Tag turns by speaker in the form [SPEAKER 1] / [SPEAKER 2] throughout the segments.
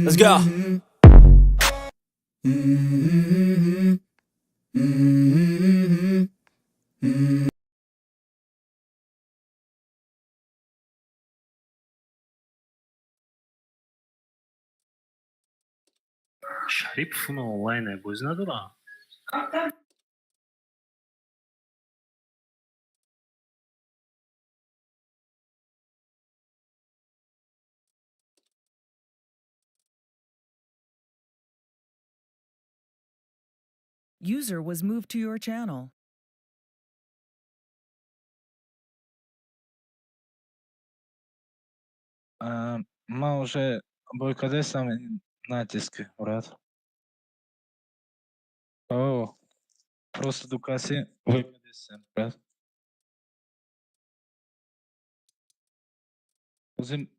[SPEAKER 1] Let's go.
[SPEAKER 2] Шарипов уно онлайн бозӣ надорад?
[SPEAKER 3] User was moved to your channel.
[SPEAKER 4] А, ма уже бойкадесам натиск, брат. О, просто дукаси бойкадесам, брат. Озим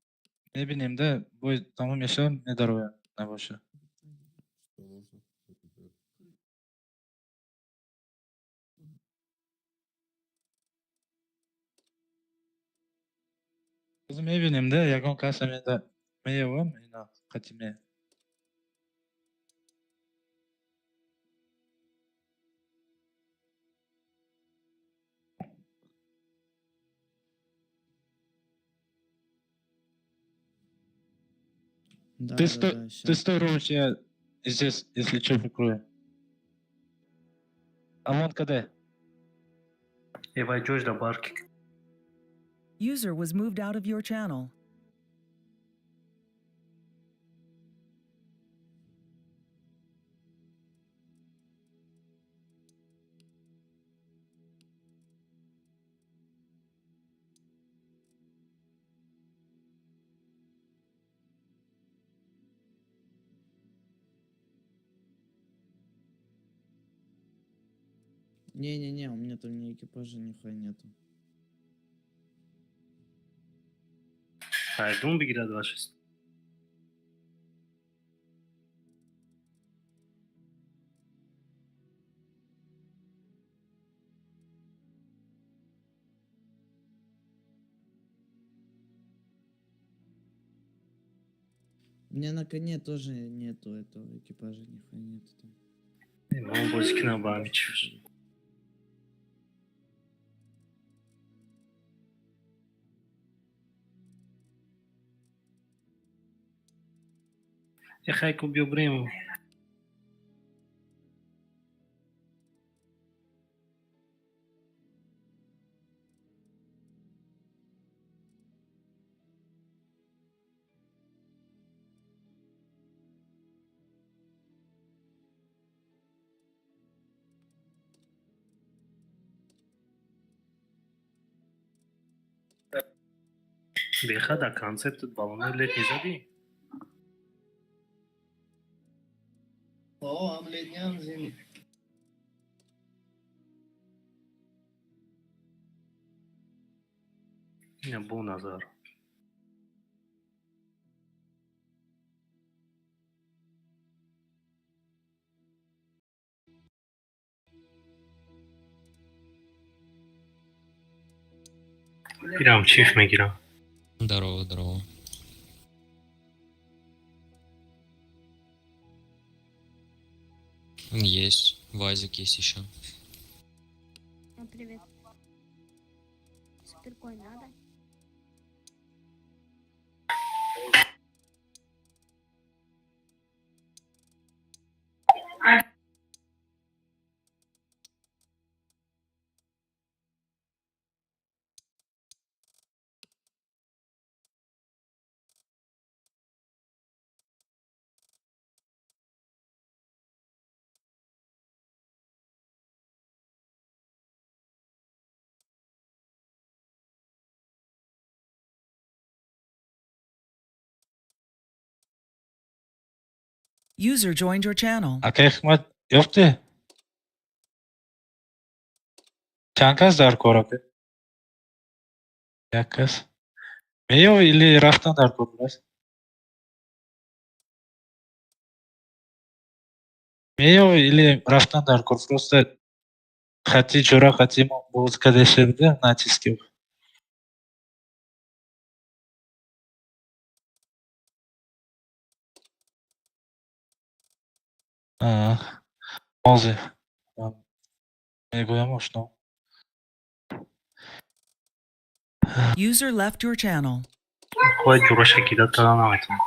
[SPEAKER 4] мебинем да, бой тамом мешавад, медароям, набоша.
[SPEAKER 5] Что нужно?
[SPEAKER 4] Озим мебинем да, ягон каса меда меёвам, ина қатиме.
[SPEAKER 6] Да,
[SPEAKER 4] Ты
[SPEAKER 6] да,
[SPEAKER 4] стой,
[SPEAKER 6] да,
[SPEAKER 4] ты
[SPEAKER 6] щас.
[SPEAKER 4] стой, Роуч, я здесь, если что, прикрою. А вон КД.
[SPEAKER 2] Э, вай ҷош да барки.
[SPEAKER 3] User was moved out of your channel.
[SPEAKER 6] Не-не-не, у меня там ни экипажа, нихуя нету.
[SPEAKER 2] Фаридун бигирад вашист.
[SPEAKER 6] У меня на коне тоже нету этого экипажа, нихуя нету там.
[SPEAKER 2] Э, ман бозӣ кунам ба ҳамин чӣ. Э, хай ку, биё бирем. Беха, да концептат баллонои летний задӣ?
[SPEAKER 7] О, ам летний зим.
[SPEAKER 2] Ина бо назар. Ирам чиф мегирам.
[SPEAKER 8] Здорово, здорово. Есть. Вазик есть еще.
[SPEAKER 9] О, привет. Суперкой надо?
[SPEAKER 3] User joined your channel.
[SPEAKER 4] Акай Ҳикмат, ёфтӣ? Чанд кас дар кор, ака? Як кас. Меёвӣ или рафтан дар кор будааст? Меёвӣ или рафтан дар кор? Просто Хати ҷура хати мо боз кадеше буде натиски. Ҳозир мегӯям, ошно.
[SPEAKER 3] User left your channel.
[SPEAKER 2] Кой ҷураша кидат када наметавонам.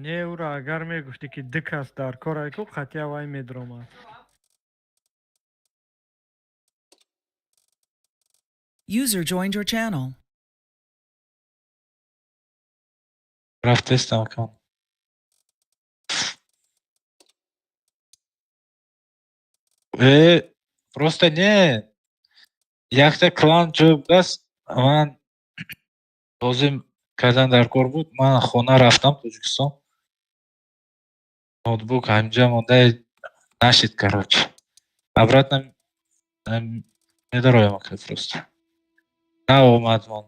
[SPEAKER 1] Не, ура агар мегуфтӣ, ки ду кас дар кор айку, қатъия вай медромад.
[SPEAKER 3] User joined your channel.
[SPEAKER 4] Рафтестам, акон. Просто не, якта клан ҷой будааст, ман лозим кардан дар кор буд, ман хона рафтам, Тоҷикистон, ноутбук ҳаминҷа монда нашид, короче, обратно медароям, ака, просто наомад мон.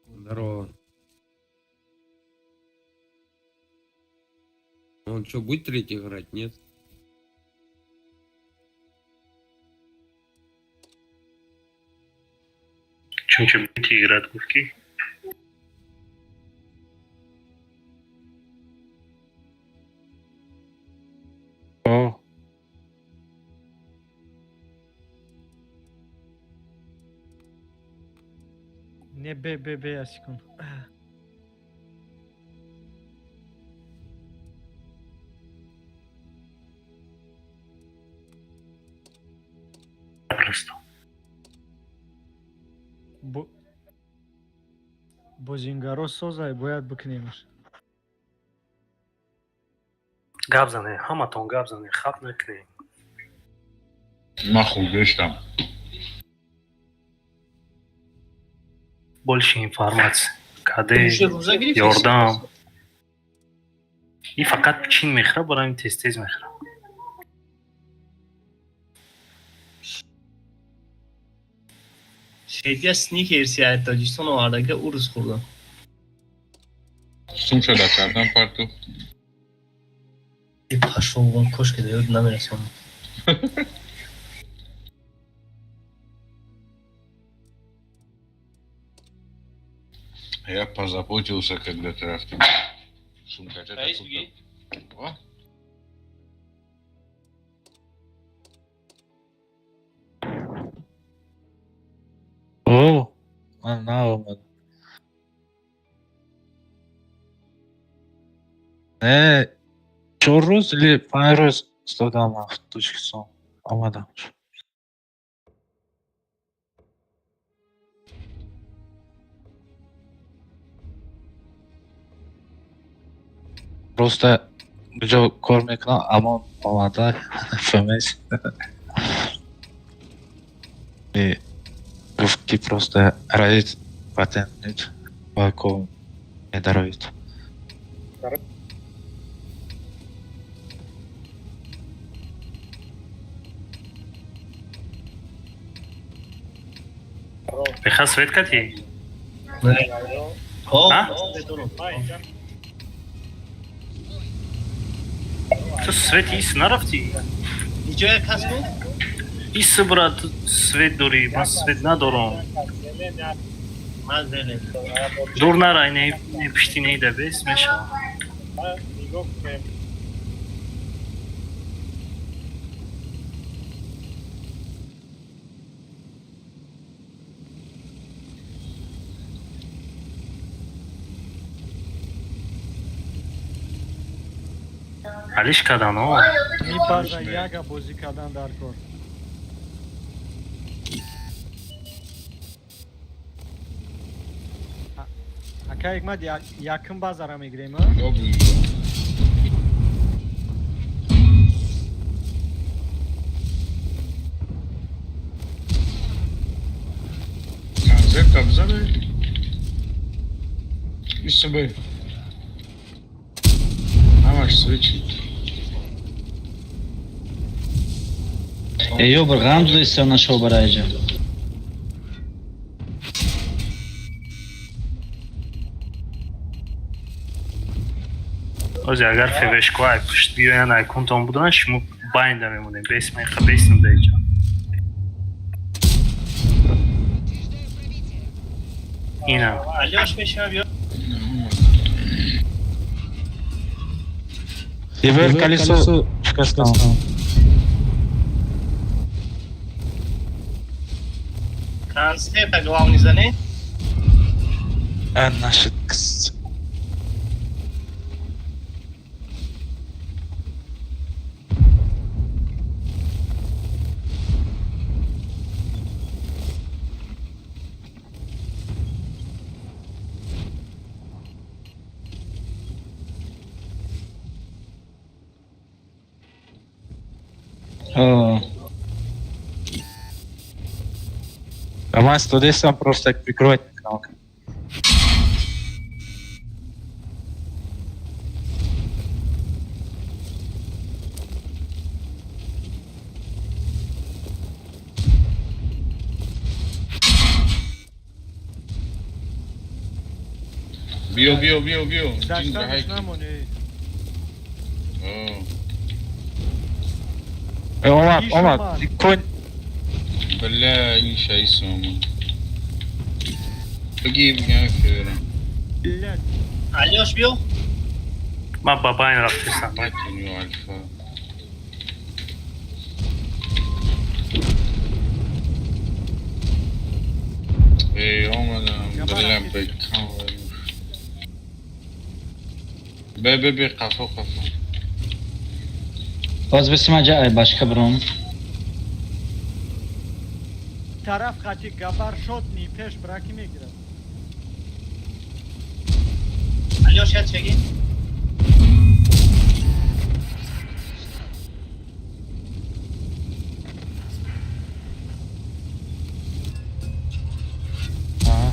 [SPEAKER 10] Здорово. Он что, будет третий играть, нет?
[SPEAKER 2] Чунчи будете играть, гуфт ки?
[SPEAKER 4] О.
[SPEAKER 1] Не, бе, бе, бе, я секунд.
[SPEAKER 2] Просто.
[SPEAKER 1] Бозингаро созай, бояд бикунемаш.
[SPEAKER 2] Гап зане, ҳаматон гап зане, хап накунем.
[SPEAKER 11] Ман хуб доштам.
[SPEAKER 2] Больше информация. Каде
[SPEAKER 7] Рӯза гирифтӣ?
[SPEAKER 2] ёрдам. И фақат чин мехӯра, барои тез тез мехӯра.
[SPEAKER 7] Шедия сникерси аз Тоҷикистон овардага, урус хӯрдам.
[SPEAKER 11] Сумша да кардан парту.
[SPEAKER 7] Пашол вон, кошки да ёд намерасонам.
[SPEAKER 11] Я позаботился, когда ты рафтем. Сумка.
[SPEAKER 7] Раис, бигӣ?
[SPEAKER 11] О,
[SPEAKER 4] О, ман наомад. Не, 4 рӯз или 5 рӯз истодам ман Тоҷикистон. Омадам. Просто ҷо кор мекунам, амон омада ФМС. И гуфт, ки просто равед, патент нет, ва кор медароед.
[SPEAKER 2] Беха свет кати?
[SPEAKER 7] Ҳо.
[SPEAKER 2] А? Ту свет ис нарафтӣ?
[SPEAKER 7] Иҷо як кас буд?
[SPEAKER 2] Ис, брат, ту свет дорӣ, ман свет надорам.
[SPEAKER 7] Ман зелем.
[SPEAKER 2] Дур нарай, не, не пишти не да бес мешавам.
[SPEAKER 1] Нигоҳ кунем.
[SPEAKER 2] Алиш кадан, о.
[SPEAKER 1] Ми база яга бозӣ кардан дар кор. Ака Ҳикмат, якум базара мегирем, а?
[SPEAKER 11] Добрый. Концепт бзане. Исабе. Ҳамаш свечи.
[SPEAKER 12] Ё бір ғам зиста нашо барайҷа.
[SPEAKER 2] Ози агар ФВшко ай пушт биёян, ай кунтон будан, шумо байнда мемонем. Бес меха бесм даиҷа. Ина.
[SPEAKER 7] Алёш мешавам ё
[SPEAKER 4] Дивер колесо шикастам.
[SPEAKER 7] Концепта главный зане.
[SPEAKER 4] А, наши кс.
[SPEAKER 12] О,
[SPEAKER 4] А ман стодесам просто так прикрывать канал.
[SPEAKER 11] Биё, биё, биё, биё. Ҷин
[SPEAKER 1] Даштанаш
[SPEAKER 11] раҳай.
[SPEAKER 1] намонӣ.
[SPEAKER 11] О,
[SPEAKER 4] Омад,
[SPEAKER 1] Иш
[SPEAKER 4] омад.
[SPEAKER 1] омад.
[SPEAKER 4] Конь.
[SPEAKER 11] Бля, ин шаис омад. Бигир, бигам феверам.
[SPEAKER 1] Блядь.
[SPEAKER 7] Алёш биё.
[SPEAKER 2] Ман ба байн рафтесам.
[SPEAKER 11] Бать у него альфа. Эй, омадам, бля, бекам. Бе, бе, бе, қафо, қафо.
[SPEAKER 12] Боз бисима ҷа ай башка бром.
[SPEAKER 1] Тараф хати габар шот ни пеш браки мегирад.
[SPEAKER 7] Алёш я чеги.
[SPEAKER 4] Ага.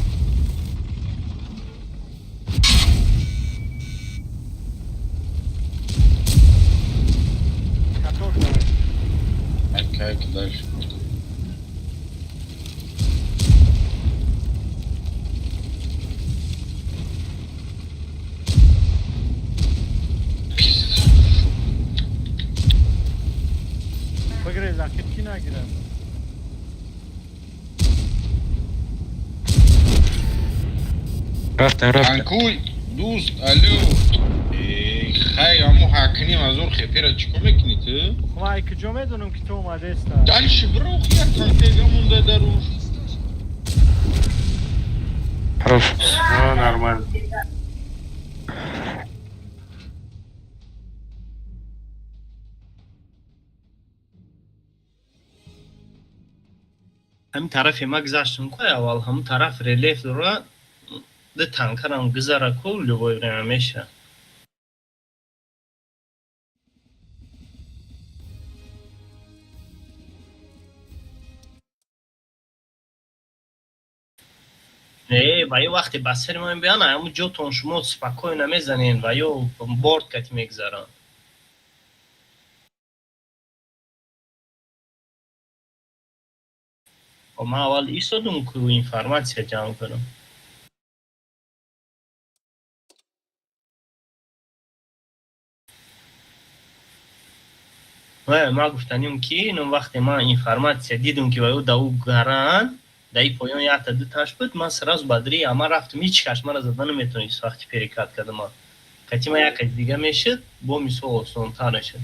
[SPEAKER 1] Каток давай.
[SPEAKER 11] Айка, айка, дальше. Пиздец.
[SPEAKER 1] Бигрез, ахир ки нагирад?
[SPEAKER 4] Рафтем, рафтем.
[SPEAKER 11] Танкуй, дӯст, алё. Эй, хай, аммо ҳакним аз ор хепера чӣ кор мекунӣ ту?
[SPEAKER 1] Ман ай куҷо медонам, ки ту омадеста?
[SPEAKER 11] Дальше бро, як танкега монда дар уш.
[SPEAKER 4] Хорош.
[SPEAKER 2] Всё нормально.
[SPEAKER 7] Ҳамин тарафи ма гузаштам ку аввал, ҳамун тараф релеф дора, ду танкарам гузара ку, любое время меша. Не, ва ё вақте ба сари ма мебиён, ҳамун ҷотон шумо спокойно мезанен, ва ё борт кати мегузаранд. Ман аввал истодум ку информатсия ҷамъ кунам. Ва ман гуфтаним, ки ин вақте ман информатсия дидум, ки ва ё да ӯ гаранд, да и поён якта дуташ буд, ман сразу бадри ама рафтум, ҳеҷ каш мара зада наметонист. Вақти перекат кардам, кати ман як дига мешуд, бо мисол осонтар мешуд.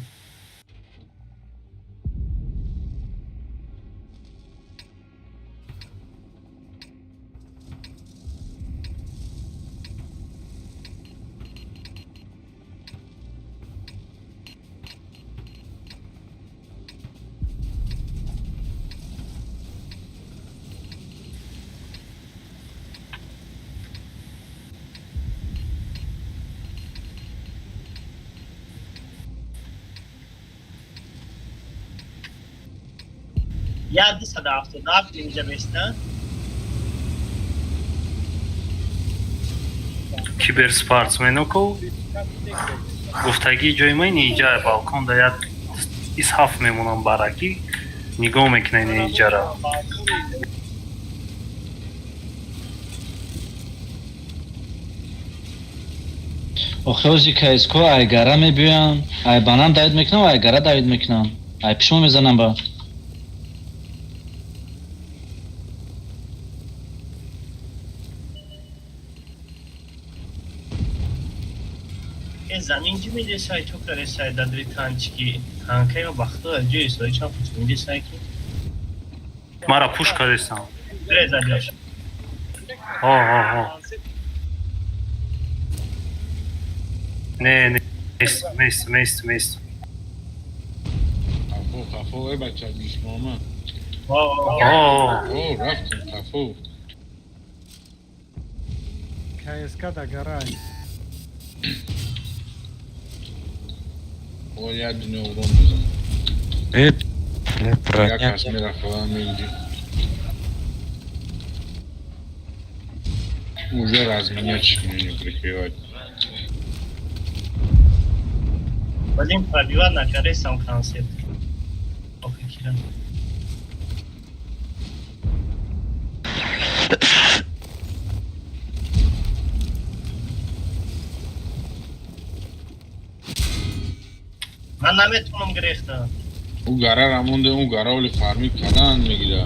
[SPEAKER 7] Як 277 инҷа беста.
[SPEAKER 2] Киберспортсмено ку гуфтагии ҷои ман иҷа балкон да як исҳаф мемонам, баракӣ нигоҳ мекунен иҷара.
[SPEAKER 12] Охи ози КСК ай гара мебиёян, ай банан давид мекунам, ай гара давид мекунам. Ай пишмо мезанам ба.
[SPEAKER 7] Э, замин ҷи медесай, чо каресай дадри танчики танкаё бахто ҷои сои чан пуч медесай ки.
[SPEAKER 2] Мара пуш кардесам.
[SPEAKER 7] Реза ҷош.
[SPEAKER 2] Ҳо, ҳо, ҳо. Не, нест, нест, нест, нест.
[SPEAKER 11] Қафо, қафо, э бача, гӯшмома.
[SPEAKER 2] Ҳо.
[SPEAKER 11] О, рафтем қафо.
[SPEAKER 1] КСК да гарай.
[SPEAKER 11] О, як дунё урон мезанам.
[SPEAKER 4] Э, бля,
[SPEAKER 11] Як
[SPEAKER 4] броня.
[SPEAKER 11] кас мерафта меинҷи. Уже разменять не прикрывать.
[SPEAKER 7] Валим пробивать накаресам концепт. Охи кира. Ман наметавонам гирехта.
[SPEAKER 11] Ӯ гара рамонде, ӯ гара оли фармӣ кадан мегира.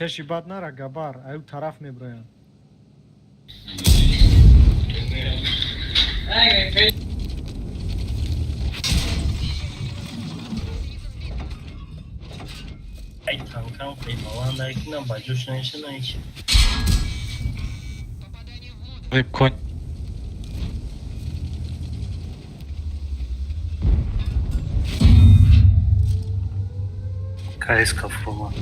[SPEAKER 1] Пеши бад нара, габар, аю тараф меброянд.
[SPEAKER 7] Ай танкам қималанда ки на ба ҷош наиша наиша.
[SPEAKER 4] Э, конь.
[SPEAKER 2] КСК фуромад.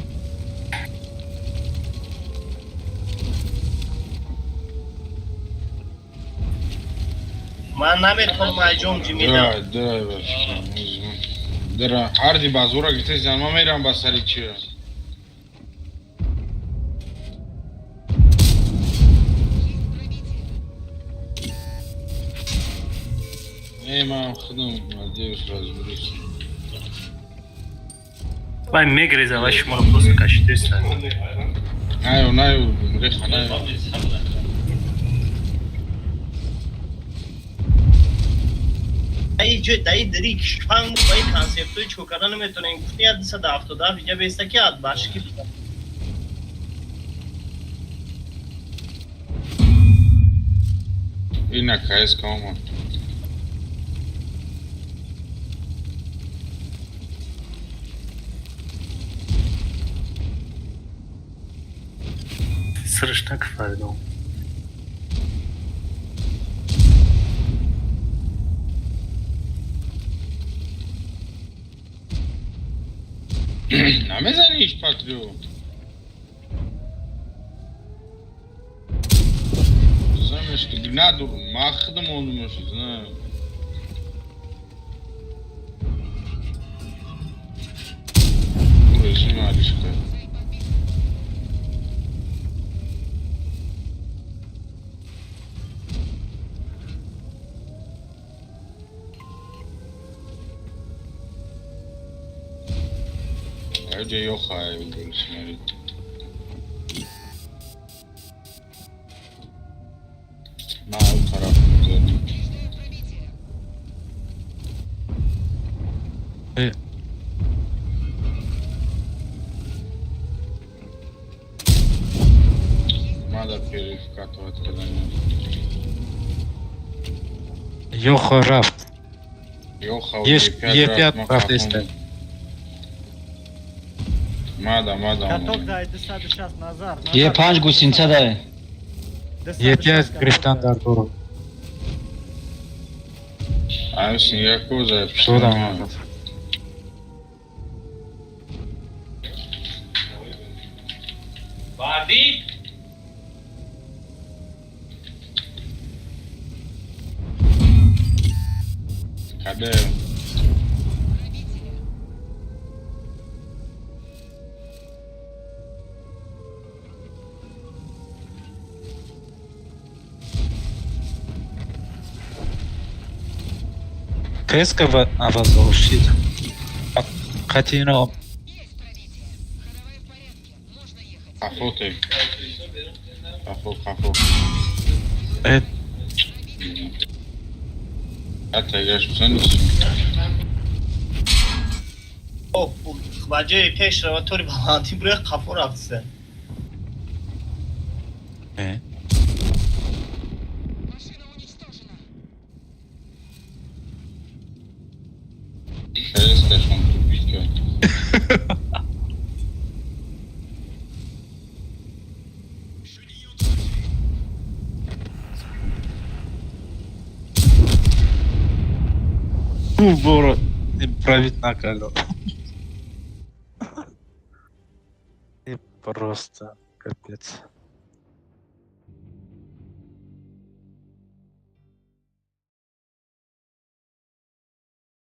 [SPEAKER 7] Ман наметавонам ай ҷом ҷимида.
[SPEAKER 11] Дра, дра, бача. Дра, арди базура гирифтесан, ман мерам ба сари чи. Не, ман худам надеюсь разберусь.
[SPEAKER 2] Вай мегреза, вай шуморо просто кашидеста.
[SPEAKER 11] Найо, найо, реха, найо.
[SPEAKER 7] Ай ҷой даи дари кишфанг ба ин концептҳои чико карда наметавонем. Гуфти 177 иҷа беста ки ад башки.
[SPEAKER 11] Ина КСК омад.
[SPEAKER 2] Срш так фаридон.
[SPEAKER 11] Намезаниш, Патрио? Знаеш, надур, мах да му ще знае. Режим Аришка. Ајде Јоха е уголи. На тараф мезанем.
[SPEAKER 4] Э.
[SPEAKER 11] Мада перекатывать когда-нибудь.
[SPEAKER 4] Йоха рафт.
[SPEAKER 11] Йоха
[SPEAKER 4] Есть Е5 рафт еста.
[SPEAKER 11] Мада, мада.
[SPEAKER 1] Каток дай 260, Назар.
[SPEAKER 12] Е5 гусинца дай.
[SPEAKER 4] Е5 гирифтан дар дору.
[SPEAKER 11] Ай, синяко за
[SPEAKER 4] Шудам.
[SPEAKER 7] Бардит!
[SPEAKER 11] Каде?
[SPEAKER 4] КСК авазо шид. Қатино
[SPEAKER 11] Қафо те. Қафо, қафо.
[SPEAKER 4] Э.
[SPEAKER 11] Ата гаш бизаниш.
[SPEAKER 7] Ба ҷои пеш рава, тори баландӣ буре, қафо рафтиса.
[SPEAKER 4] Э.
[SPEAKER 11] КСК-шон тупить кард.
[SPEAKER 4] Ду бор пробить накардам. И просто капец.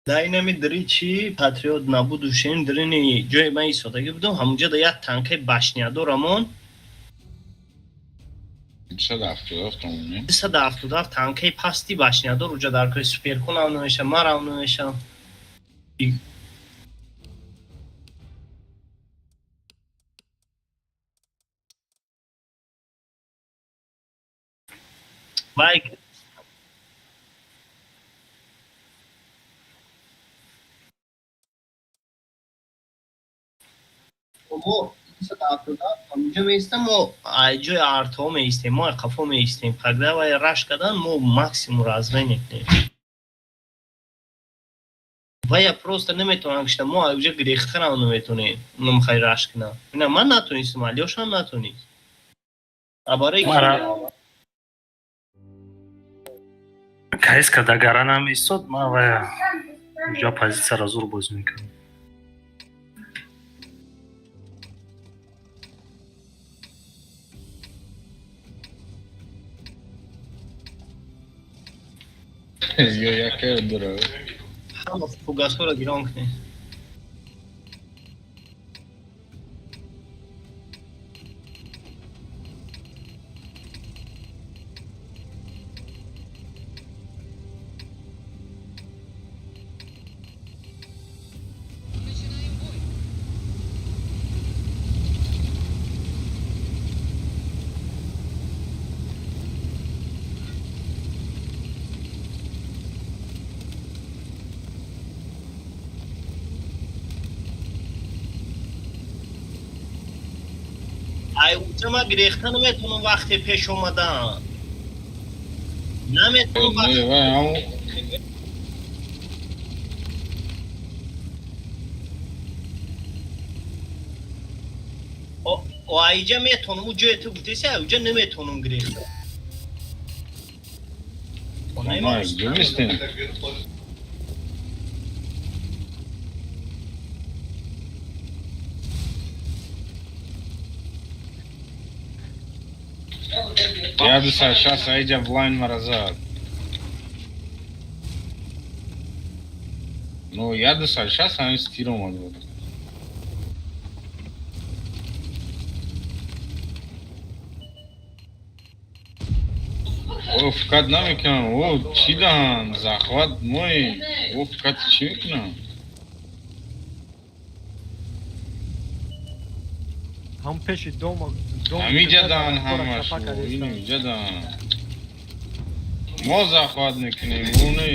[SPEAKER 7] Дар инами дри чи патриот набуду шен дрини ҷои ман истодагӣ будам, ҳамунҷо да як танкаи башнядорамон.
[SPEAKER 11] 277 томон.
[SPEAKER 7] 277 танкаи пасти башнядор уҷа дар кори суперкунам намешам, марам намешам. Вай мо 277 ҳамунҷо меистем, мо ай ҷои артҳо меистем, мо қафо меистем. Когда вай раш кардан, мо максимум размен мекунем. Вая просто наметавонам кишта, мо уҷа гирехтарам наметонем, намхай раш кунам. Ина ман натонистам, Алёшам натонист. А барои
[SPEAKER 2] Мара КСК да гара намеистод, ман вая уҷа позитсияро зур бозӣ мекардам.
[SPEAKER 11] Ё яке дура.
[SPEAKER 7] Ҳама фугасҳоро гирон кунед. Ай уҷа ман гирехта наметавонам, вақте пеш омадан наметавонам.
[SPEAKER 11] Не, вай ҳамун
[SPEAKER 7] Айҷа метавонам, у ҷое ту гуфтеси, ай уҷа наметавонам гирехта.
[SPEAKER 11] Ма гирифтем. 160 айҷа блайн мара зад. Ну, 160 ҳамин стир омад буд. О, фақат намекунам. О, чӣ даҳан? Захват мои. О, фақат чӣ мекунам?
[SPEAKER 1] Ҳам пеши дома дом.
[SPEAKER 11] Ҳамиҷа даҳан ҳамаш. Инҷа даҳан. Мо захват мекунем, ӯ не.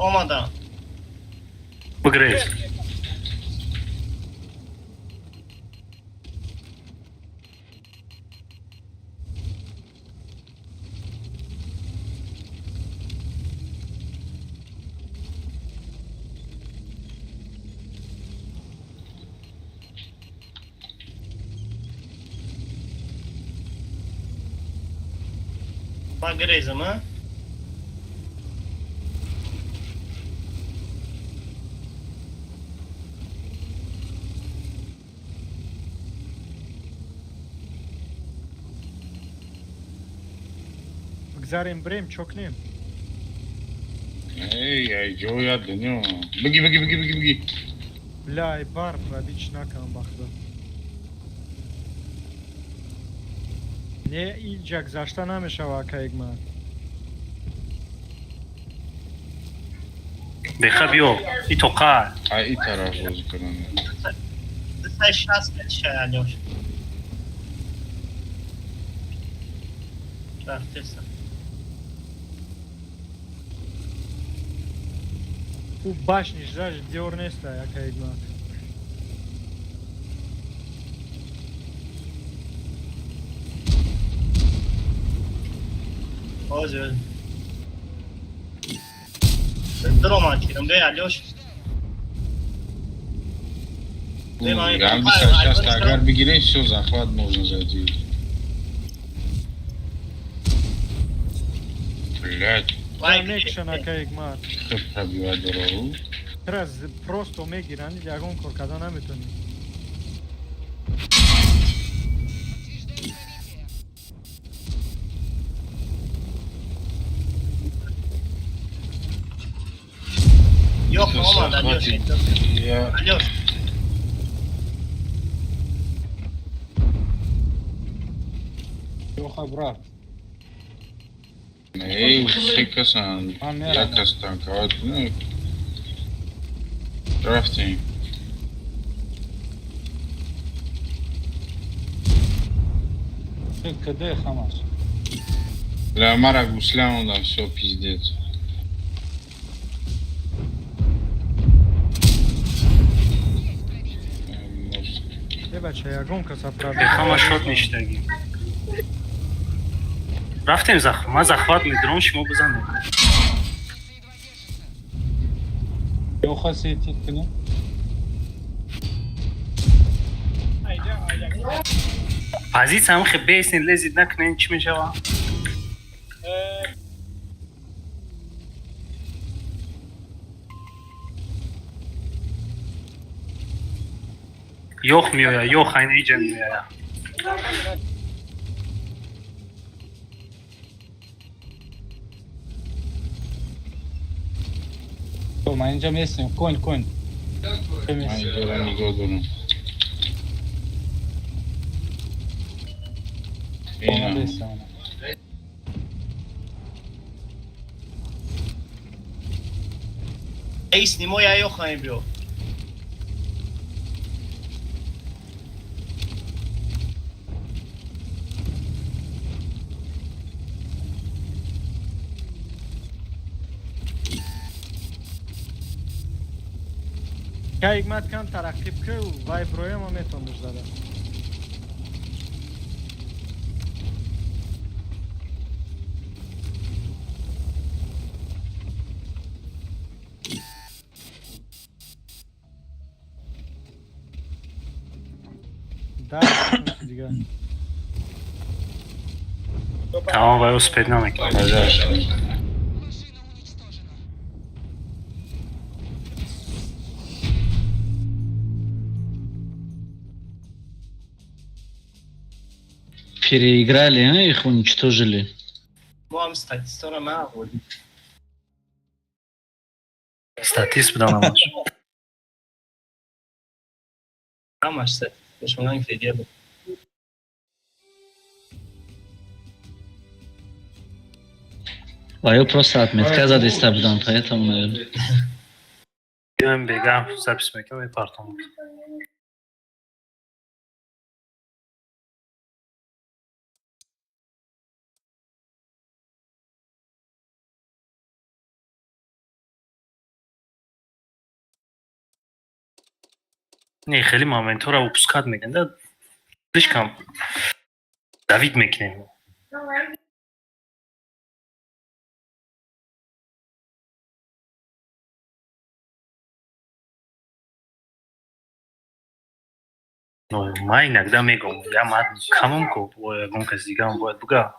[SPEAKER 7] Омадам.
[SPEAKER 2] Бигрез.
[SPEAKER 7] Ман гирезам, а?
[SPEAKER 1] Гзарем, брем, чокнем.
[SPEAKER 11] Эй, ай, ҷоя дунё. Биги, биги, биги, биги, биги.
[SPEAKER 1] Бля, ай бар пробить накам, бахда. Не, иҷа гузашта намешава, ака Ҳикмат.
[SPEAKER 2] Беха, биё, и тоқа.
[SPEAKER 11] Ай, и тараф бозӣ кунам.
[SPEAKER 7] 260 шай, Алёш. Рафтеса.
[SPEAKER 1] Ӯ башниш заж диёр неста, ака Ҳикмат.
[SPEAKER 7] Ҳозир. Дроман кирам, бе, Алёш.
[SPEAKER 11] Ям 260 агар бигирем, всё, захват можно зайти. Блядь.
[SPEAKER 1] Мекшан, ака Ҳикмат.
[SPEAKER 11] Хуб пробивать дорогу.
[SPEAKER 1] Раз просто мегиранд, ягон кор карда наметонӣ.
[SPEAKER 7] Ёх, омад, Алёш. Алёш.
[SPEAKER 4] Ёха, брат.
[SPEAKER 11] Эй, се касан. Як кас танковать. Ну, рафтем.
[SPEAKER 4] Кд хамаш.
[SPEAKER 11] Бля, мара гусля онда, всё, пиздец.
[SPEAKER 1] Е, бача, ягон каса
[SPEAKER 2] Бехама шот ништагӣ. Рафтем зах, ман захват медурам, шумо бизанед.
[SPEAKER 4] Ёха, сетит кунем.
[SPEAKER 2] Позиция ҳам хе бесен, лезид накунен, чӣ мешава? Ёх меоя, ёх айна иҷа меоя.
[SPEAKER 4] Ман инҷа местем, кун, кун.
[SPEAKER 11] Ман инҷоро нигоҳ дорам. Ина.
[SPEAKER 7] Эй, снимой, я ёхаем, биё.
[SPEAKER 1] Ка Ҳикмат, кам тараққиб ку, вай брояма метониш зада. Да, дига.
[SPEAKER 2] Тамом, вай успеть намекунад.
[SPEAKER 11] Пожалуйста.
[SPEAKER 12] Переиграли, а? Их уничтожили.
[SPEAKER 7] Мо ҳам статистора наовардем.
[SPEAKER 2] Статист будам ҳамаш.
[SPEAKER 7] Ҳамаш статист. Шумо фидия буд.
[SPEAKER 12] Ва ё просто отметка задиста будам, поэтому, наверное.
[SPEAKER 2] Биёем, бега запись мекунам, мепартом. Не, хеле моментҳоро упускать мекунем да, слишком давить мекунем. Но ман иногда мегӯм, я ман камам ку, ягон каси дигарам бояд буга.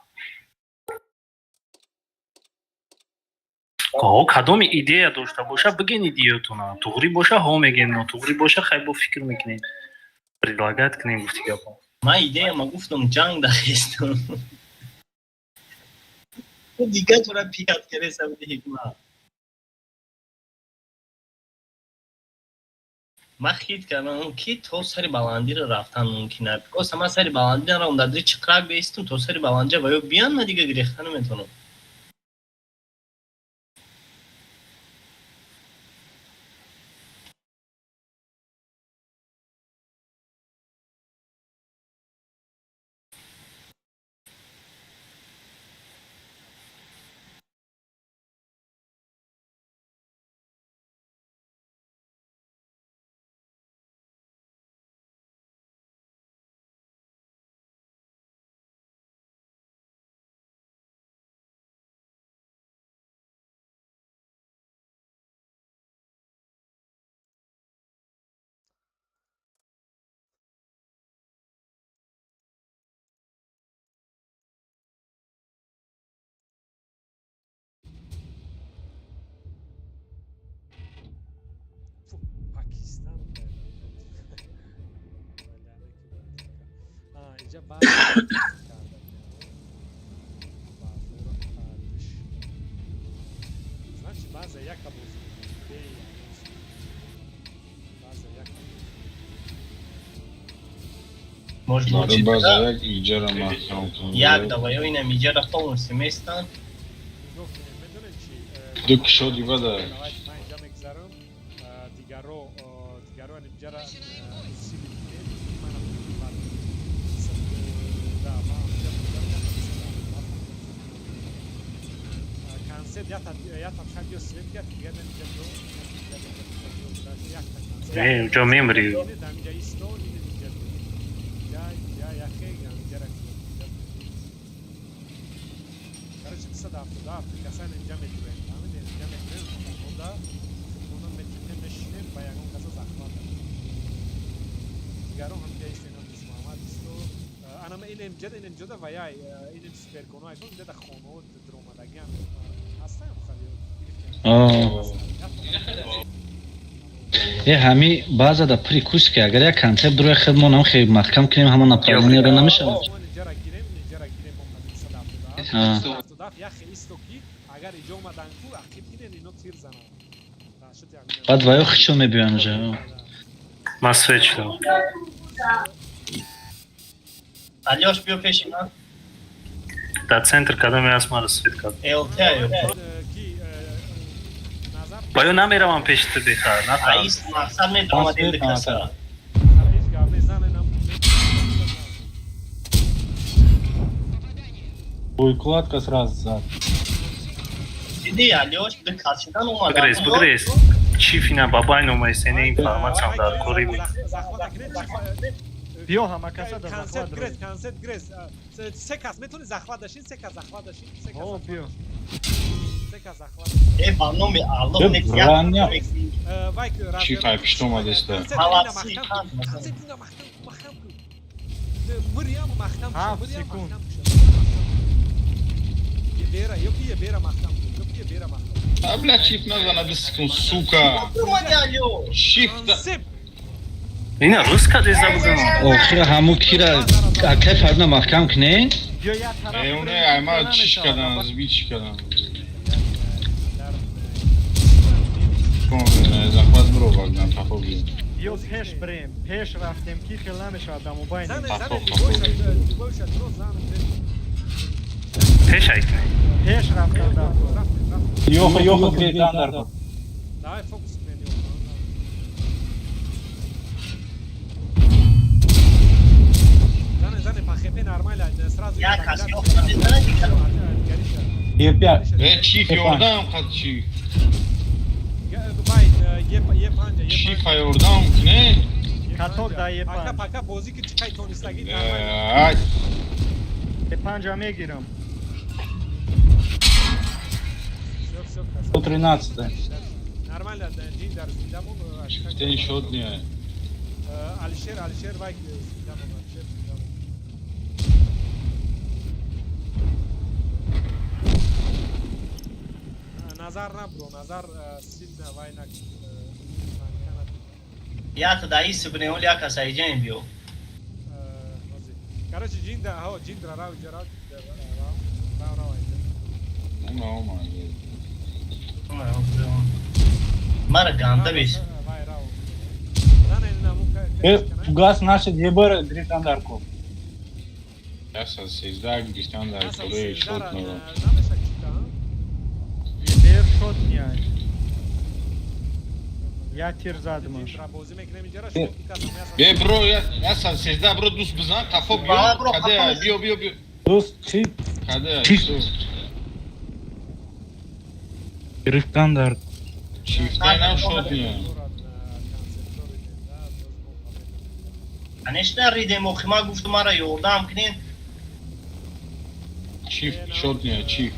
[SPEAKER 2] Ҳо, кадоми идея дошта боша, бигӯен идеятона. Туғрӣ боша, ҳо мегӯем, нотуғрӣ боша, хай, бо фикр мекунем. Предлагать кунем, гуфти гапо.
[SPEAKER 7] Ман идеяма гуфтам, ҷанг дахестам. Дига тура пикат кереса буди, Ҳикмат. Ман хит кардам, ки то сари баландиро рафтан мумкин аст. Просто ман сари баландӣ наравам, дар дри чиқрак беистам, то сари баландиа ва ё биям, на дига гирехта наметавонам.
[SPEAKER 13] Пакистан. Иҷа баъд значит баъза яка бозӣ, баъза яка.
[SPEAKER 7] Может,
[SPEAKER 11] Барои
[SPEAKER 7] лучше
[SPEAKER 11] база
[SPEAKER 7] тогда
[SPEAKER 11] як иҷара маҳкам кун.
[SPEAKER 7] Як давай инам иҷара полностью местан.
[SPEAKER 13] Нигоҳ кунед, медонед чи?
[SPEAKER 11] Ду кишоди бада.
[SPEAKER 13] Давайте ман инҷа мегзарам, дигаро инҷара усили кунед, мана да ман инҷа мегзарам. Концерт ята шаб ё свет ят дигар инҷа ду.
[SPEAKER 2] Не, ҷо мемри.
[SPEAKER 13] Инҷа исто, инҷа инҷа инҷа яхе инҷара. Короче, 277 касан инҷа метурем, фаҳмидед? Инҷа метурем, худмонда худмонда метунем, мешинем, ба ягон каса захмат. Дигарон ҳам инҷа истенам. Муҳаммад исто, анама инем ҷада, инем ҷода ва яй инем суперконо айкон инҷа да хонаҳо даромадагиам ҳастаям хали.
[SPEAKER 12] Э, ҳами баъза да прикус, ки агар як концепт рӯи худмон ҳам хеле маҳкам кунем, ҳама направлениеро намешавад.
[SPEAKER 13] Инҷара гирем, инҷара гирем, 277 яхе исто, ки агар иҷо омадан ку ақиб гирен, ино тир зананд.
[SPEAKER 12] Баъд ваё хичо мебиён уже.
[SPEAKER 2] Ман свет шудам.
[SPEAKER 7] Алёш, биё пеши ман.
[SPEAKER 2] Дар центр кадоме аст, маро свет кард.
[SPEAKER 7] ЛТ.
[SPEAKER 2] Ба ё намеравам пеши ту, бехар.
[SPEAKER 7] Аис мақсад медомадем дикаса.
[SPEAKER 13] Ҳеҷ гап мезаненам.
[SPEAKER 4] Ой, кладка сразу зад.
[SPEAKER 7] Диди, Алёш, ду кас шудан омадан.
[SPEAKER 2] Бигрез, бигрез. Чиф ина бабай номайсене информатсиям дар кори буд.
[SPEAKER 1] Биё, ҳама каса да
[SPEAKER 13] концерт.
[SPEAKER 1] Захват.
[SPEAKER 13] Грез, концерт грез. Се кас метавони захват дашин, се кас захват дашин, се кас.
[SPEAKER 1] О, биё.
[SPEAKER 13] Се кас захват.
[SPEAKER 7] Э, ба номи Аллоҳ.
[SPEAKER 4] Броня.
[SPEAKER 13] Вай.
[SPEAKER 11] Чӣ қай пишт омадеста?
[SPEAKER 7] Молодцы.
[SPEAKER 13] Концерт ина маҳкам, маҳкам кун. Мириям маҳкам.
[SPEAKER 1] Ҳафт
[SPEAKER 13] Мириям.
[SPEAKER 1] секунд.
[SPEAKER 13] Маҳкам кун. Бера ё ки бера маҳкам кун, ё ки бера маҳкам.
[SPEAKER 11] А, бля, чиф назана, 2 секунд, сука.
[SPEAKER 7] Омади, Алёш.
[SPEAKER 11] Чиф да.
[SPEAKER 13] Концепт.
[SPEAKER 2] Ина рус кадеза будам.
[SPEAKER 12] Охира ҳаму кира акай фарна маҳкам кунен.
[SPEAKER 1] Биё як тараф.
[SPEAKER 11] Э, уне айма чиш кадан, збич кадан. Кон, захват бро вагнан, тафо би.
[SPEAKER 1] Биё пеш бирем, пеш рафтем, ки хел намешавад да мобайн.
[SPEAKER 13] Зане,
[SPEAKER 11] Тафо,
[SPEAKER 13] зане,
[SPEAKER 11] тафо.
[SPEAKER 13] Любойша, дро зан.
[SPEAKER 2] Пеш айкне.
[SPEAKER 1] Пеш рафтан да.
[SPEAKER 13] Рафтем, рафтем.
[SPEAKER 4] Ёха, ёха, гретан дар.
[SPEAKER 13] Давай фокус кунем, ёха. Зане, зане, по хп нормально, сразу.
[SPEAKER 7] Як кас ёхта мезанад, дигар.
[SPEAKER 4] Е5.
[SPEAKER 11] Э, чиф ёрдам қад чиф.
[SPEAKER 13] Бай, е панҷа, е.
[SPEAKER 11] Чифа ёрдам кне.
[SPEAKER 1] Каток да е
[SPEAKER 13] Пока,
[SPEAKER 1] панҷ.
[SPEAKER 13] пока бозӣ ки чиқай тонистагӣ.
[SPEAKER 11] Ай,
[SPEAKER 1] Е панҷа мегирам.
[SPEAKER 13] Всё, всё.
[SPEAKER 4] 113.
[SPEAKER 13] Нормально, ҷин дар зиндамон.
[SPEAKER 11] Чифтен шот не.
[SPEAKER 13] Алишер, Алишер, вай зиндамон, Алишер зиндамон. Назар набро, назар сильно вай на.
[SPEAKER 7] Як да ис бинем, як кас айҷаем биё.
[SPEAKER 13] Короче, ҷин да, ҳо, ҷин дра рав, ҷа рав, рав, рав, рав, айҷа.
[SPEAKER 11] Наомад.
[SPEAKER 7] Мара ганда бес.
[SPEAKER 14] Фугас нашид ебар гирифтан дар кор.
[SPEAKER 11] 113 гирифтан дар кори шот надод.
[SPEAKER 1] Ебер шот ниай. Я тир задмаш.
[SPEAKER 11] Бе бро, 113 бро, дӯст бизан, қафо биё. Каде биё, биё, биё.
[SPEAKER 14] Дӯст чӣ?
[SPEAKER 11] Каде?
[SPEAKER 4] Гирифтан дар
[SPEAKER 11] Чифтайнам шот ния.
[SPEAKER 7] Конечно, ридем, охи ма гуфтум, мара ёрдам кунен.
[SPEAKER 11] Чифт шот ния, чифт.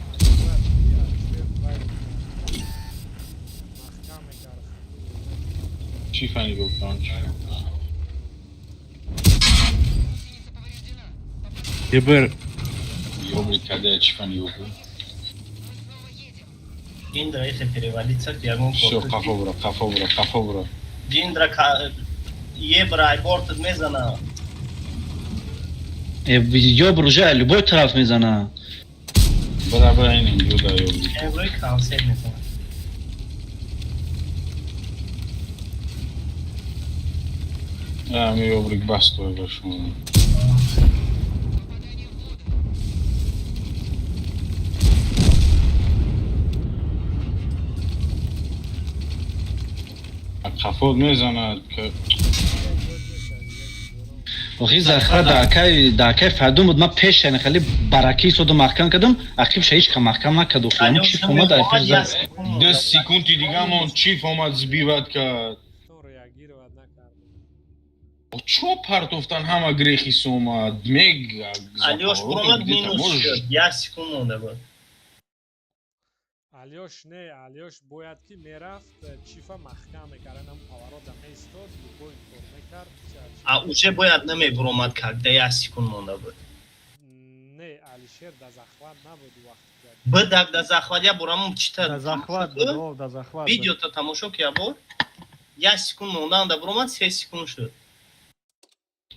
[SPEAKER 11] Чиф ани гуфтан, чиф.
[SPEAKER 4] Ебер.
[SPEAKER 11] Ёбри, каде чиф ани гуфтан.
[SPEAKER 7] Ҷиндра ихе перевалиться ягон.
[SPEAKER 11] Всё, қафо бура, қафо бура, қафо бура.
[SPEAKER 7] Ҷиндра ебра ай бортат мезана.
[SPEAKER 12] Ёбр уже любой тараф мезана.
[SPEAKER 11] Бара, бара, ин инҷо да ёбри.
[SPEAKER 7] Еброй концерт мезана.
[SPEAKER 11] Ами ёбрик бас той ба шумо. Қафо мезанад.
[SPEAKER 12] Охи захра даакай фардум буд, ман пеш яъне хеле баракӣ соду маҳкам кардам, ақибша ҳеч ка маҳкам накард, охи ҳамун чиф омад, ай пеш зад.
[SPEAKER 11] 10 секунди дигамон чиф омад, сбивать кард. Чо партофтан, ҳама грехис омад мег.
[SPEAKER 7] Алёш омад, минус шуд, 1 секунд монда буд.
[SPEAKER 13] Алёш не, Алёш бояд ки мерафт, чифа маҳкам мекард, ам поворота меистод, любой кор мекард.
[SPEAKER 7] А уже бояд намебуромад, когда 1 секунд монда буд.
[SPEAKER 13] Не, Алишер да захват набуд вақт.
[SPEAKER 7] Бдак да захват, я бурамум чита.
[SPEAKER 1] Да захват буд, да захват.
[SPEAKER 7] Видеото тамошо ки, я бор 1 секунд мондан да буромад, 3 секунд шуд.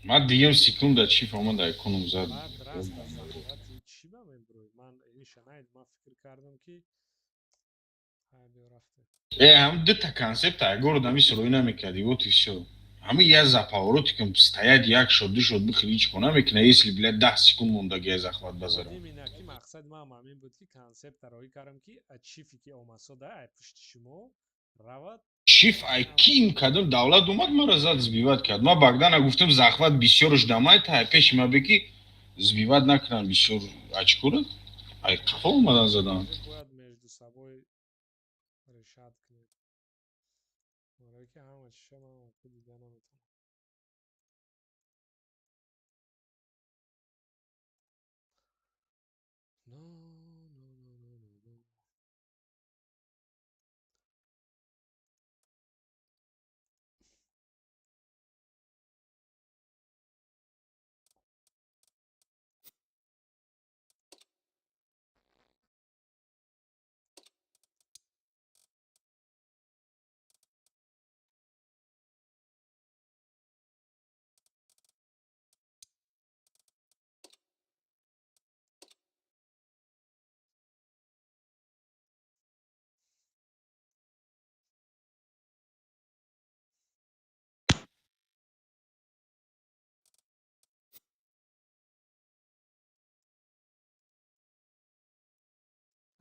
[SPEAKER 11] Ман дигам секунда чиф омад, айконум зад.
[SPEAKER 13] Чӣ ба мебурӯй? Ман иша наид, ман фикр кардам ки
[SPEAKER 11] Э, ҳам дута концепт агор дами сироӣ намекарди, вот и всё. Ҳами я за поворотиком стоять, як шот, ду шот бихӯри, ҳеч ко намекуна, если, блядь, 10 секунд мондаги я захват базарам.
[SPEAKER 13] Именно ки мақсад ман ҳамин буд, ки концепта роӣ кардам, ки чифи ки омасода ай пушти шумо равад.
[SPEAKER 11] Чиф ай ким кадом давлат омад, мара зад, сбивать кард. Ман Богдана гуфтам, захват бисёрш дамай та пеши ма беки сбивать накунам бисёр очкора. Ай қафо омадан задан.
[SPEAKER 13] Бояд между собой решать кунед, барое ки ҳама чиша ман охи дида наметавонам. Но, но, но, но, но, но.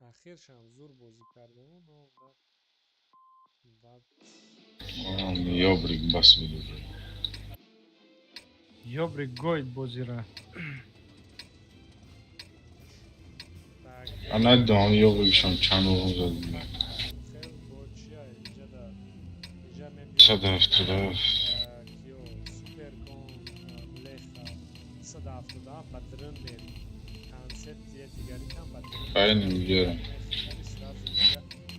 [SPEAKER 13] Ахиршам зур бозӣ кардему, но баъд.
[SPEAKER 11] Ёбрик бас буд уже.
[SPEAKER 1] Ёбрик гойд бозира.
[SPEAKER 11] Ана дам ёбрикшон чанд оғон зад. 177.
[SPEAKER 13] Суперкон леха 177 ба дрын мери, концепт дигарикам ба дрын.
[SPEAKER 11] Правильно мегӯям.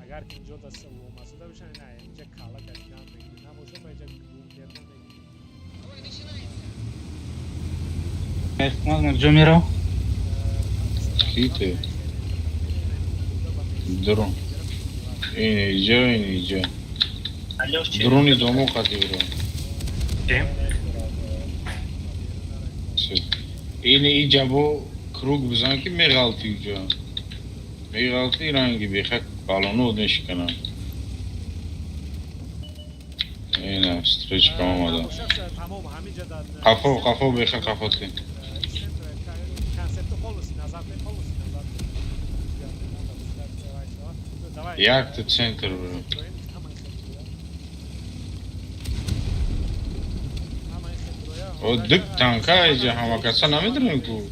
[SPEAKER 13] Агар ки инҷо да омасуда бошад, ина инҷа кала кашидан мегири, набошад, ба инҷа бункер намегири.
[SPEAKER 12] Ҷо мерав?
[SPEAKER 11] Ките? Дрон. Ин иҷо, ин иҷо. Дрони домо қати бро. Ин иҷа бо круг бизан, ки меғалти уҷа. Меғалти ранги беха балоно мешиканам. Ина встречка омада. Қафо, қафо беха қафо ти. Якта центр бро. О дик танка иҷа ҳама каса намедонем ку.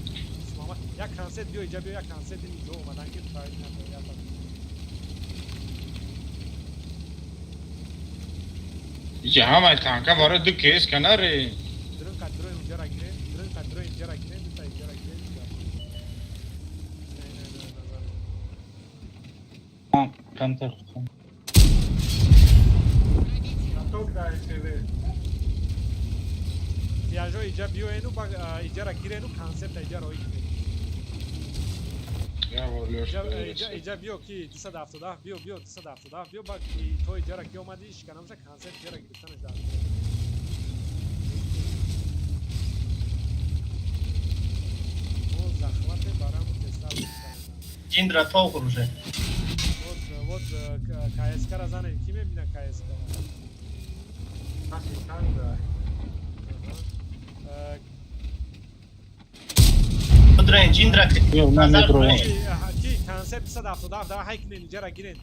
[SPEAKER 13] Як концерт биё иҷа биё як концерт инҷо омадан ки
[SPEAKER 11] иҷа ҳамаи танка барои ду кс канаре.
[SPEAKER 13] Дрон қадро инҷара гирем, дрон қадро инҷара гирем, дута инҷара гирем.
[SPEAKER 14] Камтар.
[SPEAKER 13] Тиажо иҷа биёену иҷара гирену концерта иҷа роӣ кунед. Иҷа биё ки 277 биё биё 277 биё ба то иҷара ки омадӣ шиканамша концерт иҷара гирифтанаш дар. Мо захвате бараму тестар.
[SPEAKER 7] Ҷиндра то уже.
[SPEAKER 13] Вот вот КСК-ра занед, ки мебина КСК-ра?
[SPEAKER 7] Дрен, ҷиндра
[SPEAKER 13] ки концерт 277 давай ҳай кунен иҷара гирен.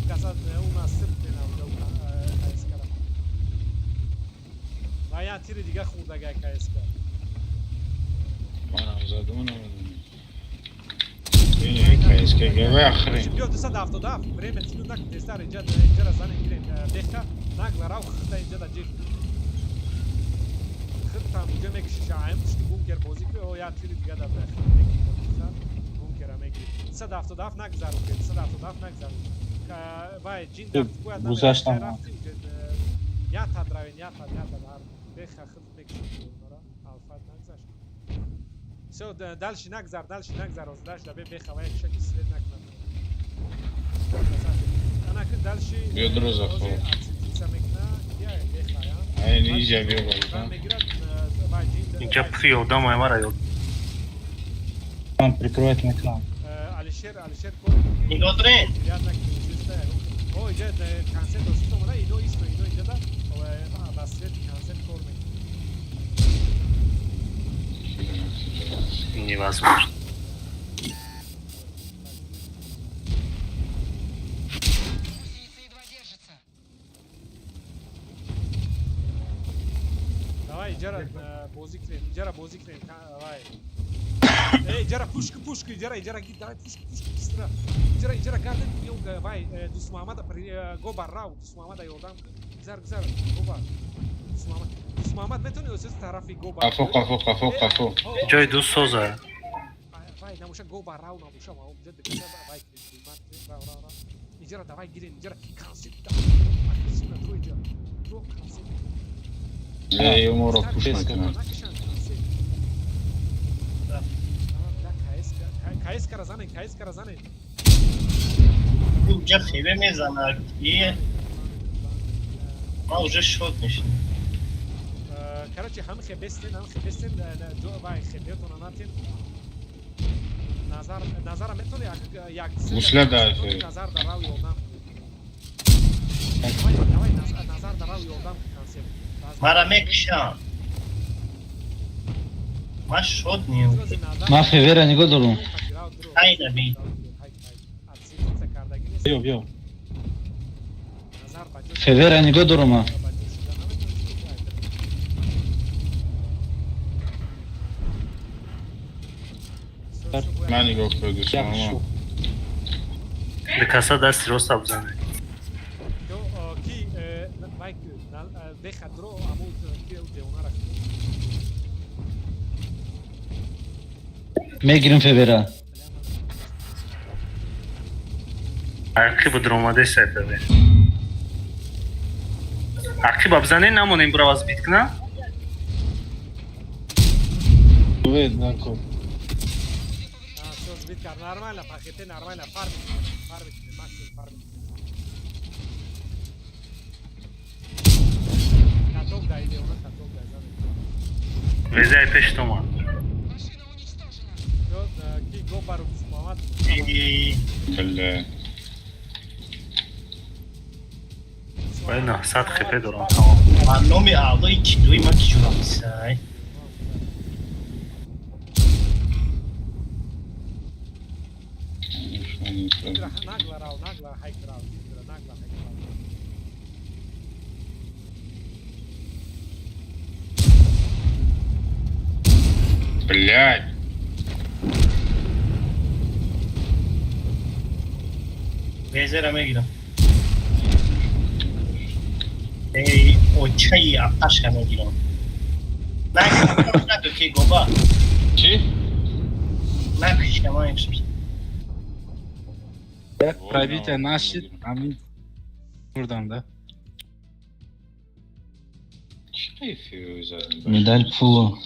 [SPEAKER 13] Каса у насиб кунен КСК-ра. Ва я тири дига хурдагай КСК.
[SPEAKER 11] Манам задум намедонам. КСК гавай ахри.
[SPEAKER 13] Биё 277 время тину нак тестар иҷа иҷара занен гирен. Беха нагла рав хита иҷа да ҷих. Хитам иҷа мекшиша аем пушти бункер бозӣ ки о я тири дига да бункера мегири. 277 нагзару 277 нагзару. Вай ҷин бояд
[SPEAKER 14] гузаштам.
[SPEAKER 13] Я тад равен, я тад, я тад ҳар беха хит мекшиша алфат нагзашт. Всё, дальше нагзар, дальше нагзар, оз дальше да беха вай киша ки свет накунад. Ана ки дальше
[SPEAKER 11] Бедро захват. Айн иҷа биё балкон.
[SPEAKER 2] Инҷа пури одам аймара ёд.
[SPEAKER 14] Ман прикрывать мекунам.
[SPEAKER 13] Алишер, Алишер кор.
[SPEAKER 7] Нигоҳ дорен.
[SPEAKER 13] О, иҷа концерт дошт омада, ино исто, ино иҷа да ба свет концерт кор мекунад.
[SPEAKER 2] Невозможно.
[SPEAKER 13] Давай, иҷара бозӣ кунем, иҷара бозӣ кунем, давай. Эй, иҷара пушку, пушку, иҷара, иҷара ги, давай пушку, пушку, быстро. Иҷара, иҷара гарден, вай, Дусмуҳаммада го бар рав, Дусмуҳаммада ёрдам кун. Гузар, гузар, го бар. Дусмуҳаммад, Дусмуҳаммад метавони осиз тарафи го бар.
[SPEAKER 11] Қафо, қафо, қафо, қафо.
[SPEAKER 2] Ҷои дӯст соза.
[SPEAKER 13] Вай, намуша го бар рав, намуша, ва инҷа дикаса, вай, рав, рав, рав. Иҷара давай гирен, иҷара концерт, давай. Агрессивно, дро иҷа. Дро концерт.
[SPEAKER 11] Эй, уморо пуш мекунад.
[SPEAKER 13] КСК-ра занен, КСК-ра занен.
[SPEAKER 7] Уҷа хеле мезанад ки ман уже шод мешинам.
[SPEAKER 13] Короче, ҳам хебестен, ҳам хебестен, вай хебетона натен. Назар, назара метони як
[SPEAKER 11] Гусла да
[SPEAKER 13] назар дар рав ёрдам. Давай, давай, назар дар рав ёрдам концерт.
[SPEAKER 7] Мара мекушам. Ман шод нем.
[SPEAKER 12] Ман февера нигоҳ дорам.
[SPEAKER 7] Ай наби.
[SPEAKER 14] Биё, биё.
[SPEAKER 12] Февера нигоҳ дорам ман.
[SPEAKER 11] Ман нигоҳ кунед дӯстон.
[SPEAKER 2] Каса дасти роста бизанед.
[SPEAKER 13] Ки вай беха дро аму ки девона рафт.
[SPEAKER 12] Мегирим февера.
[SPEAKER 2] Ақиба дуромаде сайфаве. Ақиба бизанед намонем бурав аз бит кунам.
[SPEAKER 14] Вед накун.
[SPEAKER 13] Всё, сбит кар. Нормально, пакете нормально. Фарм, фарм, максимум фарм. Каток дай, девона, каток дай, занед.
[SPEAKER 2] Везай пеш томан.
[SPEAKER 13] Ки го бару Муҳаммад.
[SPEAKER 11] Бля.
[SPEAKER 2] Вай 900 хп дорам, тамом.
[SPEAKER 7] Ба номи аълои килои ман ки ҷурамисай.
[SPEAKER 13] Нагла рав, нагла хайк рав, нагла хайк рав.
[SPEAKER 11] Блядь.
[SPEAKER 7] Везера мегирам. Эй, очаи аташка мегирам. Нагла, ки гоба.
[SPEAKER 11] Чӣ?
[SPEAKER 7] Накушка, ман якшам.
[SPEAKER 4] Пробитие нашид, ҳамин бурдам да.
[SPEAKER 11] Чӣ фио задам?
[SPEAKER 12] Медаль пулу.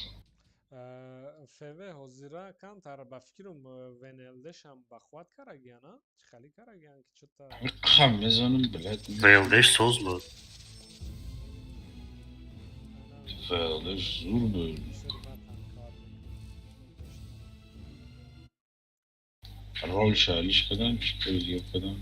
[SPEAKER 13] ФВ ҳозира камтар ба фикрам ВНЛДшам бахват карагиян, а? Чӣ хали карагиян ки чӯта
[SPEAKER 11] Қам мезанам, блядь.
[SPEAKER 2] ВЛДш соз буд.
[SPEAKER 11] ВЛДш зур буд. Роль шалиш кардам, чӣ кори дига кардам?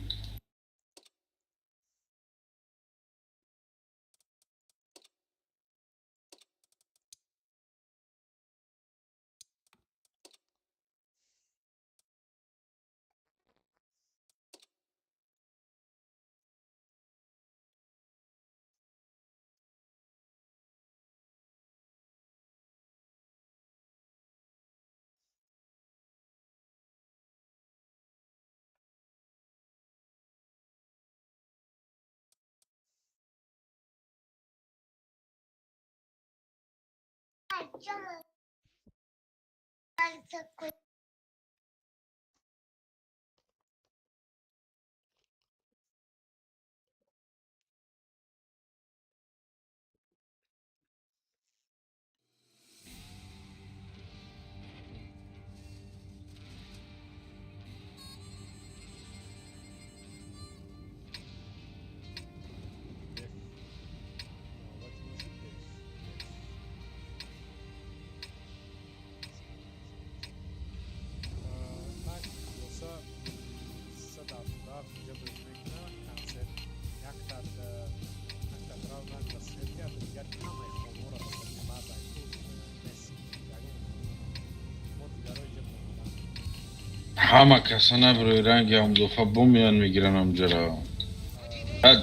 [SPEAKER 11] Ҳама каса набирои ранги ҳамдофа бомиян мегиран ҳамҷара.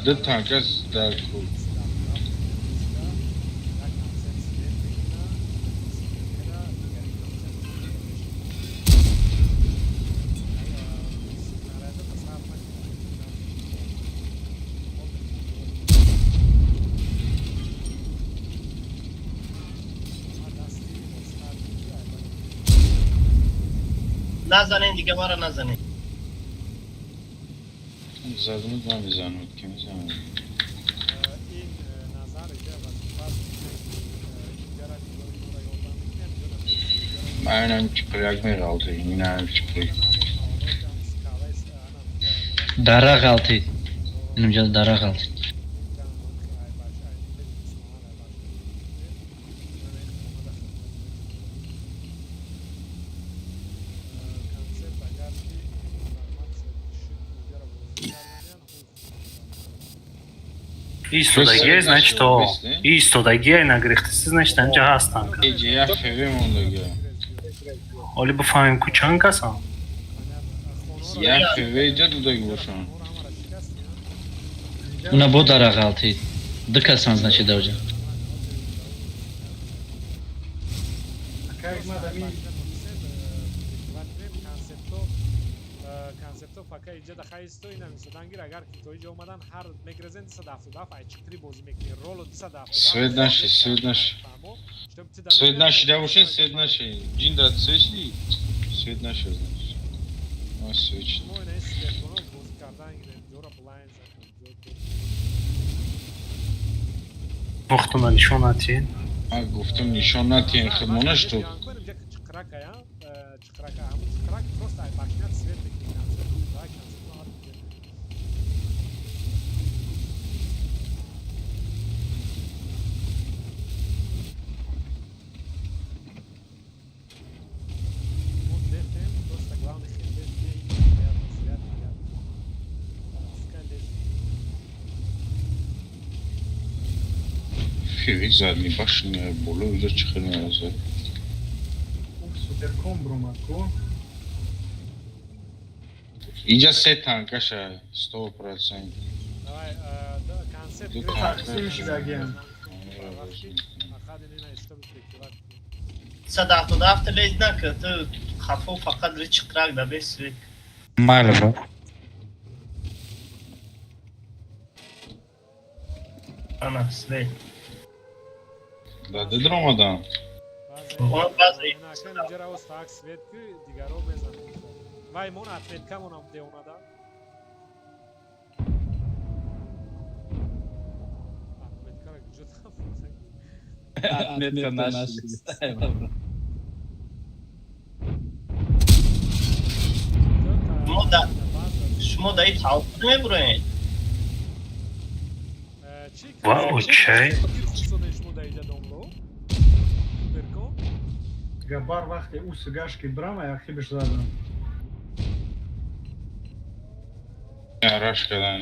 [SPEAKER 11] Ду танкас дар кул.
[SPEAKER 7] Назанен дига мара назанен.
[SPEAKER 11] Задумат ман мезанад, ки мезанад.
[SPEAKER 13] Ин назар иҷа вазифа иҷара
[SPEAKER 11] Манам чиқирак меғалтӣ, инам чиқирак.
[SPEAKER 12] Дара ғалтид. Инҷа дара ғалтид.
[SPEAKER 2] Истодагие, значит, то истодагие нагрехтаси, значит, анҷа ҳастанд.
[SPEAKER 11] Эҷа як феве мондага.
[SPEAKER 2] Оли бифаҳмем ку чанд касан?
[SPEAKER 11] Як феве иҷа додаги бошанд.
[SPEAKER 12] Уна бо дара ғалтид. Ду касан, значит, давҷа.
[SPEAKER 13] Концепто пока иҷа да хайсто ина мисодангир агар ки то иҷа омадан ҳар мегрезен 277 ай чиқтри бозӣ мекунӣ роло 277.
[SPEAKER 11] Свет наши, свет наши. Свет наши да бошен, свет наши. Ҷин да свет шди? Свет наши, значит. Ма свет шди.
[SPEAKER 13] Мо ина сверконо бозӣ кардан гирем, ҷора блайн закун, ҷо.
[SPEAKER 2] Вақтона нишон натиҳед.
[SPEAKER 11] Ман гуфтам нишон натиҳен хидмона што.
[SPEAKER 13] Чиқрака, я? Чиқрака, ҳамун чиқрак просто ай башнят свет мекунӣ концепт, да, концепт ҳар иҷа. Мо дефем, просто главный хелбет не.
[SPEAKER 11] Фивик задний башня боло уже чӣ хел меазад.
[SPEAKER 1] Суперком бромад ку.
[SPEAKER 11] Иҷа се танкаша 100%.
[SPEAKER 13] Давай, концепт.
[SPEAKER 11] Ду
[SPEAKER 1] Тақсим шудагиам.
[SPEAKER 7] 177 лез накард, ту хафо фақат ричиқрак да бес свет.
[SPEAKER 4] Майли, брат.
[SPEAKER 7] Ана свет.
[SPEAKER 11] Да дидр омадам.
[SPEAKER 7] Он база
[SPEAKER 13] инҷара остаак свет ки дигаро мезанад. Вай мон ответка монам деонада. Отметкара куҷо тафт?
[SPEAKER 12] Отметка нашли.
[SPEAKER 7] Шумо да ин тавқуф мебуроед?
[SPEAKER 2] Ва окей.
[SPEAKER 1] Габар вақте ӯ сигашки брама яхибиш задам.
[SPEAKER 11] Раш кардан.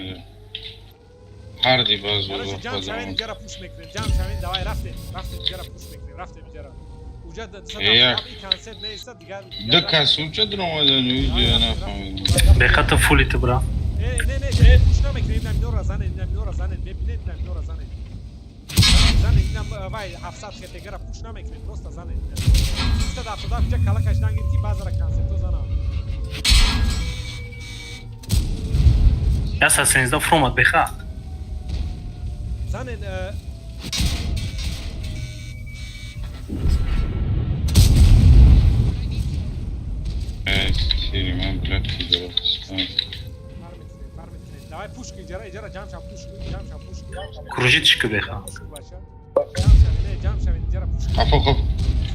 [SPEAKER 11] Ҳарди баз
[SPEAKER 13] Короче, ҷамъ шавед, иҷара пуш мекунем. Ҷамъ шавед, давай рафтем. Рафтем, иҷара пуш мекунем. Рафтем иҷара. Уҷа концерт неиста, дигар
[SPEAKER 11] Ду кас уҷа даромадан, уҷа нафаҳмидам.
[SPEAKER 2] Бехата фулите бра.
[SPEAKER 13] Не, не, не, пуш намекунем, инам инора занед, инам инора занед, мебинед, инам инора занед. Занед, инам вай 700 хетегара пуш намекунем, просто занед. 377 уҷа калакаш нангир ки баъзара концерто занам.
[SPEAKER 2] 113 фромад беха.
[SPEAKER 13] Занен Давай пушки, иҷара, иҷара, ҷамъ шав, пушки, ҷамъ шав, пушки.
[SPEAKER 2] Кружитиш ки беха.
[SPEAKER 13] Ҷамъ шав, не, ҷамъ шав, иҷара пушки.
[SPEAKER 11] Хафо, хафо.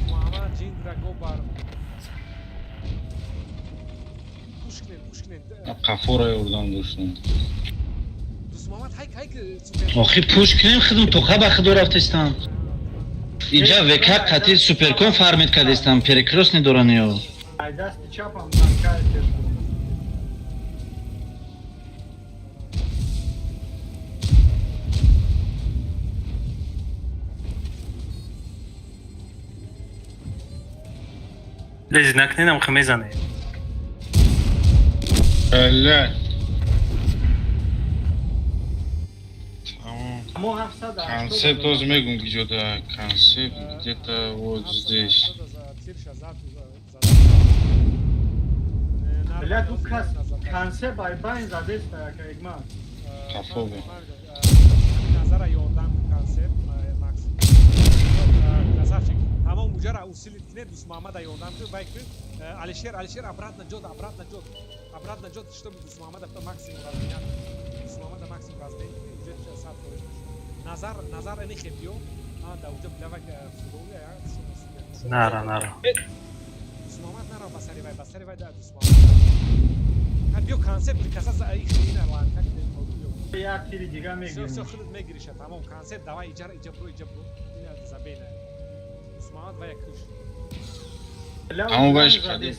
[SPEAKER 13] Муҳаммад Ҷиндра Гобар. Пушкнен, пушкнен.
[SPEAKER 11] Қафора ёрдам доштам.
[SPEAKER 12] Охи пуш кунем хидм то хаба хидо рафтестам. Инҷа ВК қати суперкон фармид кардестам, перекрёст недоран ё.
[SPEAKER 1] Ай дасти чапам танкай пеш.
[SPEAKER 2] Лези накненам хе мезане.
[SPEAKER 11] Бля. Концепт тоже мегум где-то. Концепт где-то вот здесь.
[SPEAKER 1] Бля, ду кас концепт ай байн задеста яка игма.
[SPEAKER 11] Хафове.
[SPEAKER 13] Назара ёрдам концепт Макс. Красавчик. Тамом уҷара усилит кине Дус Муҳаммада ёрдам ки вай ки Алишер, Алишер обратно ҷод, обратно ҷод. Обратно ҷод, чтобы Дус Муҳаммада максимум разменят. Дус Муҳаммада максимум размен уже 100 фоиз. Назар, Назар ини хебиё. А да уҷа блавак фудовия я.
[SPEAKER 2] Нара, нара.
[SPEAKER 13] Дус Муҳаммад нара басари вай, басари вай да Дус Муҳаммад. Ха биё концепт каса за их ина ланка ки.
[SPEAKER 1] Як тири дига мегирим.
[SPEAKER 13] Всё, всё худат мегириша, тамом концепт давай иҷара, иҷа бро, иҷа бро. Ина забена. Дус Муҳаммад вай куш.
[SPEAKER 11] Аммо вайш кади.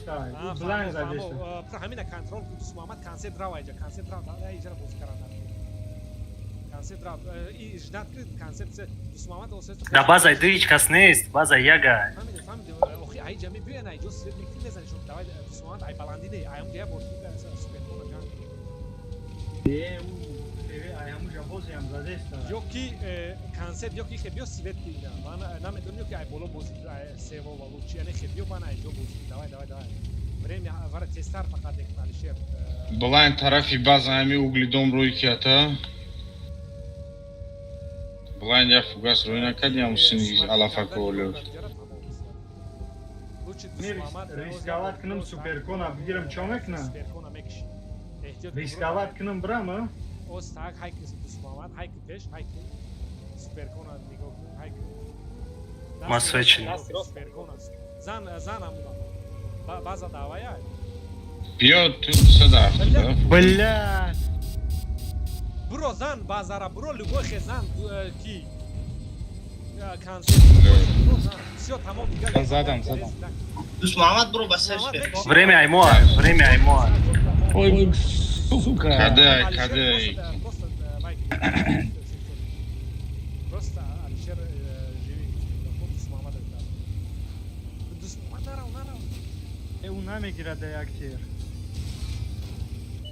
[SPEAKER 1] Блайн задеста.
[SPEAKER 13] Ҳамина контрол ку Дус Муҳаммад концепт рава иҷа, концепт рава, иҷара боз каран. Концепт рав, и ждат ки концепт Дус Муҳаммад осест.
[SPEAKER 2] Да база ду ҳеч кас нест, база яга.
[SPEAKER 13] Фаҳмидем, фаҳмидем. Охи ай ҷа мебиёян, ай ҷо свет мекунӣ мезанӣ шон. Давай Дус Муҳаммад ай баландӣ не, ай ҳамҷа я бор суперкона ҷанг.
[SPEAKER 1] Е, у ай ҳамуҷа бозиам задеста.
[SPEAKER 13] Ё ки концепт, ё ки хебиё свет ки ина. Ман намедонам ё ки ай боло бози сево ва лучи, яъне хебиё ман ай ҷо бози. Давай, давай, давай. Время вара тестар фақат мекунад Алишер.
[SPEAKER 11] Блайн тарафи база ҳами угли дом рӯй кията. Блайн я фугас рӯй накард, ям сини алафако олё.
[SPEAKER 1] Рисковать кунам суперкона бигирам чо мекунам?
[SPEAKER 13] Суперкона мекиши.
[SPEAKER 1] Рисковать кунам брам,
[SPEAKER 13] Оз так ҳайки Дус Муҳаммад, ҳайки пеш, ҳайки суперкона нигоҳ кун, ҳайки.
[SPEAKER 2] Ма свечи.
[SPEAKER 13] Суперкона. Зан, зан амуда. База давай ай.
[SPEAKER 11] Биё ту 170.
[SPEAKER 1] Бля.
[SPEAKER 13] Бро зан базара, бро любой хезан ки концепт. Бро зан. Всё тамом дигар.
[SPEAKER 4] Задам, задам.
[SPEAKER 7] Дус Муҳаммад бро ба сар суперкон.
[SPEAKER 2] Время аймоа, время аймоа.
[SPEAKER 4] Ой, сука.
[SPEAKER 11] Кадай, кадай.
[SPEAKER 13] Просто Алишер
[SPEAKER 1] Намегирад да як тир.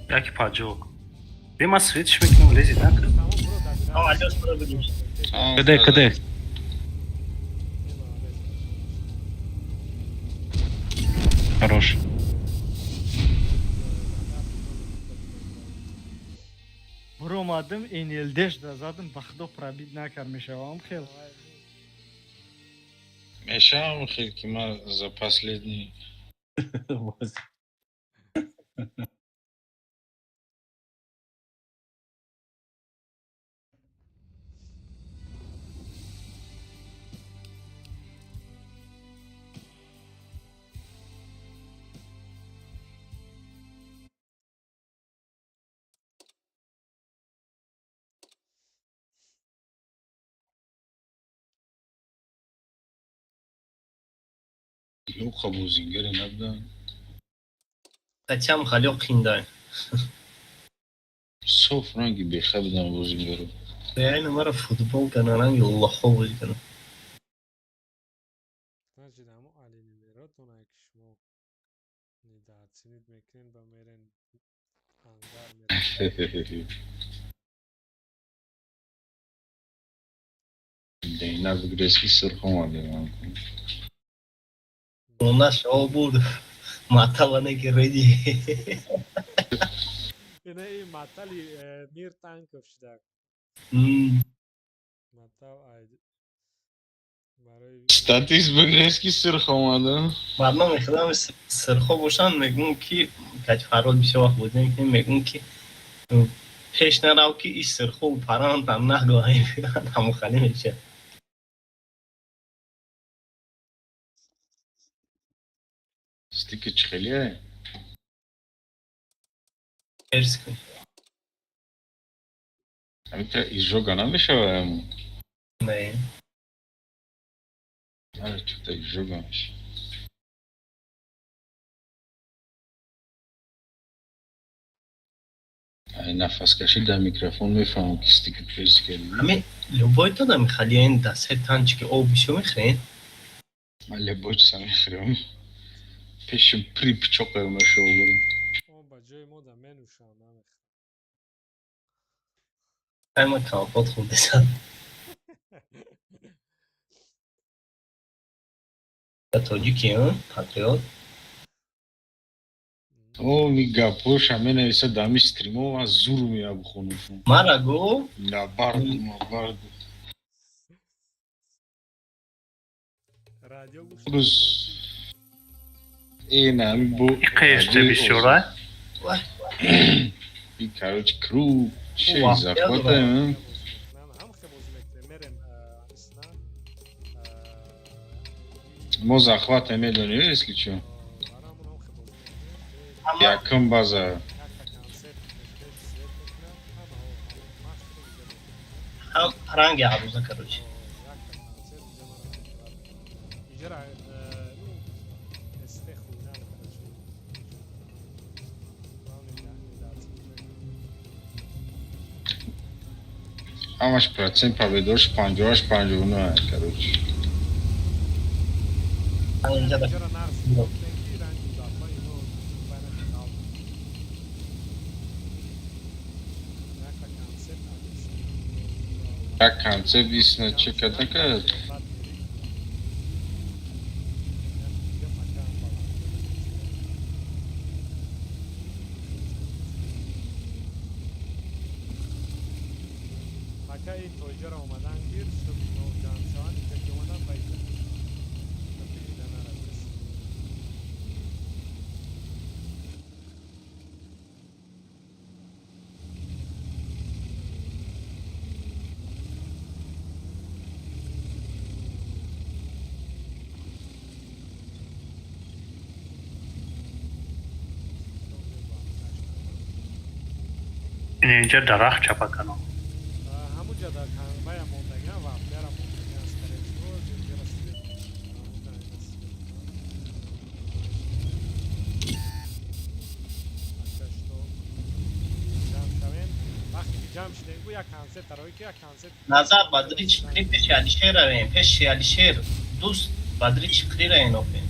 [SPEAKER 2] Яки 50. Бе, ма светиш мекунам, лези накун.
[SPEAKER 7] Алёш, буро бигир.
[SPEAKER 4] Каде, каде? Хорош.
[SPEAKER 1] Буромадам, НЛДш да задам, ба худо пробить накар, мешавам хел.
[SPEAKER 11] Мешавам хел, ки ман за последний. Луқа бозингаре набуданд.
[SPEAKER 7] Қатиам халё қиндай.
[SPEAKER 11] Соф ранги беха буданд бозингаро.
[SPEAKER 7] Реально мара футбол кана ранги лохо бозӣ кана.
[SPEAKER 13] Значит, ҳамо алинимеротона, ки шумо недооценить мекунед ба мерен ангар мерен.
[SPEAKER 11] Дейна бигрески сурх омадем.
[SPEAKER 7] Наш бурд. Матала неки реди.
[SPEAKER 13] Ина и матали Мир Танков шуда. Матал ай барои
[SPEAKER 11] Статис бигрески сурх омадам.
[SPEAKER 7] Мардум мехӯрам сирхо бошанд, мегӯм, ки кач фарод бисёр вақт бозӣ мекунем, мегӯм, ки пеш нарав, ки и сирхо парантам нагоҳӣ ҳамухалӣ мешавад.
[SPEAKER 11] Стики чӣ хеле?
[SPEAKER 7] Эрс кун.
[SPEAKER 11] Ҳамита изжога намешава ҳамун?
[SPEAKER 7] Не.
[SPEAKER 11] Ара, чута изжога меша. Ай нафаскашӣ дар микрофон мефаҳмам, ки стики перс кардӣ.
[SPEAKER 7] Ҳами любой то мехали ин дастаи танчики об бисёр мехӯрен?
[SPEAKER 11] Ман любой чиза мехӯрам. Пеши при пичоқе мешава бурам.
[SPEAKER 13] О, ба ҷои мо да менӯшам, намехӯрам.
[SPEAKER 7] Ай, ма компот хӯрдесам. Тоҷики, патриот.
[SPEAKER 11] О, ми гапоша менависа дами стримов, аз зур мея бухонушон.
[SPEAKER 7] Мара го?
[SPEAKER 11] Набарду, набарду.
[SPEAKER 13] Радио гӯш.
[SPEAKER 11] Рӯз ина ами бо
[SPEAKER 2] Иқеште бисёра?
[SPEAKER 11] И короче круг, че захватаем.
[SPEAKER 13] Ҳам хе бозӣ мекунем, мерем исна.
[SPEAKER 11] Мо захватаем, медонӣ, если чё. Якум база.
[SPEAKER 7] Ҳам ранги арӯза, короче.
[SPEAKER 13] Иҷара ну СТ хуйна, короче. Главное, недооценить мекунем.
[SPEAKER 11] Ҳамаш процент победош 58 59, короче.
[SPEAKER 13] Иҷара нарс ки ранги дафа ино байна финал. Якта концепт агрессив.
[SPEAKER 11] Як концепт исна чӣ карда кард?
[SPEAKER 13] Ака, ин то иҷара омадан гир, чтоб ино ҷамъ шаванд, инҷа ки омадан ба иҷа. Чтоб бигида наравес.
[SPEAKER 2] Инҷа дарахт чапа канам.
[SPEAKER 13] Ҳамуҷа дар вая мондагиам, вафляра мондагиам, скорее всего, ҷира свет. Ҳамуҷа ина свет. Ака, что ҷамъ шавем, вақте ки ҷамъ шидем, гу як концерт дарои, ки як концерт.
[SPEAKER 7] Назар бадри чиқри пеши Алишер равем, пеши Алишер дӯст бадри чиқри равем, охе.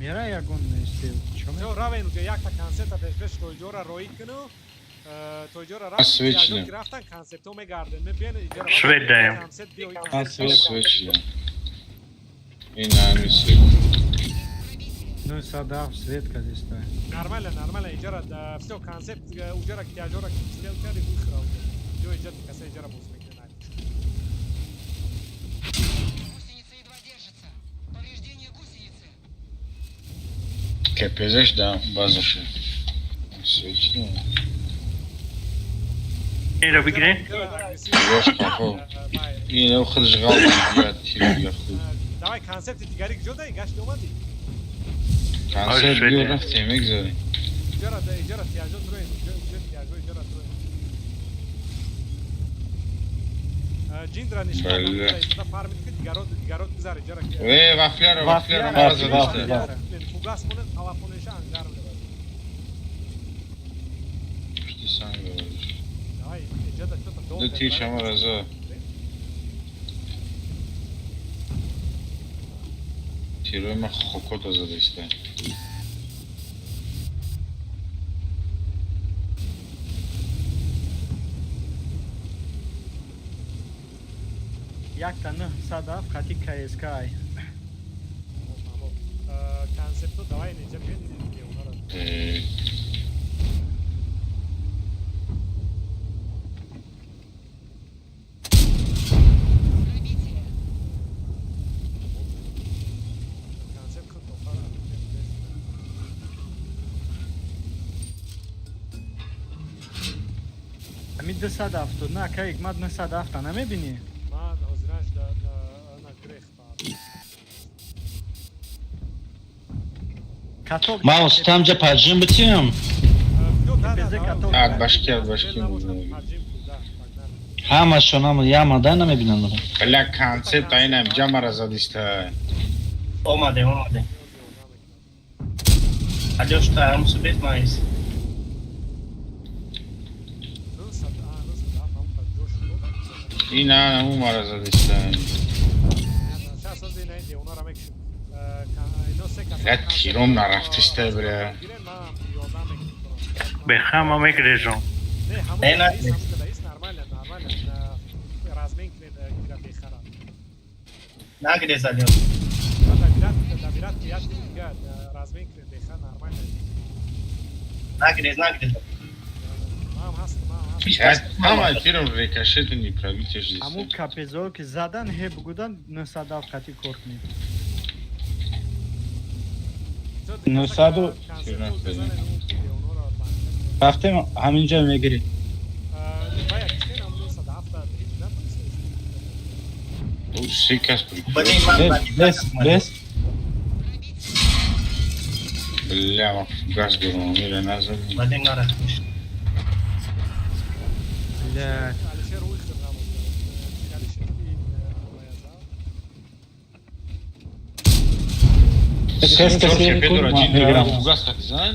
[SPEAKER 1] Мера ягон стил. Чо
[SPEAKER 13] Всё, равен уҷа якта концепта пешпеш тоиҷора роӣ куну. Тоиҷора
[SPEAKER 11] Свечи.
[SPEAKER 13] рафтан концептҳо мегардем. Мебиен иҷора.
[SPEAKER 2] Швед даем.
[SPEAKER 13] Концепт биё.
[SPEAKER 11] Свечи. Ин ами свет.
[SPEAKER 1] Ну садав свет казиста.
[SPEAKER 13] Нормально, нормально, иҷора всё концепт уҷора тиажора стил карди выхра. Ҷо иҷа каса иҷора боз мекунад.
[SPEAKER 11] КПЗш да базаше. Свечи.
[SPEAKER 2] Инро бигирем.
[SPEAKER 11] Гош қафо. Ин худаш ғал мегирад тир я худ.
[SPEAKER 13] Давай концепти дигари куҷо даи гашти омадӣ?
[SPEAKER 11] Концерт биё рафтем мегзарем.
[SPEAKER 13] Иҷора иҷора тиажо дроен, иҷо тиажо иҷора дроен. Ҷиндра нишона фармид ки дигарот дигарот гузар иҷора.
[SPEAKER 11] Э вафляра вафляра мара задиста.
[SPEAKER 13] Фугас монед талафонеша ангар меравад.
[SPEAKER 11] Пушти санг меравад.
[SPEAKER 13] Давай иҷода чота
[SPEAKER 11] Ду тир шама раза. Тирои ма хокота задиста.
[SPEAKER 1] Якта 907 хати КСК.
[SPEAKER 13] Концепту давай неҷа биён онара.
[SPEAKER 1] Ами 270 на кай мад 907 намебинӣ?
[SPEAKER 13] Ман ҳозираш на грех.
[SPEAKER 12] Ман устамҷа паджим битим.
[SPEAKER 11] Башки башки.
[SPEAKER 12] Ҳамашон ямада намебинанд.
[SPEAKER 11] Бля концепт айнам ҷамара задиста.
[SPEAKER 7] Омадем, омадем. Алёш, та ҳамсу бет маис.
[SPEAKER 11] Ин ана мара задиста. Я тиром нарафтиста бля.
[SPEAKER 2] Бехама мегрежам.
[SPEAKER 7] Не, не. Нагрез алё. Нагрез, нагрез.
[SPEAKER 11] Ҳама тиром рикошети не пробитие здесь.
[SPEAKER 1] Аму капезо ки задан ҳе бугудан 907 хати кор кунед.
[SPEAKER 14] 900 рафтем ҳаминҷа мегирем. Бес бес.
[SPEAKER 11] Бля, ма газ беру, мира назад.
[SPEAKER 7] Бадем нара.
[SPEAKER 1] Бля.
[SPEAKER 14] Кас каси мегирам.
[SPEAKER 11] Фугас хати зан?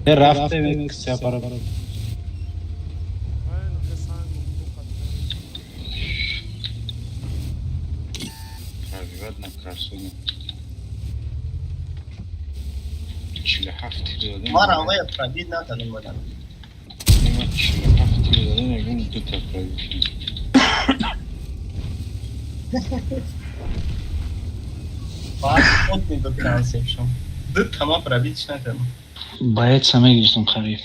[SPEAKER 14] Рафтем сапара.
[SPEAKER 11] Пробивать на красу. 47 тир задем.
[SPEAKER 7] Мара вая пробит накардем бадан.
[SPEAKER 11] Ма 47 тир задем, ягон дута пробит.
[SPEAKER 7] Баъд худ медод концепшон. Ду тама пробитш накардем.
[SPEAKER 12] Боец мегирифтам хариф.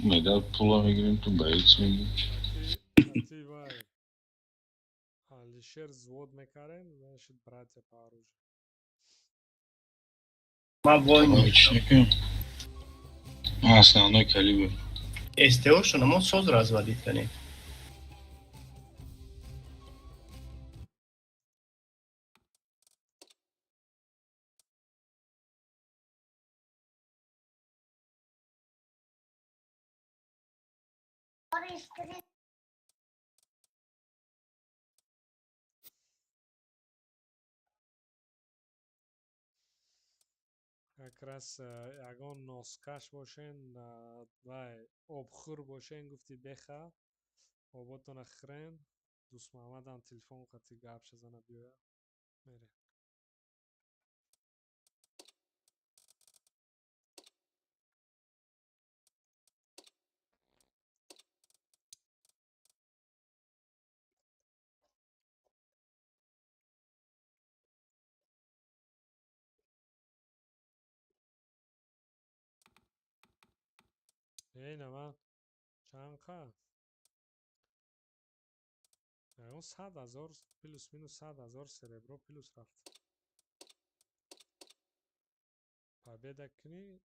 [SPEAKER 11] Медал пула мегирим, ту боец мегирим.
[SPEAKER 13] Алишер взвод мекарем, значит, братья по оружию.
[SPEAKER 7] Ма войну.
[SPEAKER 11] Основной калибр.
[SPEAKER 7] СТО шо намо соз развалить кане.
[SPEAKER 13] Как раз ягон носкаш бошен вай обхӯр бошен, гуфти беха оботона хӯрен. Дӯстмуҳаммадам телефон қати гап шазана биёя, мерем. Эй, нама чанд қа? Ягон 100 000, плюс минус 100 000 серебро плюс рафт. Победа кунӣ,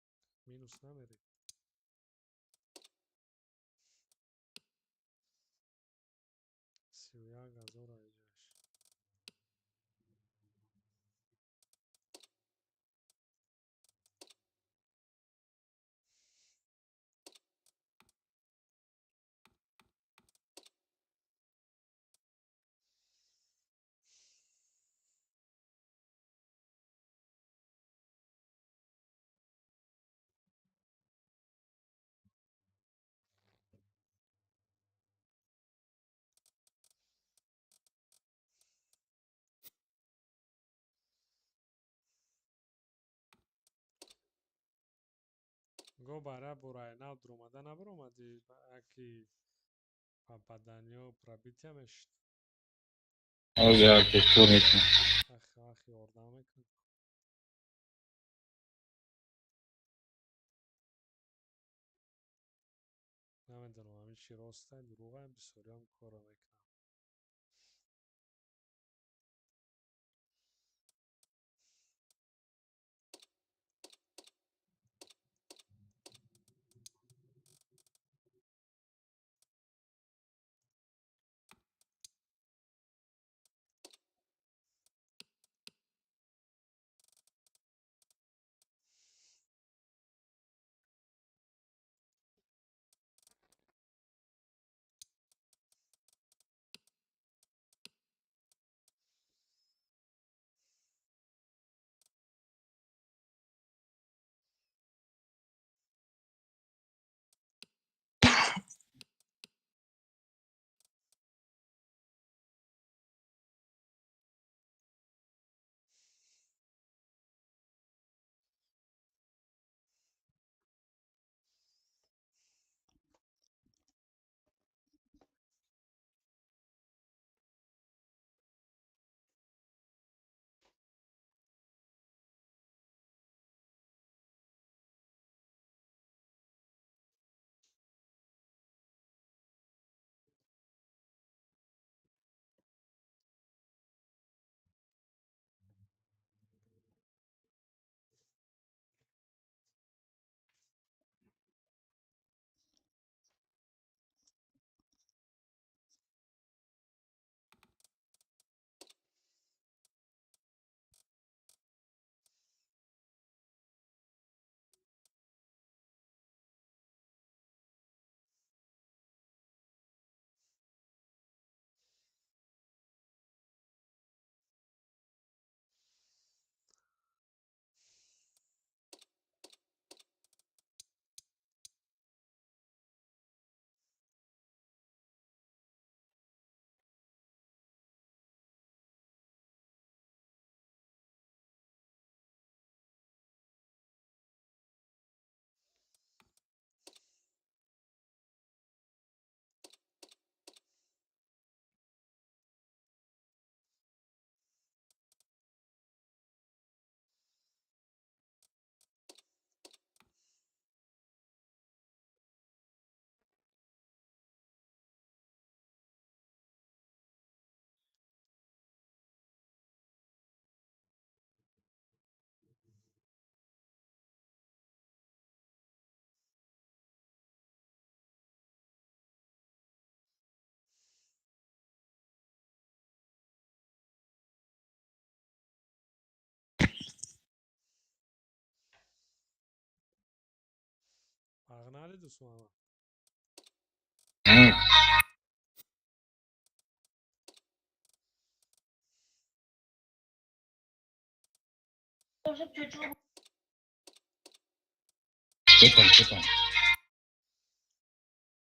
[SPEAKER 13] минус намерӣ. 31 000 аиҷаш. Го бара бурайнав дуромада набаромадӣ, аки попаданиё пробития мешуд.
[SPEAKER 4] Ҳозир архитектур мекунам.
[SPEAKER 13] Ахи, ахи, ёрдам мекунад. Намедонам, ҳамин чи ростай, дурӯғай, бисёриам корро мекунам. Погнали, Дусмана.
[SPEAKER 11] Чепам, чепам.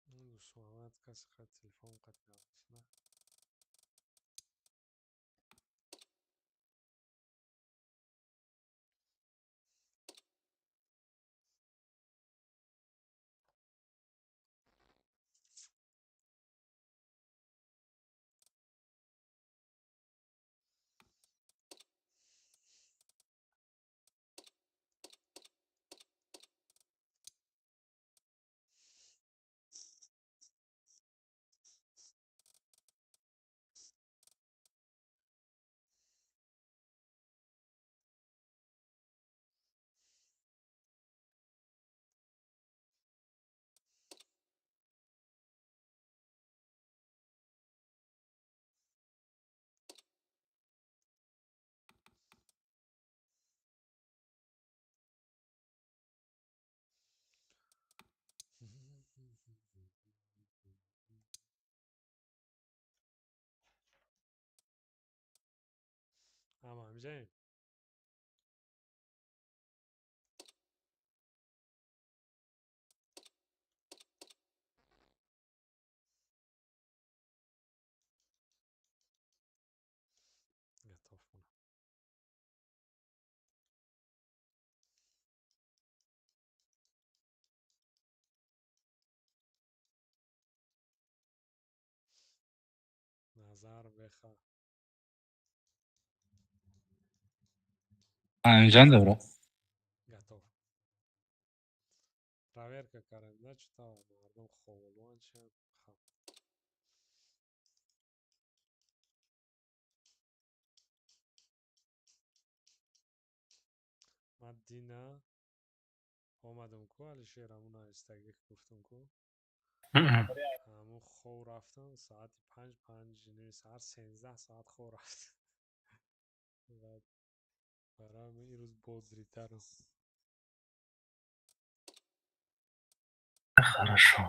[SPEAKER 13] Дӯстмуҳаммад касе қад телефон қат нависна. Ама ҳамиҷаем. Готов мона. Назар Веха.
[SPEAKER 4] Ҳамиҷан добро.
[SPEAKER 13] Готов. Проверка кардем, начита мардум ховолуан шан. Хаб. Ман дина омадам ку Алишер ҳамун навистагӣ гуфтам ку. Ҳамун хов рафтам соати 5, 5:30 саҳар 13 соат хов рафтам. Баъд барои ҳамин ирӯз бодритарам.
[SPEAKER 2] Хорошо.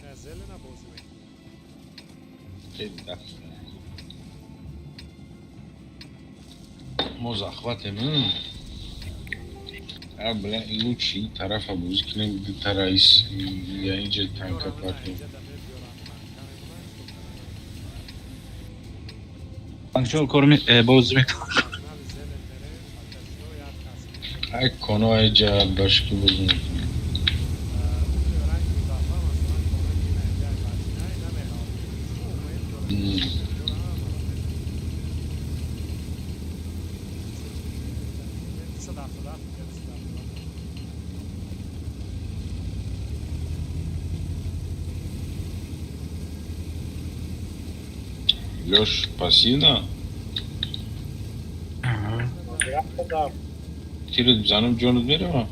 [SPEAKER 13] Не, зелена бозӣ мекунӣ.
[SPEAKER 11] Мо захватем. А, бля, лучше ин тарафа бозӣ кунем, ду тара ис я инҷа танка партем.
[SPEAKER 4] Панчол кор бозӣ мекунам.
[SPEAKER 11] Ай коно айҷа башки бозӣ мекунем. Лёш, пассивно? Тират бизанам ҷонат мерава?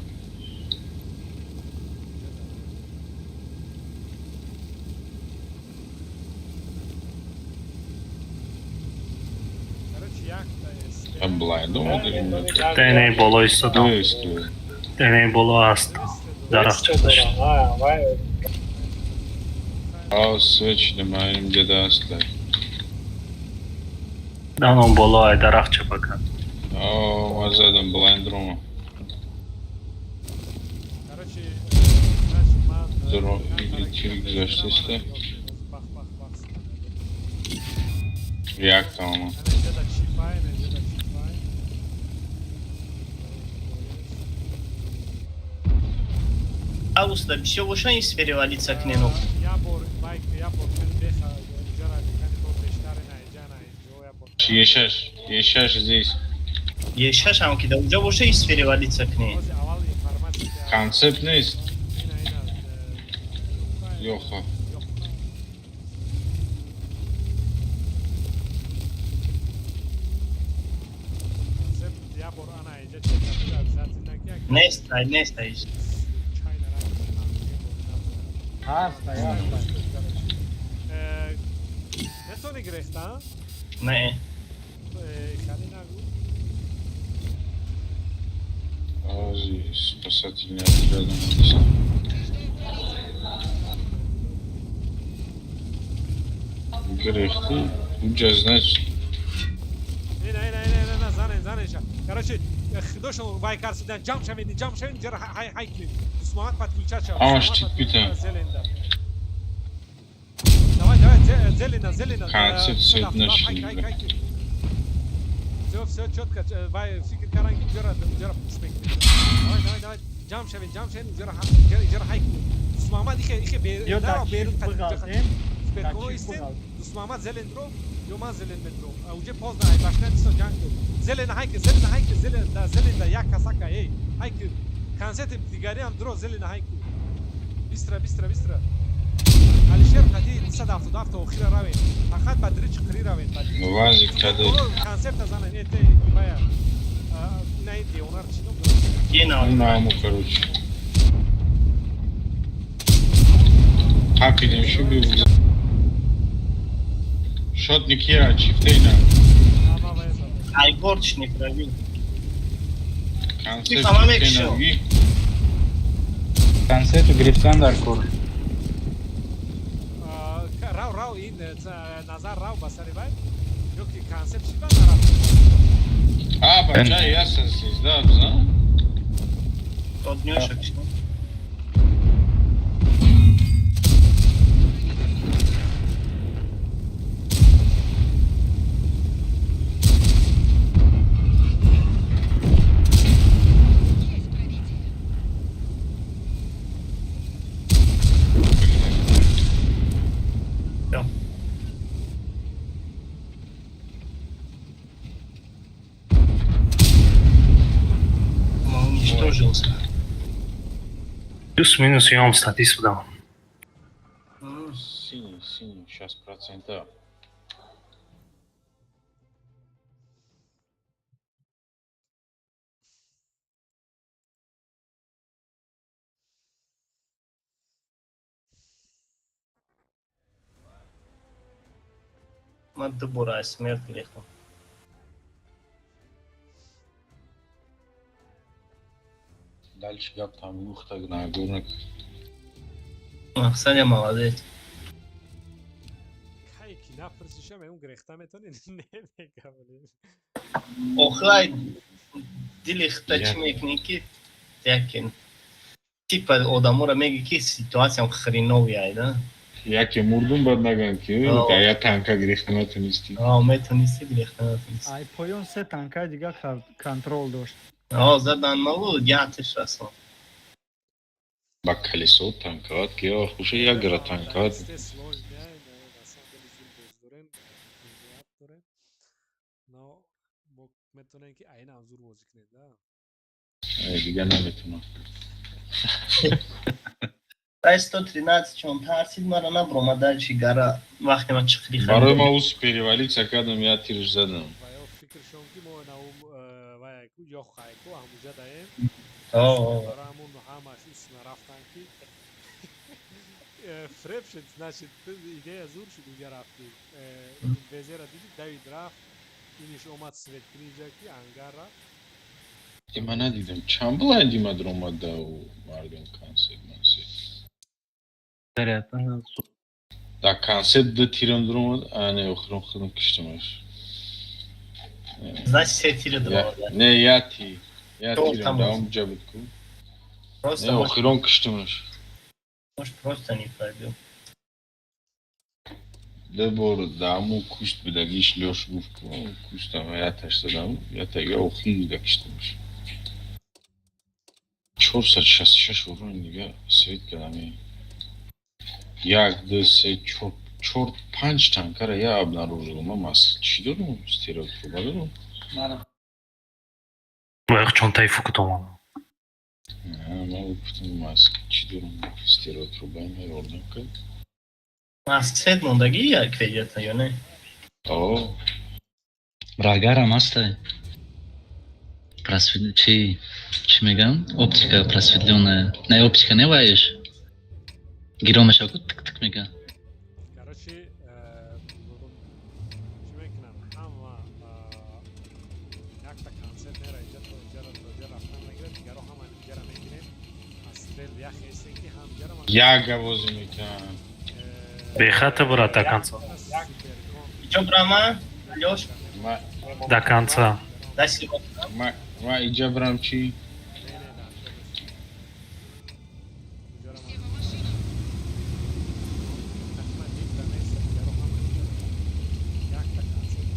[SPEAKER 11] Блайндом одерим.
[SPEAKER 2] Тене боло истодам. Тене боло аст. Дарахт чапашт.
[SPEAKER 11] А, свеч немаем ҷада аст.
[SPEAKER 2] Данон боло ай дарахт чапака.
[SPEAKER 11] А, ма задам блайнд рома. Дро, тир гузаштаста. Як тамом.
[SPEAKER 7] Августа бисёр бошан ин сферевалица кунен.
[SPEAKER 11] Ешаш, ешаш здесь.
[SPEAKER 7] Ешаш ҳам ки дар онҷо боша ин сферевалица кунен.
[SPEAKER 11] Концепт нест. Ёха.
[SPEAKER 7] Нест, ай нест, ай.
[SPEAKER 1] Ҳаста, ҳаста.
[SPEAKER 13] Метавонӣ гирехта?
[SPEAKER 7] Не.
[SPEAKER 13] Хали нагӯ.
[SPEAKER 11] Ази спасательный отряд написано. Грехти, уҷа, значит.
[SPEAKER 13] Ина, ина, ина, ина, ина, занен, занеша. Короче, худошон вай карсидан, ҷамъ шавед, ҷамъ шавед, ҷара ҳай ҳай кунед. Дусмоҳат подключать шавад.
[SPEAKER 11] Ҳамаш чит пита.
[SPEAKER 13] Зеленда. Давай, давай, зелена, зелена.
[SPEAKER 11] Концепт свет нашли.
[SPEAKER 13] Все, все четко, вай фикр кардан ки ҷара ҷара пуш мекунед. Давай, давай, давай, ҷамъ шавед, ҷамъ шавед, ҷара ҷара ҳай кунед. Дусмоҳамад ихе ихе наро берун
[SPEAKER 1] қадим.
[SPEAKER 13] Суперконо истен, Дусмоҳамад зелен дро, ё ман зелен медром. Уже поздно, ай башна дисо ҷанг дод. Зелена ҳайки, зелена ҳайки, зелена, зелена як касака, эй, ҳайки. Концерти дигариам дро, зелена ҳайку. Бистра, бистра, бистра. Алишер қади 277 охира равен. Фақат ба дрич қири равен.
[SPEAKER 11] Вазик каде.
[SPEAKER 13] Концерта занен, э, те, бая. На ин девонар чӣ ном дорад?
[SPEAKER 11] Наму, короче. Қапидем шу биб. Шотник ера, чифтейна.
[SPEAKER 7] Айборчник равин.
[SPEAKER 11] Концерт
[SPEAKER 7] Фама
[SPEAKER 11] чифтейна
[SPEAKER 7] мекшо.
[SPEAKER 11] ги.
[SPEAKER 14] Концерту гирифтан дар кор.
[SPEAKER 13] Рав, рав, ин назар рав ба сари вай. Ё ки концепт чӣ ба нарафт?
[SPEAKER 11] А, бача, ясен сезда, бза.
[SPEAKER 7] Однёшек шо. Всё. Уничтожился.
[SPEAKER 2] Плюс-минус ём статист будам.
[SPEAKER 11] Синий, синий, сейчас процента.
[SPEAKER 7] Ман ду бора аз смерть гирифтам.
[SPEAKER 11] Дальше гап там гухта нагорник.
[SPEAKER 7] Мақсад я молодец.
[SPEAKER 13] Кай ки напурсиша мегум гирехта метавонӣ? Не мегам.
[SPEAKER 7] Охирай дили хита чӣ мекунӣ ки якин типа одаморо мегӣ ки ситуатсиям хреновый айда.
[SPEAKER 11] Яке мурдум бад наган ки я танка гирехта натонисти.
[SPEAKER 7] А, метонисти гирехта натонисти.
[SPEAKER 1] Ай поён се танкаи дигар контрол дошт.
[SPEAKER 7] А, задан малу ятиш расон.
[SPEAKER 11] Ба колесо танкават ки я хуша як гра танкават.
[SPEAKER 13] Сложно, на самом деле зур боз дорем, ҷоаб дорем. Но мо метавонем ки айнан зур бозӣ кунем, да?
[SPEAKER 11] Ай, дига наметонам.
[SPEAKER 7] Ай 113 чон тарсид мара наброма дальше гара вақте ман чиқри
[SPEAKER 11] Барои ма ус перевалиться кардам, я тирш задам.
[SPEAKER 13] Ва ё фикршон ки мо наум ваяку ё хайку ҳамуҷа даем. Барои ҳамун ҳамаш ус нарафтан ки фреб шуд, значит, идея зур шуд, уҷа рафтӣ. Везера дидӣ, давид рафт, иниш омад свет книҷа ки ангар рафт.
[SPEAKER 11] Е, ман надидам. Чанд блайнди ма дромад да у мардум концерт мансет. Да концерт ду тирам дромад, а не охирон худам киштамаш.
[SPEAKER 7] Значит, се тира дромад.
[SPEAKER 11] Не, я ти. Я тирам да ум ҷа буд ку.
[SPEAKER 7] Просто
[SPEAKER 11] Не, охирон киштамаш.
[SPEAKER 7] Может, просто не пробил.
[SPEAKER 11] Ду бор да ҳамун кушт будагиш лёш гуфт ку куштам яташ задам, ятага охир да киштамаш. 466 урон дига свет кардам. Як, ду, се, чор, чор, панҷ танкара я обнаружил. Ман мас чӣ дорум? Стереотруба дорум?
[SPEAKER 2] Баяқ чон тайфук томон.
[SPEAKER 11] Ман гуфтам маск чӣ дорум? Стереотруба ма ёрдам кард.
[SPEAKER 7] Маск свет мондагӣ як кредита ё не?
[SPEAKER 11] О,
[SPEAKER 12] Рагарам ҳастай. Просвет чи чӣ мегӯям? Оптика просветлённая. Не, оптика не ваеш? Гирон мешавад, ку тик тик мекунад.
[SPEAKER 13] Короче, чӣ мекунам, ҳама якта концерт мера иҷа то иҷара то иҷа рафтан мегирад, дигаро ҳама иҷара мегирем. Аз стрел ях ҳестем, ки ҳам иҷара ман
[SPEAKER 11] Як овози мекунам.
[SPEAKER 2] Бехата брат, до конца.
[SPEAKER 7] Иҷо брама, Алёш?
[SPEAKER 2] До конца.
[SPEAKER 7] Дасти.
[SPEAKER 11] Ма иҷа брам чӣ?
[SPEAKER 13] Якта концерт.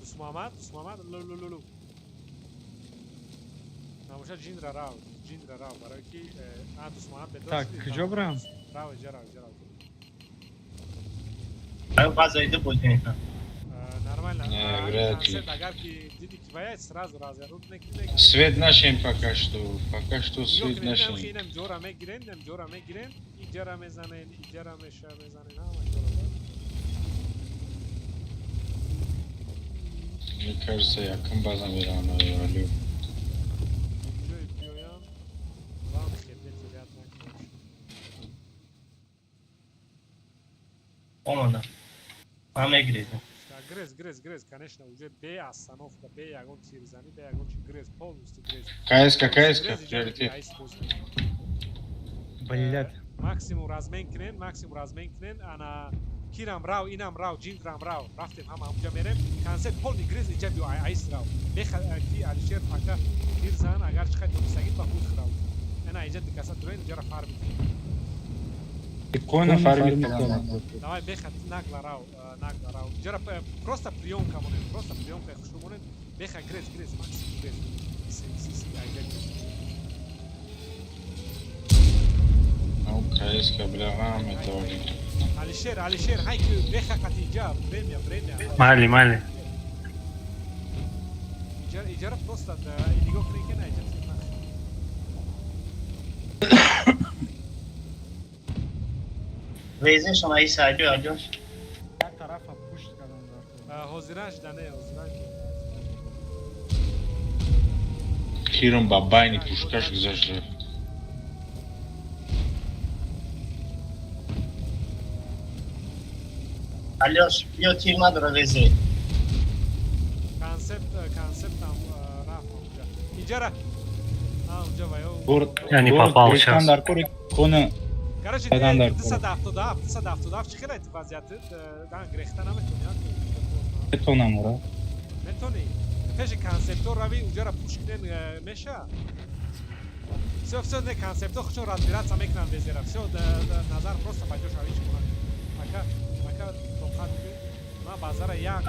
[SPEAKER 13] Дусмуҳаммад, Дусмуҳаммад, лу лу лу лу. Намоша ҷинра рав, ҷинра рав, барои ки а Дусмуҳаммад бедор
[SPEAKER 1] Так,
[SPEAKER 13] шуди,
[SPEAKER 1] куҷо брам?
[SPEAKER 13] Рав, иҷа рав, иҷа рав.
[SPEAKER 7] Аю база иду бозӣ мекунам.
[SPEAKER 13] Нормально.
[SPEAKER 11] Не,
[SPEAKER 13] А,
[SPEAKER 11] вряд ли.
[SPEAKER 13] концерт агар ки диди ки ваяд, сразу развернут мекунӣ.
[SPEAKER 11] Свет нашем пока что. Пока что свет нашем.
[SPEAKER 13] Инам ҷора мегирен, инам ҷора мегирен, иҷара мезанен, иҷара меша мезанен, ҳама ҷора.
[SPEAKER 11] Мне кажется, якум база мерам на Алё.
[SPEAKER 13] Ҷои биёям, вам хеле терять накунам.
[SPEAKER 7] Омадам. Ман мегирезем.
[SPEAKER 13] Грез, грез, грез, конечно, уже бе остановка, бе ягон тирзанӣ, бе ягон чи, грез, полностью грез.
[SPEAKER 11] КСК, КСК,
[SPEAKER 13] Грез, иҷа
[SPEAKER 11] приоритет.
[SPEAKER 13] айс бозӣ мекунем.
[SPEAKER 1] Блядь.
[SPEAKER 13] Максимум размен кунен, максимум размен кунен, ана кирам рав, инам рав, ҷиндрам рав, рафтем, ҳама ҳамҷа мерем, концерт полный грез, иҷа биё, айс рав. Беха ки Алишер пока тирзан, агар чӣ қадр донистагӣ ба худ рав. Ана иҷа дикаса дурен, иҷара фар мекунем.
[SPEAKER 14] Кона фарми.
[SPEAKER 13] Давай, беха нагла рав, нагла рав. Иҷара просто приёмка монем, просто приёмка хушрӯ монем. Беха грез, грез, максимум грез. Си, си, си, айҷа грез.
[SPEAKER 11] Ау, КСК, бля, вам это уже.
[SPEAKER 13] Алишер, Алишер, ҳай ки беха қати иҷа, время, время.
[SPEAKER 2] Майли, майли.
[SPEAKER 13] Иҷара, иҷара просто нигоҳ кунед, ки на иҷа тир нах.
[SPEAKER 7] Везешон аи сайдё, Алёш.
[SPEAKER 1] Як тарафа пушт кардам дар кор.
[SPEAKER 13] Ҳозираш да не, ҳозираш.
[SPEAKER 11] Хиром ба байни пушкаш гузашт.
[SPEAKER 7] Алёш, биё, тир надора везе.
[SPEAKER 13] Концепт, концептам рафт онҷа. Иҷара. А, онҷа ва ё.
[SPEAKER 2] Я не попал сейчас.
[SPEAKER 14] Дар кори кона.
[SPEAKER 13] Короче,
[SPEAKER 14] Задан дар кор.
[SPEAKER 13] 277, 277, чӣ хеле вазъият? Дан грехта наметонӣ, а?
[SPEAKER 14] Метонам, ора.
[SPEAKER 13] Метонӣ. Пеши концепто рави, уҷара пуш кунен меша. Всё, всё, не, концепто худшон разбираться мекунанд безера. Всё, назар просто ба ҷош авич кунанд. Пока, пока тоқат кун. Ма базара як,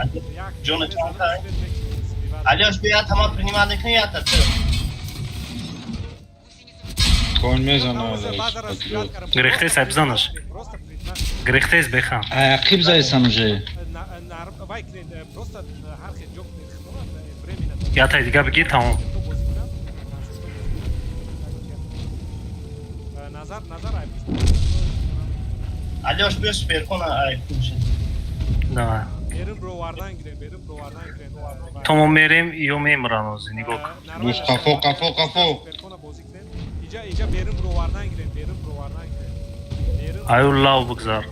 [SPEAKER 13] як.
[SPEAKER 7] Ҷоно, чанд тай?
[SPEAKER 13] Свет мекунем, сбивать.
[SPEAKER 7] Алёш, биё, тама принимать мекунӣ, ята ту.
[SPEAKER 11] Кон мезана.
[SPEAKER 2] Грехтес, айбзанаш.
[SPEAKER 13] Просто принимать.
[SPEAKER 2] Грехтес, беха.
[SPEAKER 12] Ақиб заесан уже.
[SPEAKER 13] Вай кунед, просто ҳар хел ҷо кунед, временно.
[SPEAKER 2] Ятай дига бигир, тамом.
[SPEAKER 13] Назар, назар, ай.
[SPEAKER 7] Алёш, биё, суперкона ай пуш.
[SPEAKER 2] Давай.
[SPEAKER 13] Берим бровардан гирем, берим бровардан гирем.
[SPEAKER 2] То мо мерем, ё мемран ҳозир, нигоҳ кун.
[SPEAKER 11] Дӯст, қафо, қафо, қафо.
[SPEAKER 13] Суперкона бозӣ кунем. Иҷа, иҷа берим бровардан гирем, берим бровардан гирем. Берим.
[SPEAKER 2] Аю лав бигзар.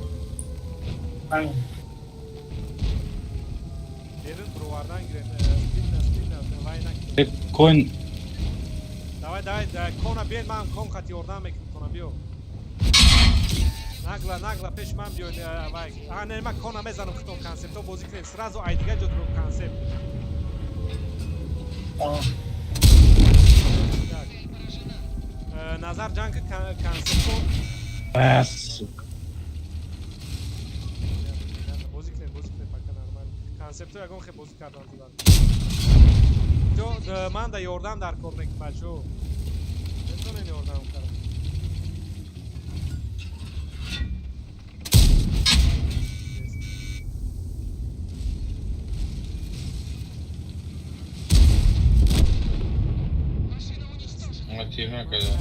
[SPEAKER 13] Берим бровардан гирем. Спинна, спинна, вай накунем.
[SPEAKER 14] Кон.
[SPEAKER 13] Давай, давай, давай, кона биен, ман кон қати ёрдам мекунам, кона биё. Нагла, нагла, пеш ман биё, вай. А, не, ман кона мезанам хитон, концепто бозӣ кунем. Сразу ай дига ҷо дуру концепт. Так. Назар ҷанг концепто
[SPEAKER 14] Бас.
[SPEAKER 13] Бозӣ кунем, бозӣ кунем, пока нормально. Концепто ягон хел бозӣ кардан задан. Ҷо, ман да ёрдам дар кор мекунам, бачаҳо. Метонен ёрдам кард.
[SPEAKER 11] Ма тир накардам.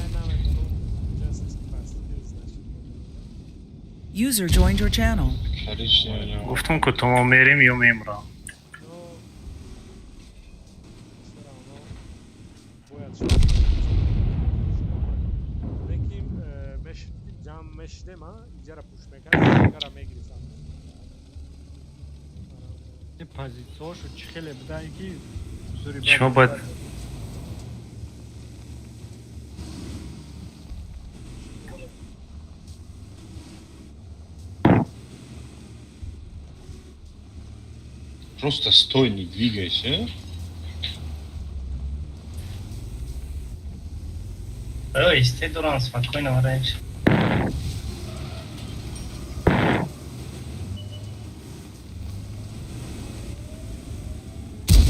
[SPEAKER 3] User joined your channel.
[SPEAKER 11] Коричневый.
[SPEAKER 2] Гуфтам ку, то мо мерем, ё мемрам.
[SPEAKER 13] Бояд Ҷамъ мешидем, а иҷара пуш мекардем, ҷара мегирифтам.
[SPEAKER 1] Позитсияшо чӣ хеле будан ки зури
[SPEAKER 2] Шумо бояд
[SPEAKER 11] Просто стой, не двигайся.
[SPEAKER 7] Ой, сте дорам спокойно раньше.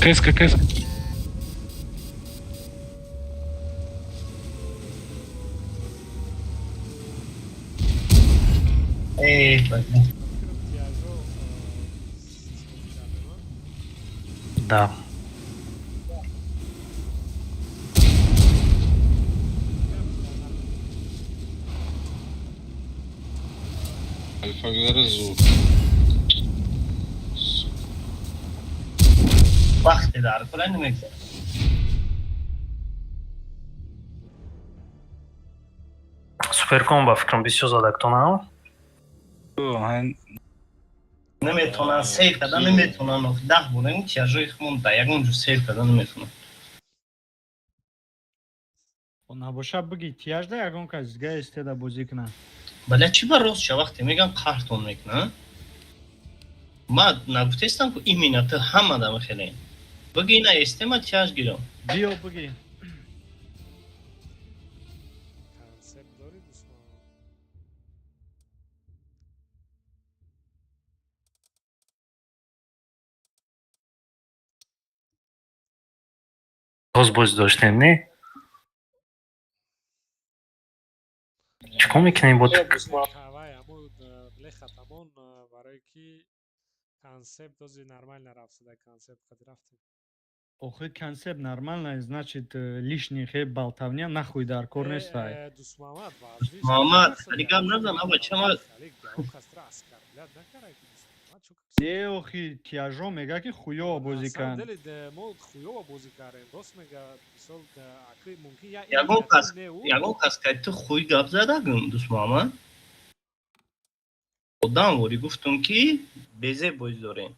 [SPEAKER 4] Кэска, кэска.
[SPEAKER 7] Эй, блин.
[SPEAKER 2] Да.
[SPEAKER 11] Альфа зур.
[SPEAKER 7] Вақте дар кора намегзарад.
[SPEAKER 2] Суперком ба фикрам бисёр задактона.
[SPEAKER 7] Наметавонанд сейв кардан, наметавонанд. Охи 10 бора ин тиражои хумон дар ягон ҷо сейв кардан наметавонанд.
[SPEAKER 1] Набоша, биги тияжда ягон кас дига истеда бозӣ кунад.
[SPEAKER 7] Бале, чӣ ба рост ша, вақте мегам қаҳртон мекунад. Ма нагуфтестам ку именно ту, ҳама дама хеле. Биги ина эстема тияж гирам.
[SPEAKER 1] Биё, биги.
[SPEAKER 13] Концепт дорӣ, дӯстон?
[SPEAKER 2] Боз бозӣ доштем, не? Чӣ кор мекунем бо
[SPEAKER 13] Вай ҳамон лехатамон, барое ки концепт ози нормально рафтада, концепт қад рафтем.
[SPEAKER 1] Охи, концепт нормально, значит, лишний хе болтовня нахуй дар кор нестай.
[SPEAKER 13] Дӯстмамад варзиш.
[SPEAKER 7] Муҳаммад, хали гап назан, аба чама.
[SPEAKER 1] Не, охи, тияжо мега ки хуёво бозӣ кан.
[SPEAKER 13] Деле мо хуёво бозӣ кардем, рост мега. Мисол, акы мумкин я
[SPEAKER 7] Ягон кас кай ту хуй гап задагум, дӯст Муҳаммад? Одам ворӣ гуфтум ки безе бозӣ дорем.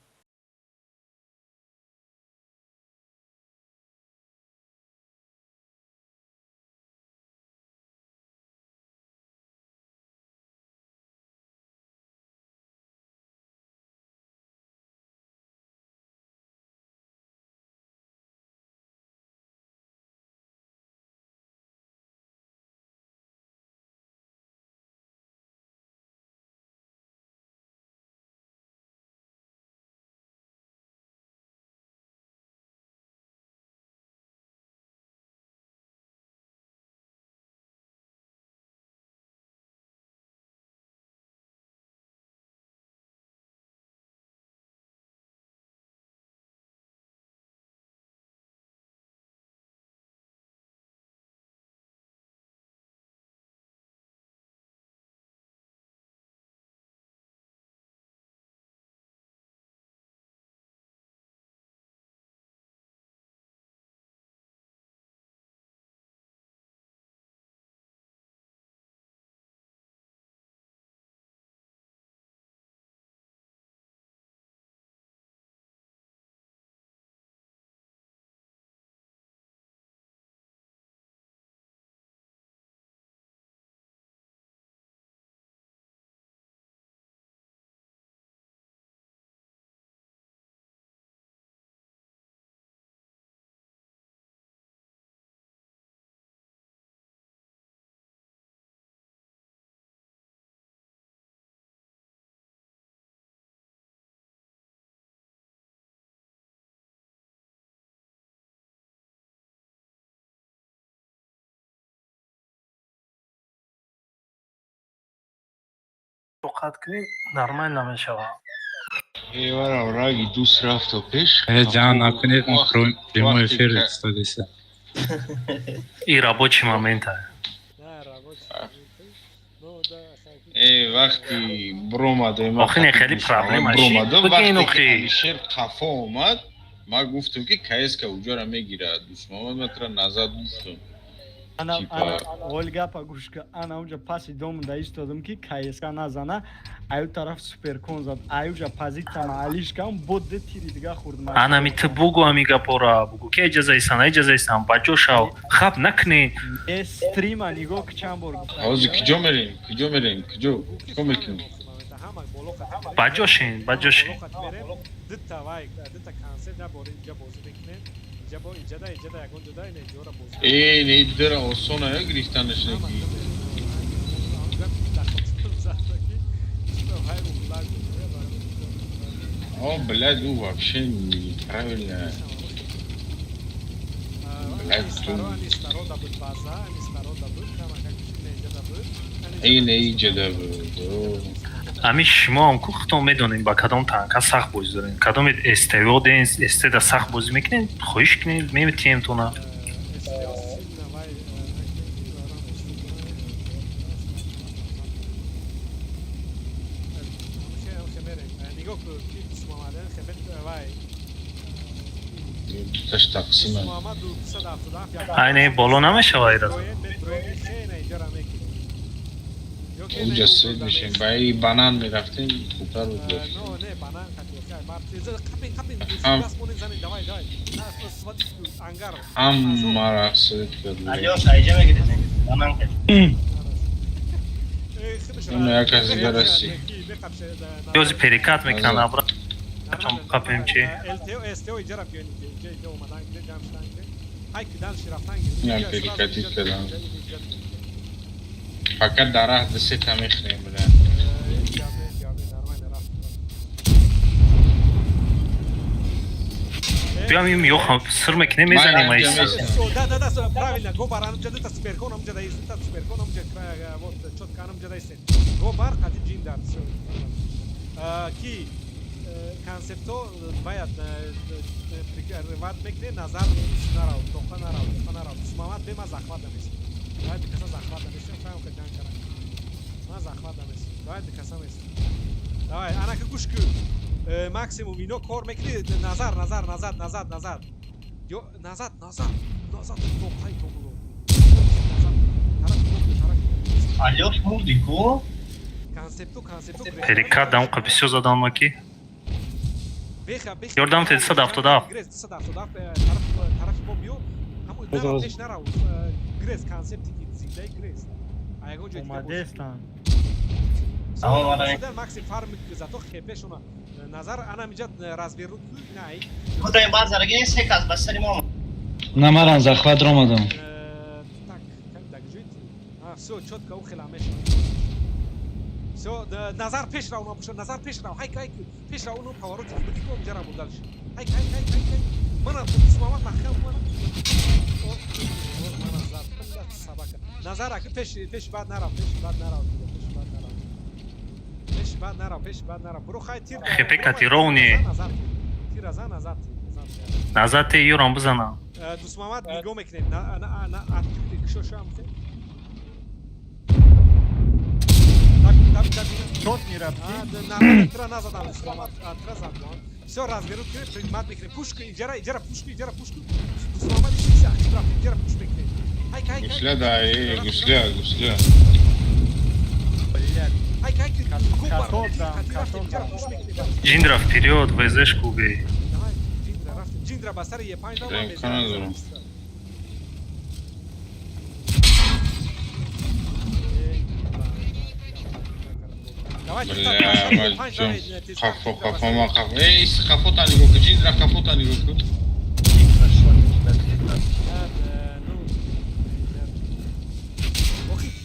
[SPEAKER 2] Тоқат кунӣ, нормально мешавад.
[SPEAKER 11] Эвара раги дӯст рафто пеш.
[SPEAKER 4] Э, ҷан накунед, мо прямой эфир истодиса.
[SPEAKER 2] И рабочий момент.
[SPEAKER 11] Э, вақти бромадем.
[SPEAKER 2] Охи, не, хеле проблема ши.
[SPEAKER 11] Бромадам.
[SPEAKER 2] Бигин,
[SPEAKER 11] вақте ки
[SPEAKER 2] охи.
[SPEAKER 11] Алишер қафо омад, ман гуфтам ки кска уҷора мегирад. Дӯстмамад, ман тра назад гуфтам.
[SPEAKER 1] Ана
[SPEAKER 11] Типа-
[SPEAKER 1] ана ол гапа гӯш ка, ана унҷа паси дом да истодам, ки КСК назана, аю тараф суперкон зад, аюҷа позитсияма алиш кам, бо ду тири дига хӯрдам.
[SPEAKER 2] Анами ту бугу, ами гапора бугу, ки иҷозаисан, иҷозаисан, ба ҷо шав, хаб накунӣ.
[SPEAKER 1] Э, стрима нигоҳ ки, чанд бор гуфтам.
[SPEAKER 11] Ҳозир куҷо мерем? Куҷо мерем? Куҷо? Чикор мекунем?
[SPEAKER 2] Ба ҷо шин, ба ҷо шин.
[SPEAKER 13] Дитта вай, дитта концерт на бори инҷа бозӣ мекунем. Инҷа бо инҷада, инҷада ягон ҷода ина инҷора бозӣ.
[SPEAKER 11] Э, не, дира осона я гирифтанаш неки. О, блядь, ну вообще неправильно. Блядь, Эй, не, иҷада буд.
[SPEAKER 2] Ами шумоам ку худтон медонем, ба кадом танка сахт бозӣ дорем, кадоме СТО ден, СТ да сахт бозӣ мекунем, хоҳиш кунем, метиҳем тона.
[SPEAKER 13] Нигоҳ кун, ки Дусмамадан хемет вай.
[SPEAKER 11] Дуташ тақсима.
[SPEAKER 13] Муҳаммаду 277.
[SPEAKER 2] Айне боло намешава ира.
[SPEAKER 11] Уҷа свет мешем. Ба и банан мерафтем, хубтар буд.
[SPEAKER 13] Но, не, банан хати, бар қапин, қапин, даст монен, занен, давай, давай. Ангар.
[SPEAKER 11] Ҳамара свет кард.
[SPEAKER 7] Алёша, айҷа мегирезем. Банан хати.
[SPEAKER 11] Ина як кас дига расид.
[SPEAKER 2] Ёзи перекат мекунан, абра чон қапем чи.
[SPEAKER 13] ЛТО, СТО иҷара биён, инҷа, инҷа омадан гире, ҷамъ шудан гире. Ҳай ки дальше рафтан гире.
[SPEAKER 11] Инам перекатид кардам. Фақат дар раҳ ду сета мехӯрем, бля.
[SPEAKER 2] Биям им ёхам сир мекунем, мезанем айс.
[SPEAKER 13] Да, да, да, правильно. Го бар анҷа дата суперкон анҷа да ист, дата суперкон анҷа, вот чётко анҷа да ист. Го бар қати ҷин дар. Ки концепто бояд вад мекне, назар нарав, тоқа нарав, тоқа нарав. Мамад бема захват намеши. Давай дикаса захват намеши, фаҳм ка ҷанг кара. Ма захват намеши. Давай дикаса меши. Давай, ана ки гӯш кун. Максимум ино кор мекунӣ, назар, назар, назад, назад, назад. Ё назад, назад, назад, тоқай тобуло. Назад. Тараф, тараф.
[SPEAKER 7] Алёш мурди ку?
[SPEAKER 13] Концепто, концепто.
[SPEAKER 2] Перекат дам қа бисёр задам маки.
[SPEAKER 13] Беха, беха.
[SPEAKER 2] Ёрдам те 277.
[SPEAKER 13] Грез 277, тараф, тараф мо биё. Ҳамон нарав, пеш нарав. Грез концепти ки зиндаи грез. А ягон ҷой дига бозӣ.
[SPEAKER 1] Омадестан.
[SPEAKER 7] Салом алайкум.
[SPEAKER 13] Макси фарм зато хепешона. Назар ана миҷа развернут най.
[SPEAKER 7] Кудай базар ге се кас ба сари мо.
[SPEAKER 12] На, маран захват ромадам.
[SPEAKER 13] Так, как так жить? А, всё, чётко ухила меша. Всё, назар пеш рав, на назар пеш рав. Хай, хай, пеш рав, ну поворот буди ком ҷара буд дальше. Хай, хай, хай, хай, хай. Мана Мамад маҳкам мана. Мана зад, собака. Назар аки пеш, пеш бад нарав, пеш бад нарав, пеш бад нарав. Пеш бад нарав, пеш бад нарав. Буро хай тир.
[SPEAKER 2] Хепе кати ровни.
[SPEAKER 13] Назар. Тир азан, назар тир.
[SPEAKER 2] Назар те юрам бизанам.
[SPEAKER 13] Дусмамад нигоҳ мекунем. На на на открытый кушо шам. Так, так, так.
[SPEAKER 1] Чот мерафтӣ?
[SPEAKER 13] На, тра назадам Дусмамад, тра задам. Всё, развернут кунем, принимать мекунем. Пушку, иҷара, иҷара, пушку, иҷара, пушку. Дусмамад исиса, ақиб рафтем, иҷара пуш мекунем. Ҳай, ҳай, ҳай.
[SPEAKER 11] Гусля да, э, гусля, гусля.
[SPEAKER 1] Блядь.
[SPEAKER 13] Ҳай, ҳай,
[SPEAKER 1] Катод дам, катод дам.
[SPEAKER 2] Ҷиндра вперёд, ВЗшку бей.
[SPEAKER 13] Давай, ҷиндра рафтем. Ҷиндра ба сари Е5 дам.
[SPEAKER 11] Имкон надорам.
[SPEAKER 13] Давай,
[SPEAKER 11] Бля, мальчон. Қафо, қафо, ма қафо. Эй, ис қафота нигоҳ кун, ҷиндра қафота нигоҳ кун.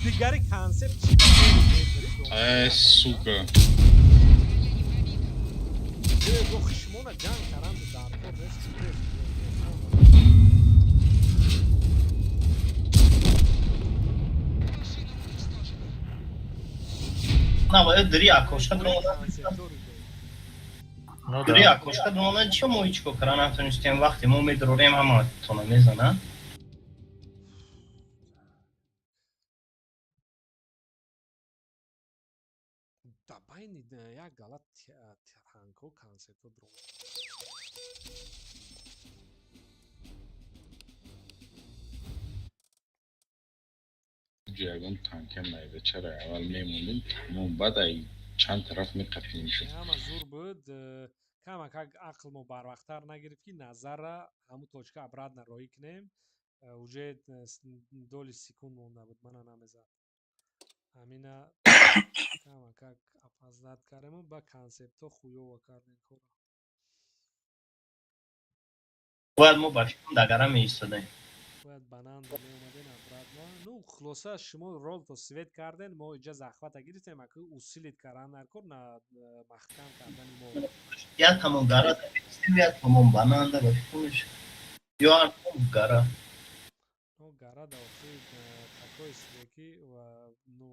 [SPEAKER 13] Дигари концепт чи?
[SPEAKER 11] Э, сука.
[SPEAKER 13] Охи шумона ҷанг каранд дар кор нест.
[SPEAKER 7] На, бояд дри окошка дромада. Дри окошка дромада, чӣ мо ҳеҷ кор кара натонистем, вақте мо медрорем ҳама тона мезана.
[SPEAKER 13] Да байни як гала танко концепто дром.
[SPEAKER 11] Уҷа ягон танка майда чара аввал мемондем, тамом, баъд ай чанд тараф меқапидем шуд.
[SPEAKER 13] Ҳама зур буд. Камакак ақл мо барвақттар нагирифт, ки назарра ҳамун точка обратно роҳӣ кунем. Уже доли секунд монда буд, мана намезад. Ҳамина камакак опоздать кардему, ба концептҳо хуёва кардем кора.
[SPEAKER 7] Бояд мо ба фикрам дар гара меистодаем.
[SPEAKER 13] Бояд бананда меомадем обратно. Ну, хулоса, шумо ролто свет карден, мо иҷа захвата гирифтем, аку усилить кардан дар кор на маҳкам кардани мо.
[SPEAKER 7] Як тамом гара меистем, як тамом бананда, ба фикрам мешуд. Ё ҳар тамом гара.
[SPEAKER 13] Ну, гара да охир такой себе ки ва ну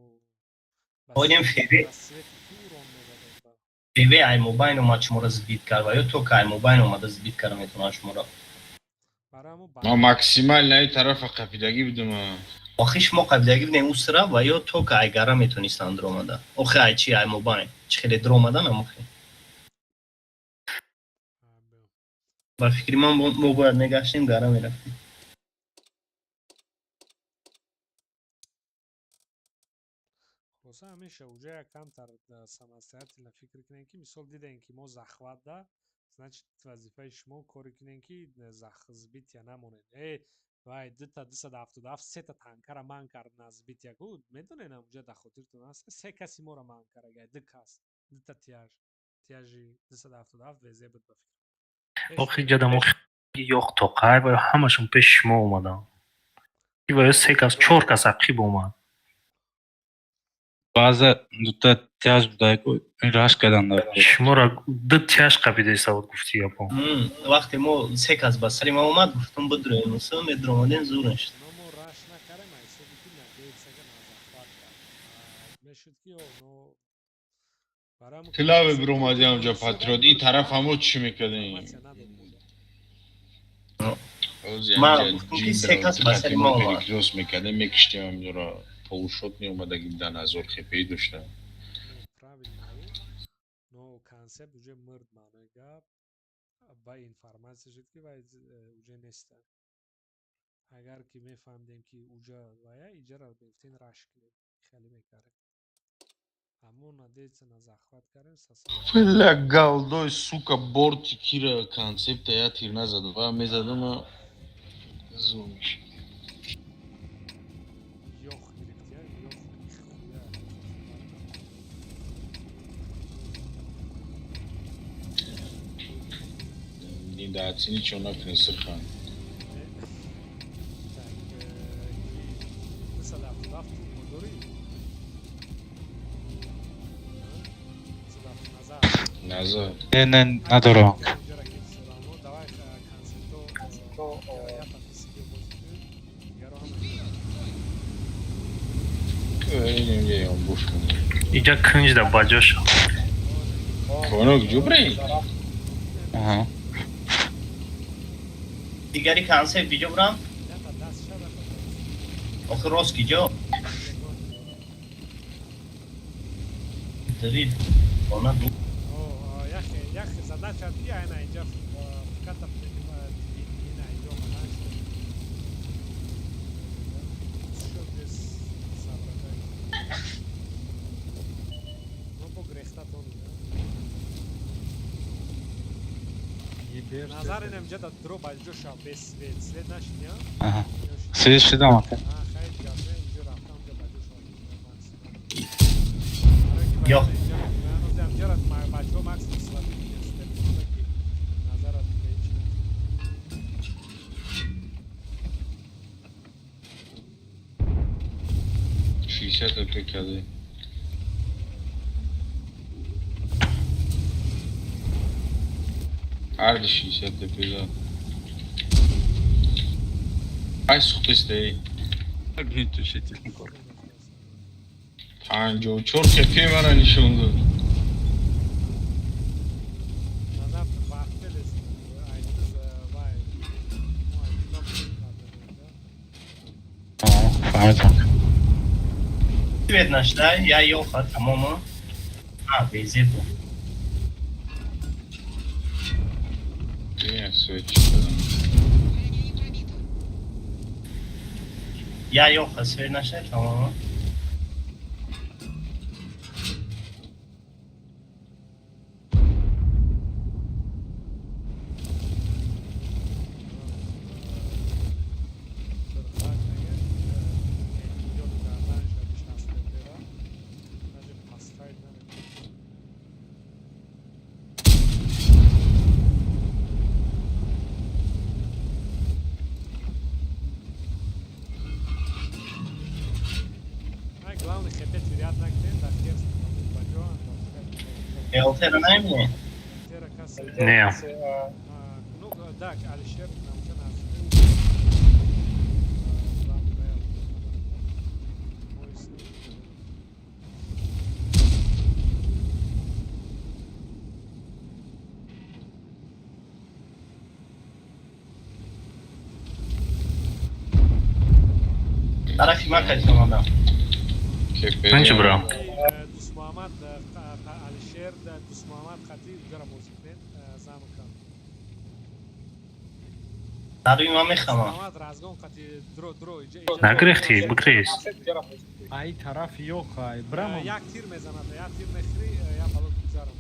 [SPEAKER 13] ба
[SPEAKER 7] Одем феве.
[SPEAKER 13] Ба свети ки урон мезадем ба.
[SPEAKER 7] Феве ай мобайн омад, шуморо сбить кард ва ё то ка ай мобайн омада сбить карда метавонад шуморо.
[SPEAKER 13] Барои мо
[SPEAKER 11] Ма максимально ай тарафа қапидагӣ будем.
[SPEAKER 7] Охи шумо қабилагӣ будем усра ва ё то ка ай гара метонистанд омада. Охи ай чи ай мобайн. Чи хеле дромадан охи. Ба фикри ман мо бояд мегаштем, гара мерафтем.
[SPEAKER 13] Хулоса, ҳамеша уже як камтар самостоятельно фикр кунем, ки мисол дидем, ки мо захват да, значит, вазифаи шумо коре кунем, ки сбития намонед. Э, вай дута 277 сета танкара ман кард на сбития ку, медонед, уҷа дар хотиртон аст, се каси моро ман карда, ду кас, дута тяж, тяжи 277 вз буд, ба фикр.
[SPEAKER 2] Охи ҷадам ёх тоқай ва ҳамашон пеши шумо омаданд. Ва ё се кас, чор кас ақиб омад.
[SPEAKER 4] Баъза дута тяж будайку, раш кардан дар.
[SPEAKER 2] Шуморо ду тяж қапида буд, гуфти япон.
[SPEAKER 7] Вақте мо се кас ба сари ма омад, гуфтам бидроем, усо медромадем, зур мешуд.
[SPEAKER 13] Но мо раш накардем, ҳисоби ки надеяться на захват кард. Мешуд ки но барои мо
[SPEAKER 11] Клаве биромадӣ ҳамҷа патриот, ин тараф ҳамо чӣ мекардем?
[SPEAKER 7] Ман гуфтам, ки се кас ба сари ма омад.
[SPEAKER 11] Перекрёст мекардем, мекиштем ҳаминро, полушот меомадаги дар назор хепаи дошта.
[SPEAKER 13] Правильно, но концепт уже мурд, маънои гап ба информатсия шуд, ки вай уже неста. Агар ки мефаҳмидем, ки уҷа вая иҷара мегуфтем, раш кунем, хеле мекардем, аммо надеяться на захват кардем.
[SPEAKER 11] Бля, галдой, сука, борти кира концепта я тир назадам. Ва мезадам, зур мешид.
[SPEAKER 13] Ёх гирифт, я ёх хуя.
[SPEAKER 11] Недооцени, чо накунӣ, Сирхан.
[SPEAKER 13] Так, 277 турбо дорӣ? 270 назар.
[SPEAKER 11] Назар.
[SPEAKER 4] Не, не, надорам.
[SPEAKER 13] Иҷара ки всё давай концепто ята бисиги бозӣ кунем, дигаро ҳама.
[SPEAKER 11] Инем бош кун.
[SPEAKER 2] Иҷа кунҷ да баҷоша.
[SPEAKER 11] Конок ҷубре?
[SPEAKER 4] Аҳа.
[SPEAKER 7] Дигари концепт биҷо бурам?
[SPEAKER 13] Ята даст шава.
[SPEAKER 7] Охи рост киҷо? Дарид. Она ду.
[SPEAKER 13] Яхе, яхе задача ки айна инҷа фиката принимает ина инҷо омадан шуд. Шуд без соображай. Но бо грехтатон. Назар инам инҷа да дро ба инҷо шав без свет. Свет нашид, я?
[SPEAKER 4] Аҳа. Свет шудам ака.
[SPEAKER 13] А, хайр, гап, инҷо рафтам, инҷо ба ҷо шав.
[SPEAKER 7] Ёх.
[SPEAKER 13] Бачаҳо максимум слабӣ ки назарат ҳеҷ.
[SPEAKER 11] 60 ТП каде. Ҳарди 60 ТП зад. Ай сухтистей.
[SPEAKER 4] Огнетушитель.
[SPEAKER 11] 54 ТП мара нишон дод.
[SPEAKER 13] Назар вақт айтиз вай мо айтима
[SPEAKER 4] Фаҳмидам.
[SPEAKER 7] Свет нашда, я ёха тамома. А, безе бу.
[SPEAKER 11] Бин свет чӣ кардам.
[SPEAKER 7] Я ёха свет нашай тамом. Элтера наймне?
[SPEAKER 2] Не.
[SPEAKER 13] Ну, да, Алишер
[SPEAKER 7] Тарафи ма кати омадам.
[SPEAKER 2] Ман чӣ бурам?
[SPEAKER 13] Дусмуҳаммад Алишер, Дусмуҳаммад хати ҷара бозӣ кунед замка.
[SPEAKER 7] Даруи ман мехамам.
[SPEAKER 13] Муҳаммад разгон қати дро дро иҷа.
[SPEAKER 2] Нагирехтӣ, бигрез.
[SPEAKER 1] Ай тараф ёхай, брама.
[SPEAKER 13] Як тир мезанад, як тир мехӯрӣ, як бало гузарам.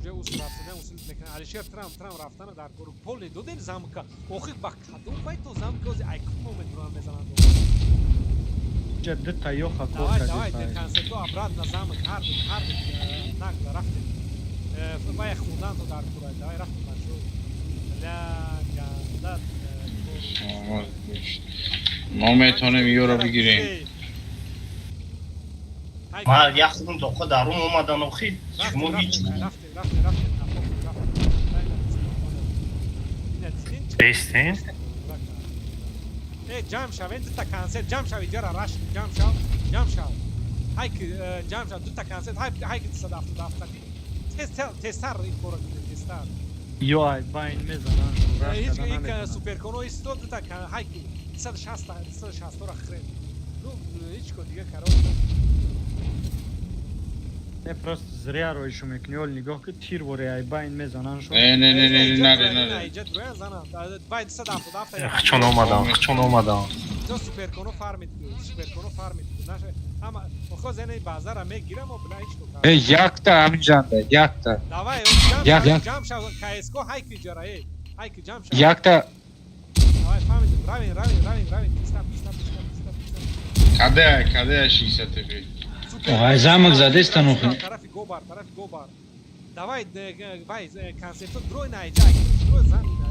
[SPEAKER 13] Уже ус рафтана усул мекунад. Алишер трам трам рафтана дар кор поле додем замка. Охир ба кадом вай то замка ози ай кум момент мезананд.
[SPEAKER 1] Ҷа дута ёха кор
[SPEAKER 13] Давай, давай, концерто обратно замок, ҳар ду, ҳар ду нагла рафтем. Вай хундан то дар курай. Давай рафтем бачо. Ля ганда.
[SPEAKER 11] Мо метавонем ёро бигирем.
[SPEAKER 7] Ман як худум тоқа дарун омадан охи. Шумо ҳеҷ.
[SPEAKER 13] Рафтем, рафтем, рафтем.
[SPEAKER 2] Бестем?
[SPEAKER 13] Э, ҷамъ шавен, дута концерт, ҷамъ шав, иҷара раш, ҷамъ шав, ҷамъ шав. Ҳай ки ҷамъ шав, дута концерт, ҳай ҳай ки 277 қати. Тез тезтар ин корро кунед, тезтар.
[SPEAKER 1] Ё ай байн мезананд.
[SPEAKER 13] Ҳеҷ ин суперконо истод дута ҳай ки 260 260 ро хрен. Ну, ҳеҷ ко дига короче.
[SPEAKER 1] Не, просто зря роишу мекунӣ, ол нигоҳ ки тир воре ай байн мезананд шо.
[SPEAKER 11] Не, не, не, не, не, не, не.
[SPEAKER 13] Иҷа дуя зананд. Вай 277.
[SPEAKER 2] Хчон омадан, хчон омадан.
[SPEAKER 13] То суперконо фармид, суперконо фармид. Наша ама охо зене базара мегирам, бла ҳеҷ ко.
[SPEAKER 4] Э, якта ҳаминҷанда, якта.
[SPEAKER 13] Давай, ҷамъ ҷамъ шав, КСК ҳай ки иҷара, эй. Ҳай ки ҷамъ шав.
[SPEAKER 4] Якта.
[SPEAKER 13] Давай, фармид, равин, равин, равин, равин. Пистап, пистап, пистап, пистап.
[SPEAKER 11] Каде, каде 60 ТП?
[SPEAKER 12] Ай замок задестан охи.
[SPEAKER 13] Тарафи гобар, тарафи гобар. Давай, вай, концерто дрой на иҷа, дрой зан на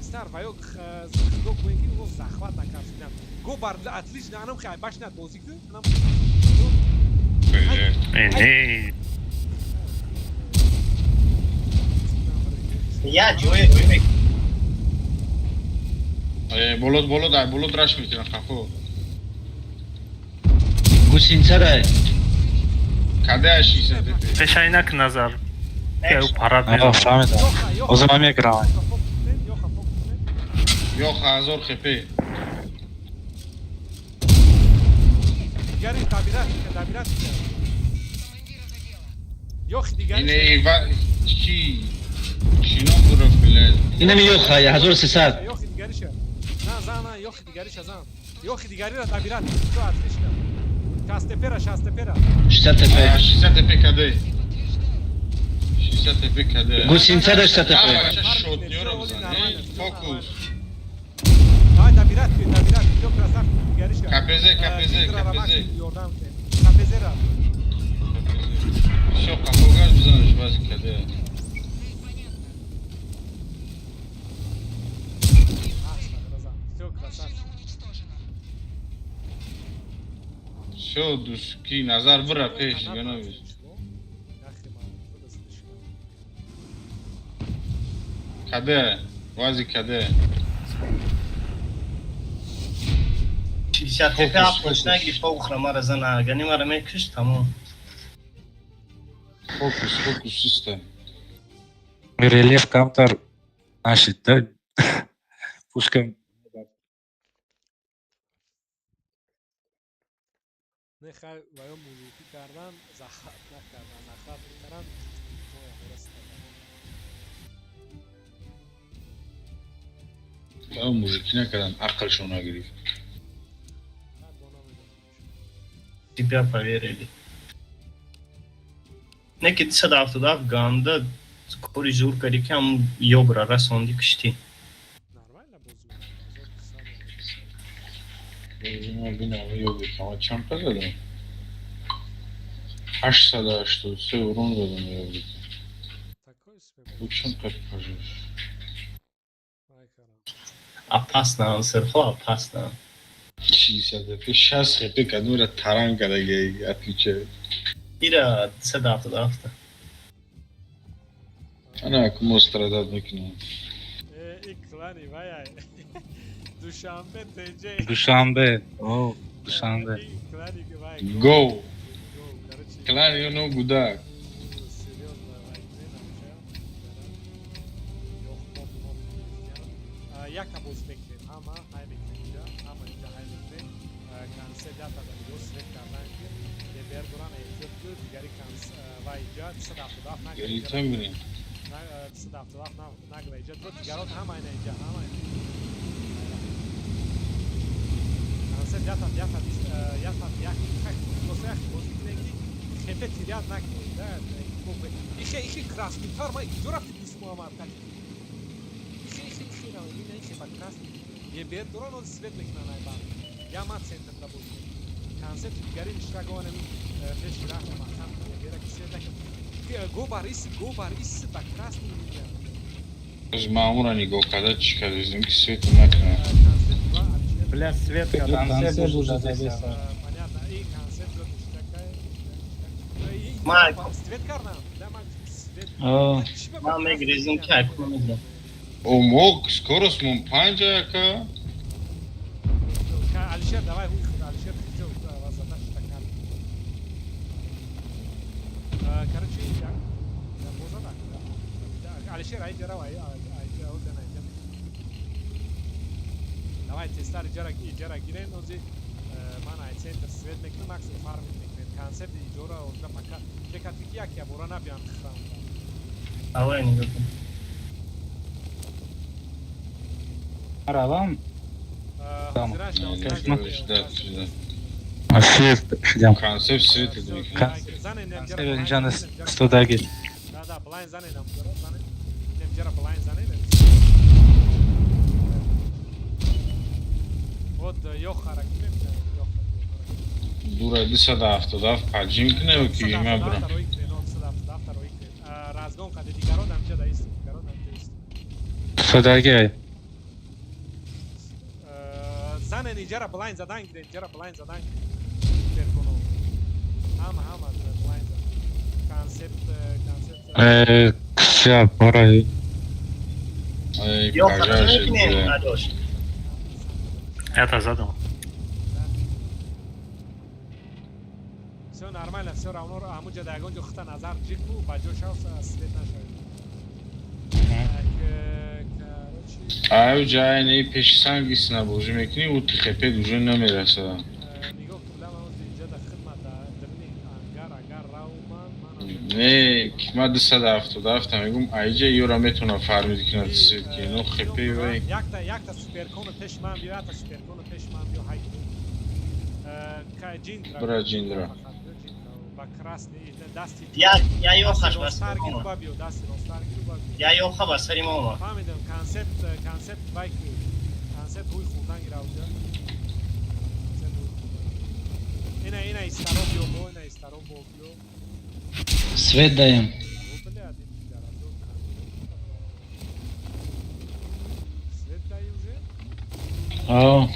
[SPEAKER 13] Стар вай худо гӯем ки ӯ захват накард. Гобар отлично, анам хай башнат бозӣ ку. Анам
[SPEAKER 2] Не.
[SPEAKER 7] Я ҷое рӯй
[SPEAKER 11] Э, болот, болот, ай болот раш мекунам қафо.
[SPEAKER 12] Гусинцара.
[SPEAKER 11] Каде 60 ТП?
[SPEAKER 2] Пешай нак назар. Я парад
[SPEAKER 4] Аҳ, фаҳмидам. Ҳозир ман мегирам.
[SPEAKER 11] Ёха 1000 ХП.
[SPEAKER 13] Дигари табират, табират. Ёхи дигари.
[SPEAKER 11] Ине ва чи чином буро блядь.
[SPEAKER 12] Инами ёха 1300.
[SPEAKER 13] Ёхи дигариша. На, за, на, ёхи дигариша зан. Ёхи дигарира табират. Всё отлично. Шастепера, шастепера.
[SPEAKER 12] 60 ТП.
[SPEAKER 11] 60 ТП каде? 60 ТП каде?
[SPEAKER 12] Гусинца 60 ТП.
[SPEAKER 11] Фокус.
[SPEAKER 13] Давай добирать, добирать. Всё, красавчик, дигариша.
[SPEAKER 11] КПЗ, КПЗ, КПЗ.
[SPEAKER 13] КПЗ ра.
[SPEAKER 11] Всё, қафогаш бизаниш бази каде.
[SPEAKER 13] Всё, красавчик.
[SPEAKER 11] Всё, дуски, назар бира пеш, ганавиш. Каде? Вази каде?
[SPEAKER 7] 60 ТП апош нагирифт, охра мара зана, агар мара мекушт, тамом.
[SPEAKER 11] Фокус, фокус, систем.
[SPEAKER 4] Рельеф камтар нашид, да? Пушка
[SPEAKER 13] Не хай ваё музики кардан, захат накардан, захат мекардан.
[SPEAKER 11] Мужики накардан, ақлшон нагирифт.
[SPEAKER 7] Тебя поверили. Не ки 277 ганда кори зур кардӣ, ки ҳам ёбра расонди, киштӣ.
[SPEAKER 11] Бинам, ёбри кама чанд та задам? 883 урон задам ёбри. Бу чанд та пажаш?
[SPEAKER 7] Опасно, сырхо опасно.
[SPEAKER 11] 60 хп, 60 хп кадмира таран кардаги, отвечаю.
[SPEAKER 7] Ира 277.
[SPEAKER 11] Ана мо страдать мекунам.
[SPEAKER 13] И клани вай Душанбе ТЖ.
[SPEAKER 4] Душанбе. О, Душанбе.
[SPEAKER 13] Клани вай.
[SPEAKER 11] Го. Клани ну гудак.
[SPEAKER 13] Серьезно, вай яка боз мекунем, ҳама ҳай мекунем инҷа, ҳама инҷа ҳай мекунем. Консерт ята дар свет кардан ки дебер доран, эҳтиёт ку дигари вай инҷа 277 награ.
[SPEAKER 11] Гирифтан бинем.
[SPEAKER 13] 277 награ инҷа дигарот, ҳама ина инҷа, ҳама консерт ята ята ята як хулоса як бозӣ кунем ки хепе тиряд накунем да. Ихе ихе красный тар ма куҷо рафти, Дӯст Муҳаммад? Ихе ихе ихе ина ихе ба красный ебер доран, ози свет мекунан, ай банд я ма центр да бозӣ концепти дигари иштиракованами пеши раҳ маҳкам ебера ки свет накун. Го бар ис, го бар ис ба красный линия.
[SPEAKER 11] Аз маъмура нигоҳ карда чӣ кардем, ки свету накунам.
[SPEAKER 1] Бля, свет кардан.
[SPEAKER 14] Концерт уже завеса.
[SPEAKER 13] Понятно, и концепт иштиракай. Свет кардан да ма свет.
[SPEAKER 7] Ман мегирезем ки айкуна мегирам.
[SPEAKER 11] О, мо скорость мон панҷа яка.
[SPEAKER 13] Алишер, давай выход, Алишер хотел вас задать стакан. Короче, я боза да. Алишер, ай ҷара, ай ай ҷара, ай ҷара. Давай тестар иҷара иҷара гирен, ози ман ай центр свет мекунам, максимум фарминг мекунем. Концепт иҷора озга пока чекати ки як ябора набиям храм.
[SPEAKER 7] Давай нигоҳ кун.
[SPEAKER 14] Равам.
[SPEAKER 4] Свет ждем.
[SPEAKER 11] Концепт свет.
[SPEAKER 4] Концепт инҷа истодаги.
[SPEAKER 13] Да, да, блайн занен амҷара, занен. Немҷара блайн занен. Вот ёх хараки мекунем, ёх.
[SPEAKER 11] Дура 277 поджим кунем ки ма бра.
[SPEAKER 13] Разгон каде дигарон амҷа да ист, дигарон амҷа ист.
[SPEAKER 4] Истодаги.
[SPEAKER 13] Занен иҷара блайн задан гирен, иҷара блайн задан гирен. Перконо. Ҳама ҳама блайн задан. Концепт концепт.
[SPEAKER 4] Всё, пора.
[SPEAKER 7] Ё хараки мекунем, Алёш.
[SPEAKER 2] Я-то задал.
[SPEAKER 13] Все нормально, все равно ҳамуҷа да ягон ҷо хита назар ҷику ба ҷо шав, свет нашавед. Короче,
[SPEAKER 11] Аю ҷай не пеши санги снабозӣ мекунӣ, ӯ тихепед уже намерасад.
[SPEAKER 13] Нигоҳ кун, лама ози инҷа да хидмат да дрни ангар агар равман ман.
[SPEAKER 11] Не, ки ма 277 мегум, айҷа ёра метавонам фармид кунад свет ки ино хепе вай.
[SPEAKER 13] Якта якта суперконо пеш ман биё, якта суперконо пеш ман биё, ҳай. Ҷиндра.
[SPEAKER 11] Бра ҷиндра.
[SPEAKER 13] Ба красный дасти.
[SPEAKER 7] Я ёхаш ба
[SPEAKER 13] ростар гиру ба биё, дасти ростар гиру ба биё.
[SPEAKER 7] Я ёха ба сари ма омад.
[SPEAKER 13] Фаҳмидам, концепт концепт вай ки концепт ҳуй хӯрдан гира уҷа. Концепт ҳуй хӯрдан. Ина ина истаро биё бо, ина истаро бо биё.
[SPEAKER 12] Свет даем.
[SPEAKER 13] Бля, один пидоразок. Свет дай уже?
[SPEAKER 12] О.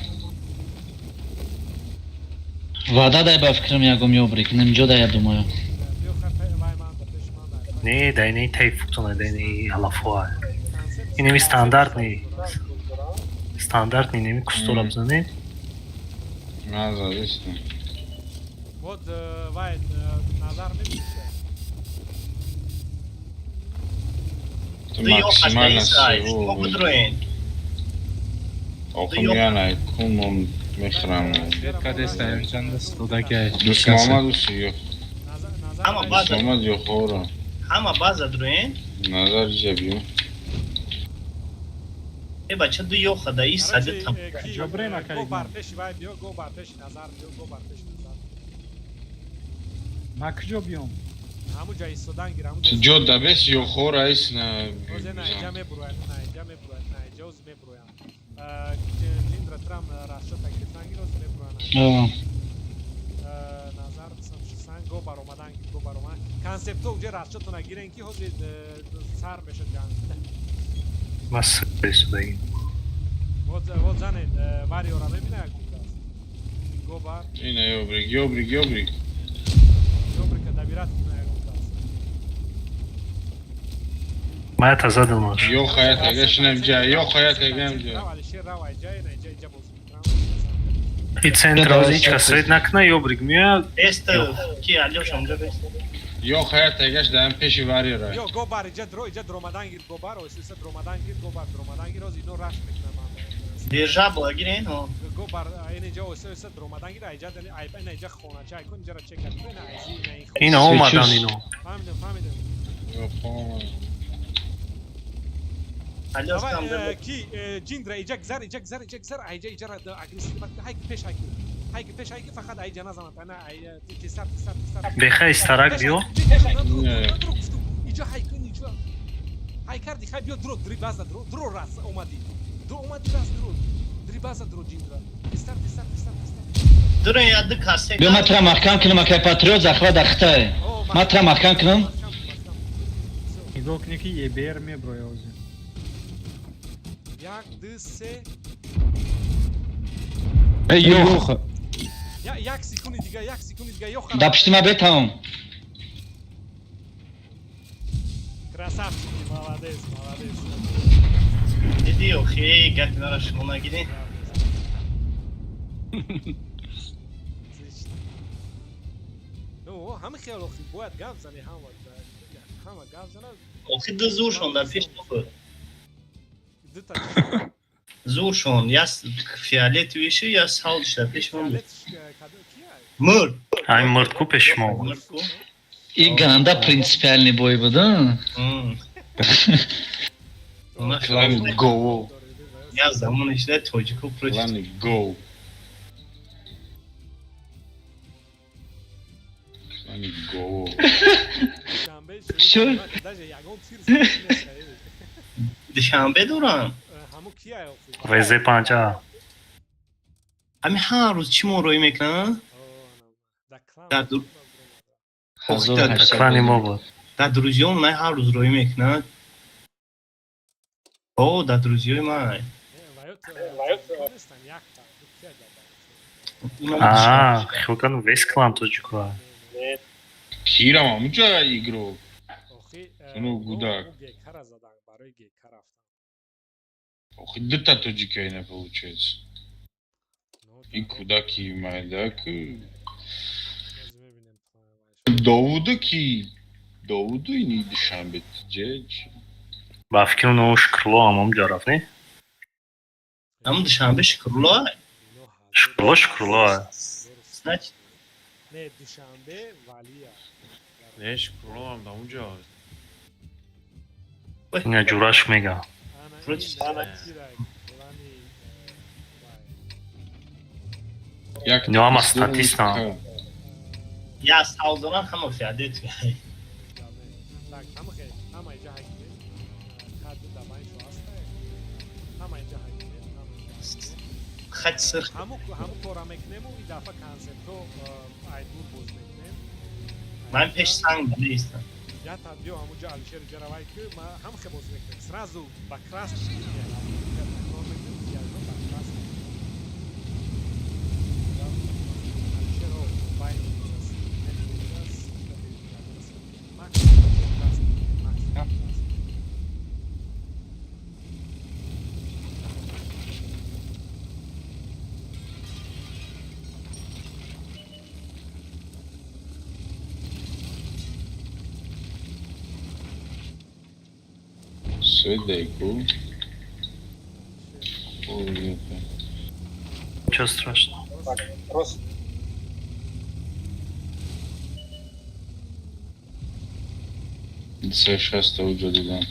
[SPEAKER 12] Ваъда дай, ба фикрам ягом ёбрик. Нимҷо да, я думаю.
[SPEAKER 2] Не, дай не тайфутона, дай не алафоа. Инеми стандартный. Стандартный неми кустора бзанед.
[SPEAKER 11] Ман задистам.
[SPEAKER 13] Вот вай назар мебиша.
[SPEAKER 11] Ту максимально сево.
[SPEAKER 7] Будроен.
[SPEAKER 11] Охо миянай кун мехрам.
[SPEAKER 4] Кадеста инҷа истодаги.
[SPEAKER 11] Дӯст Муҳаммад уси ё.
[SPEAKER 7] Ҳама база.
[SPEAKER 11] Дӯст Муҳаммад ё хора.
[SPEAKER 7] Ҳама база дроен.
[SPEAKER 11] Назар иҷа биё.
[SPEAKER 7] Э, бача, ду ёха да и сади
[SPEAKER 13] Короче,
[SPEAKER 7] там.
[SPEAKER 13] ки,
[SPEAKER 1] Ҷобрена
[SPEAKER 13] го бар
[SPEAKER 1] кардем.
[SPEAKER 13] пеши вай биё, го бар пеши Назар биё, го бар пеши Назар.
[SPEAKER 1] Ма куҷо биём?
[SPEAKER 13] Ҳамун ҷа истодан гир, ҳамун ҷа.
[SPEAKER 11] Ҷо дабес ё хор айс на.
[SPEAKER 13] Озе на иҷа мебурояд, на иҷа мебурояд, на иҷа оз мебуроянд. Ҷиндра трам расчота гирифтан гир, оз мебуроянд. Назар санг го баромадан гир, го баромадан. Концепто уҷа расчотона гирен, ки ҳозир сар мешад ҷанг.
[SPEAKER 2] Ма судаги.
[SPEAKER 13] Вот занед, вариора мебина як гуфтааст. Го бар,
[SPEAKER 11] Ина ёбрик, ёбрик, ёбрик.
[SPEAKER 13] Ёбрика добират куна як гуфтааст.
[SPEAKER 2] Ма ята задамаш.
[SPEAKER 11] Ё хаят ага шинам ҷа, ё хаят агам ҷа.
[SPEAKER 13] Рав, Алишер, рав, айҷа, ина иҷа, иҷа бозӣ мекунам.
[SPEAKER 2] И центр ози ҳеч кас свет накна, ёбрик меояд.
[SPEAKER 7] Беста, ки Алёша унҷа беста.
[SPEAKER 11] Ё хаят агаш даам пеши варера.
[SPEAKER 13] Ё го бар, иҷа дро, иҷа дромадан гир, го бар, оҳиста дромадан гир, го бар, дромадан гир, оз ино раш мекунам.
[SPEAKER 7] Держабла гирен, о.
[SPEAKER 13] Го бар, ина иҷа оҳиста оҳиста дромадан гир, айҷа дали, ай ина иҷа хонача, айкун иҷара чека, ина айзи, ина ин хона.
[SPEAKER 2] Ино омадан ино.
[SPEAKER 13] Фаҳмидам, фаҳмидам.
[SPEAKER 11] Ё хона.
[SPEAKER 7] Алёша
[SPEAKER 13] Давай,
[SPEAKER 7] там да.
[SPEAKER 13] ки ҷиндра иҷа гзар, иҷа гзар, иҷа гзар, айҷа иҷара агрессив, ҳайки пеш, ҳайки. Ҳайки пеш, ҳайки фақат айҷа назанад, ана ай тесар, тесар, тесар.
[SPEAKER 2] Беха истарак биё.
[SPEAKER 13] Дро гуфтум, иҷа ҳайкун, иҷа. Ҳай карди, хай биё дро, дри база дро, дро рас омадӣ. Дро омадӣ рас дро. Дри база дро ҷиндра. Тесар, тесар, тесар, тесар.
[SPEAKER 7] Дурен я ду касе.
[SPEAKER 12] Биё, ман тра маҳкам кунам, акай патриот захва дар хитай. Ман тра маҳкам кунам.
[SPEAKER 1] Нигоҳ кунӣ, ки ЕБР меброя ҳозир.
[SPEAKER 13] Як, ду, се.
[SPEAKER 4] Э, ёха.
[SPEAKER 13] Як секунди дига, як секунди дига, ё.
[SPEAKER 12] Да пишти ма бетавом.
[SPEAKER 13] Красавчики, молодец, молодец.
[SPEAKER 7] Диди, охи, гапи мара шумо нагирен.
[SPEAKER 13] Отлично. Ну, ҳама хел охи бояд гап зани, ҳама ҳама гап зана.
[SPEAKER 7] Охи ду зуршон дар пеш буд.
[SPEAKER 13] Дута.
[SPEAKER 7] Зуршон, я фиолетовый ши, я савдиш дар пеш ман буд.
[SPEAKER 13] Фиолетиш кадо кия?
[SPEAKER 7] Мурд.
[SPEAKER 2] Ай мурд ку пеши мо омад.
[SPEAKER 7] Мурд ку.
[SPEAKER 12] И ганда принципиальный бой буд, а?
[SPEAKER 11] Клани го.
[SPEAKER 7] Я замони шуда тоҷико против.
[SPEAKER 11] Клани го. Клани го.
[SPEAKER 12] Чё?
[SPEAKER 13] Даже ягон тир зада нест.
[SPEAKER 7] Душанбе дорам.
[SPEAKER 13] Ҳаму кия охи?
[SPEAKER 2] ВЗ 5А.
[SPEAKER 7] Ҳами ҳар рӯз чӣ мо рӯй мекунанд? Дар
[SPEAKER 2] Клани мо буд.
[SPEAKER 7] Дар друзьём ман ҳар рӯз рӯй мекунанд. О, дар друзьёи ман.
[SPEAKER 2] Аа, хел кардам весь клан тоҷикоа.
[SPEAKER 11] Кирам ҳамунҷа игрок. Уну гудак.
[SPEAKER 13] Гекара задан, барои гека рафтан.
[SPEAKER 11] Охи дута тоҷика ина получается. И кудаки майдак. Довуду ки Довуду ини Душанбе ҷе.
[SPEAKER 2] Ба фикрам но Шукрло ҳам ҳамунҷа рафт, не?
[SPEAKER 7] Ҳамун Душанбе Шукрло?
[SPEAKER 2] Шукрло, Шукрло.
[SPEAKER 7] Значит,
[SPEAKER 13] Не, Душанбе Валия.
[SPEAKER 10] Не, Шукрло ҳам дар унҷо.
[SPEAKER 2] Ина ҷураш мега.
[SPEAKER 7] Против.
[SPEAKER 11] Як
[SPEAKER 2] Ино ҳама статистан.
[SPEAKER 7] Я савдорам, ҳама фиолетовый.
[SPEAKER 13] Так, ҳама хел, ҳама иҷа ҳайкунед. Каду дабайн шо ҳаста. Ҳама иҷа ҳайкунед, ҳама иҷа ҳайкунед.
[SPEAKER 7] Хати сирх.
[SPEAKER 13] Ҳаму ҳаму кора мекунему, и дафъа концертҳо айдур боз мекунем.
[SPEAKER 7] Ман пеш санг неистам.
[SPEAKER 13] Я та биё ҳамуҷа, Алишер, иҷа равай, ки ма ҳам хе боз мекунем. Сразу ба красный линия такрор мекунем, ягон ба красный. Алишер, о, байн максимум красный, максимум красный.
[SPEAKER 11] Свет дай ку.
[SPEAKER 2] Ничего страшного.
[SPEAKER 14] Просто
[SPEAKER 11] Се шаста уҷо дидам.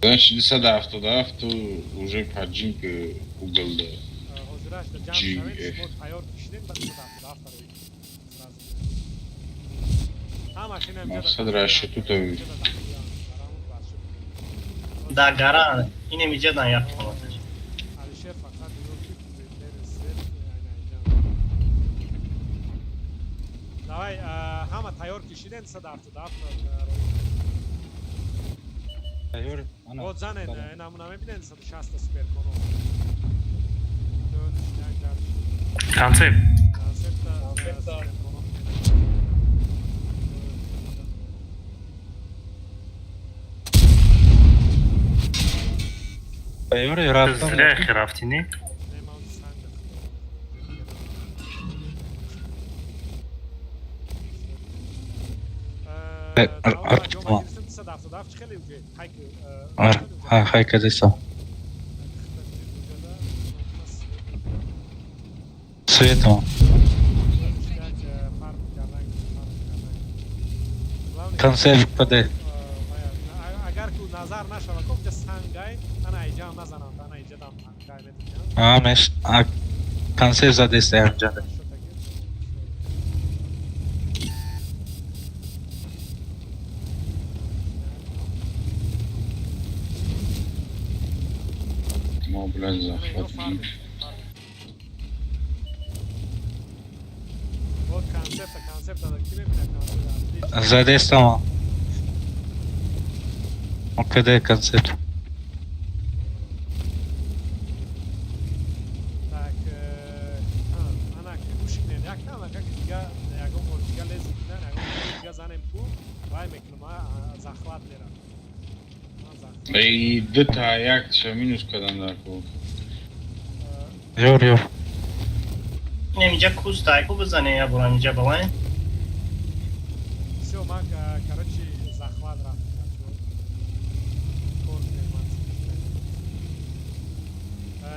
[SPEAKER 11] Значит, 277 ту уже поджинг угол да.
[SPEAKER 13] Ҳозираш да ҷамъ шавед, шумо тайёр кишидем, ба 277 рӯй. Сразу. Ҳамаш ина инҷа.
[SPEAKER 11] Мақсад расчету та.
[SPEAKER 7] Да гара инем иҷа дан як қоматаш.
[SPEAKER 13] Алишер фақат нигоҳ ки свет айна инҷа. Давай, ҳама тайёр кишидем 277 рӯй.
[SPEAKER 14] Тайёр. Ана.
[SPEAKER 13] Вот занен, намуна мебинед 160 суперконо.
[SPEAKER 2] Концепт.
[SPEAKER 13] Концепта суперконо.
[SPEAKER 4] Тайёр рафтам.
[SPEAKER 2] Зря рафтӣ, не?
[SPEAKER 4] Рафтам. Хай кадесам. Светом. Концепт каде.
[SPEAKER 13] Агар ку назар нашава, ко ҷа сангай, ана иҷа назананд, ана иҷа дам тангай метавонанд.
[SPEAKER 4] А меш а концепт задеста ҳамҷа.
[SPEAKER 11] Мо, блядь, захват.
[SPEAKER 13] Вот концепта, концепта, ки мебинад концепта?
[SPEAKER 4] Задестам. Каде концепт?
[SPEAKER 13] Так, ана гӯш кунед, як кам ака дига ягон бор дига лези кунан, ягон бор дига занем ку, вай мекунам, захват мерам.
[SPEAKER 11] Эй, дта як ча минус кадан дар ку.
[SPEAKER 4] Ёр, ёр.
[SPEAKER 7] Инем иҷа куст айку бизане я бурам иҷа балай.
[SPEAKER 13] Всё, ман, короче, захват рафт, бачаҳо. Кор кунед, ман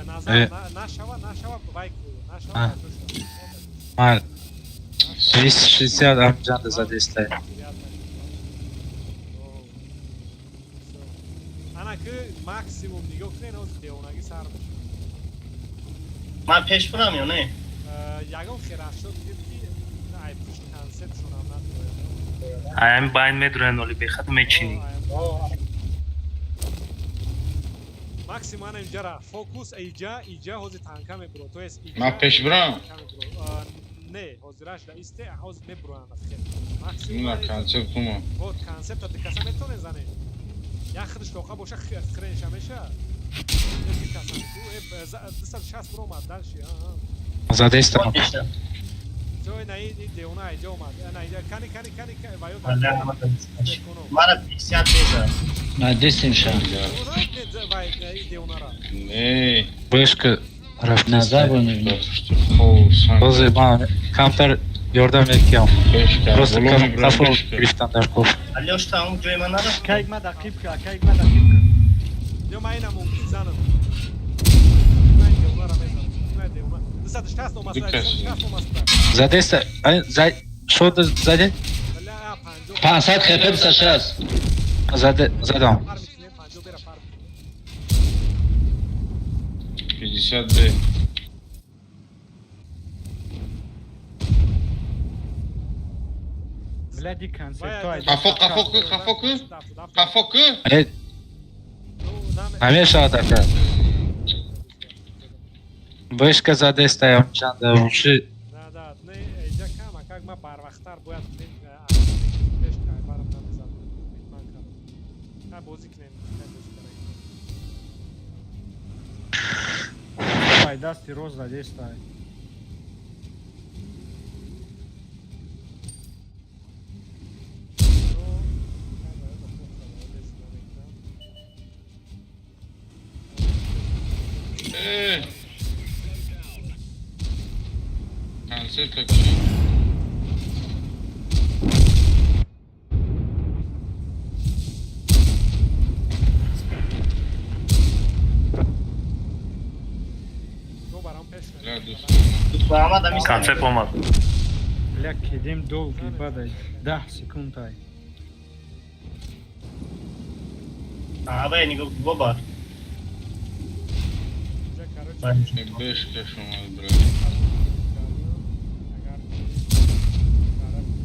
[SPEAKER 13] назар нашава, нашава, вай ку, нашава,
[SPEAKER 4] Ман 260 ҳамҷанда задестай.
[SPEAKER 13] Ана ки максимум нигоҳ кунед, ҳозир девонагӣ сар мешавад.
[SPEAKER 7] Ман пеш бурам ё не?
[SPEAKER 13] Ягон херашот дид ки ай пушт концептшонам надорад.
[SPEAKER 2] Аями байн медурен, оли бехат мечинӣ.
[SPEAKER 13] Максимум ана инҷара фокус иҷа, иҷа ҳозир танка мебуро. То есть иҷа.
[SPEAKER 11] Ман пеш бурам?
[SPEAKER 13] Не, ҳозираш да исте, ҳозир мебуроянд аз хел. Максимум.
[SPEAKER 11] На концепт ума.
[SPEAKER 13] Вот концепта дикаса метавонед занед. Як худаш тоқа боша хренша меша. Дикаса ку 260 буромад дальше.
[SPEAKER 4] Задестам.
[SPEAKER 13] Ҷой на ин девона иҷа омад. На иҷа кани кани кани ва ё
[SPEAKER 7] Мара 50 беза.
[SPEAKER 12] На дестем ша.
[SPEAKER 13] Вай девонара.
[SPEAKER 11] Не.
[SPEAKER 4] Вышка рафт.
[SPEAKER 12] Назар бо мебинем.
[SPEAKER 4] Ҳозир ман камтар ёрдам мекиям. Просто қафо гирифтан дар кор.
[SPEAKER 7] Алёш та он ҷои ман нарафт.
[SPEAKER 1] Кайк ма дақибка, кайк ма дақибка.
[SPEAKER 13] Ё ман ина мумкин занам. Ман девонара мезанам. Ман девона. 260 омад, 260 омад.
[SPEAKER 4] Задеста, за шо заде?
[SPEAKER 12] 500 хп 260.
[SPEAKER 4] Заде, задам.
[SPEAKER 11] 52.
[SPEAKER 1] Бляди концепт.
[SPEAKER 11] Қафо, қафо ку, қафо ку. Қафо ку.
[SPEAKER 4] Намешавад ака. Вышка задеста ҳамчанда уши.
[SPEAKER 13] Да, да, не, иҷа кам, акак ма барвақттар бояд пеш кайбарам намезад. Ман кардам. Ха бозӣ кунем, ха бозӣ карем.
[SPEAKER 1] Ай дасти рост задестай.
[SPEAKER 11] Концепт какой?
[SPEAKER 2] Концепт омад.
[SPEAKER 1] Бля, кидем долгий бадай. 10 секунд ай.
[SPEAKER 7] Абай нигоҳ боба.
[SPEAKER 13] Инҷа, короче,
[SPEAKER 11] Беш каш омад, брат.
[SPEAKER 13] Агар тарафи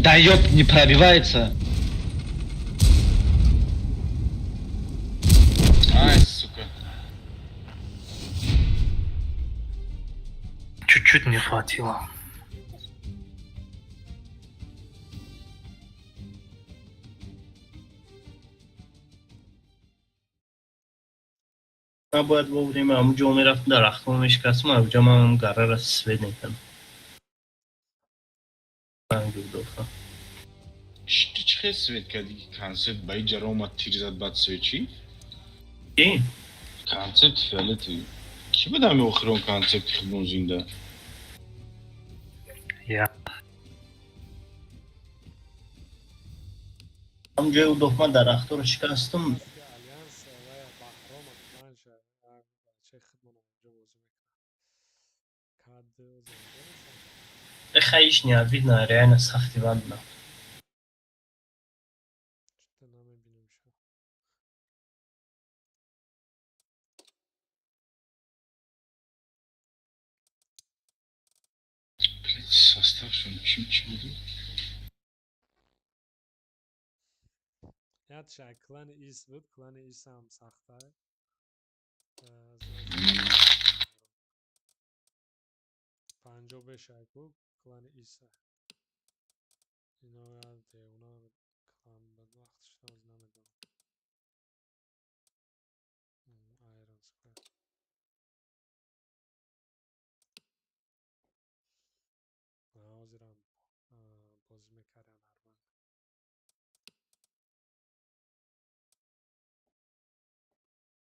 [SPEAKER 12] Да ёб, не пробивается.
[SPEAKER 11] Ай, сука.
[SPEAKER 2] Чуть-чуть не хватило.
[SPEAKER 7] Ман бояд вовремя ҳамун ҷо мерафтам, дарахтҳо мешикастам, авҷа ман ҳам гарара свет мекардам. Ранги удофа.
[SPEAKER 11] Чӣ чӣ хел свет кардӣ, ки концепт ба иҷара омад, тир зад, баъд свет чӣ?
[SPEAKER 7] Ки?
[SPEAKER 11] Концепт фиолетовый. Кӣ буд ҳами охирон концепти худмон зинда?
[SPEAKER 2] Я.
[SPEAKER 7] Ҳамун ҷои удоф ман дарахтҳоро шикастам.
[SPEAKER 13] Альянс ва Баҳром манша бачаи худмон онҷо бозӣ мекунад. Кад зинда.
[SPEAKER 7] Хаиш не видно, реально сахти банд на.
[SPEAKER 13] Что-то намебинем ша.
[SPEAKER 11] Блядь, составшон чим чӣ буд?
[SPEAKER 13] Ятша клани Ис буд, клани Ис ҳам сахта. Панҷо бешайку клани Иса. Ино я девона клан буд, вақтш ҳанӯз намедонам. Iron Square. Ҳозирам бозӣ мекардам нормально.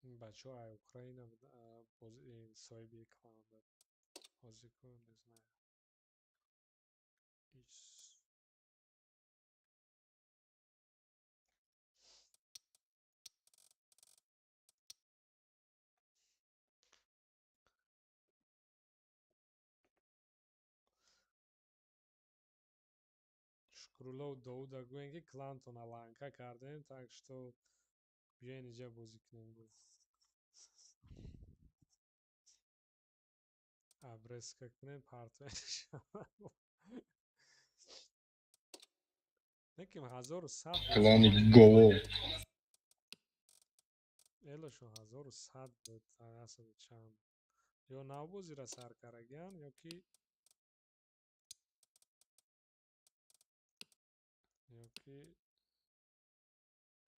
[SPEAKER 13] Ин бачаҳо ай Украина соҳиби клан буд. Ҳозир ку не знаю. Ис. Шукрулло Довуда гӯем, ки клантона ланка кардем, так что биёен инҷа бозӣ кунем, гуфт. Обрезка кунем, партоем. Неким 1100
[SPEAKER 11] Клани Гово.
[SPEAKER 13] Элошон 1100 буд, асаду чанд. Ё навбозира сар карагиян, ё ки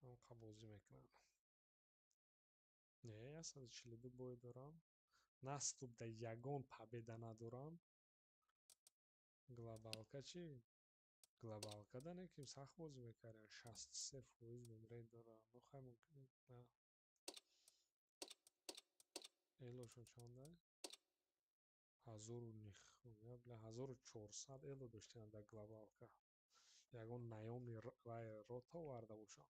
[SPEAKER 13] ҳамқа бозӣ мекунанд. Не, 142 бой дорам. Наступ да ягон победа надорам. Глобалка чӣ? Глобалка да неким сахт бозӣ мекардем. 63% винрейт дорам. Ну хай, мумкин на. Элошон чанда? Ҳазору нихуя, бля, 1400 эло доштем дар глобалка. Ягон наёмный вай рота оварда бошам.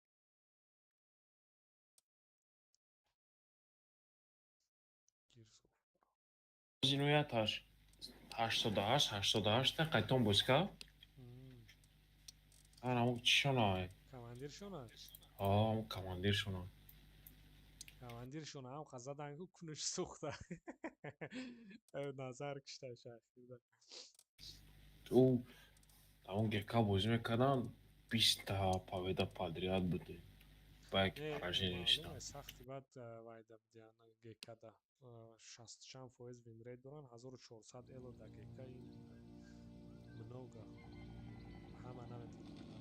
[SPEAKER 13] Гирсов.
[SPEAKER 10] Зинояташ 88 88 қайтон бозӣ кард. Ана чишона?
[SPEAKER 13] Командиршона?
[SPEAKER 10] А, командиршона.
[SPEAKER 13] Командиршона ҳам задан, ку кунаш сӯхта. Назар кишта шахида.
[SPEAKER 10] Ӯ дар он ГК бозӣ мекарданд, 20-та победа подряд буд. Ба як поражение шуданд.
[SPEAKER 13] Сахти бад вайда будиян ГКда. Шасту чанд фоиз винрейт доранд, 1400 эло дар ГК ин много. Ҳама наметавонанд.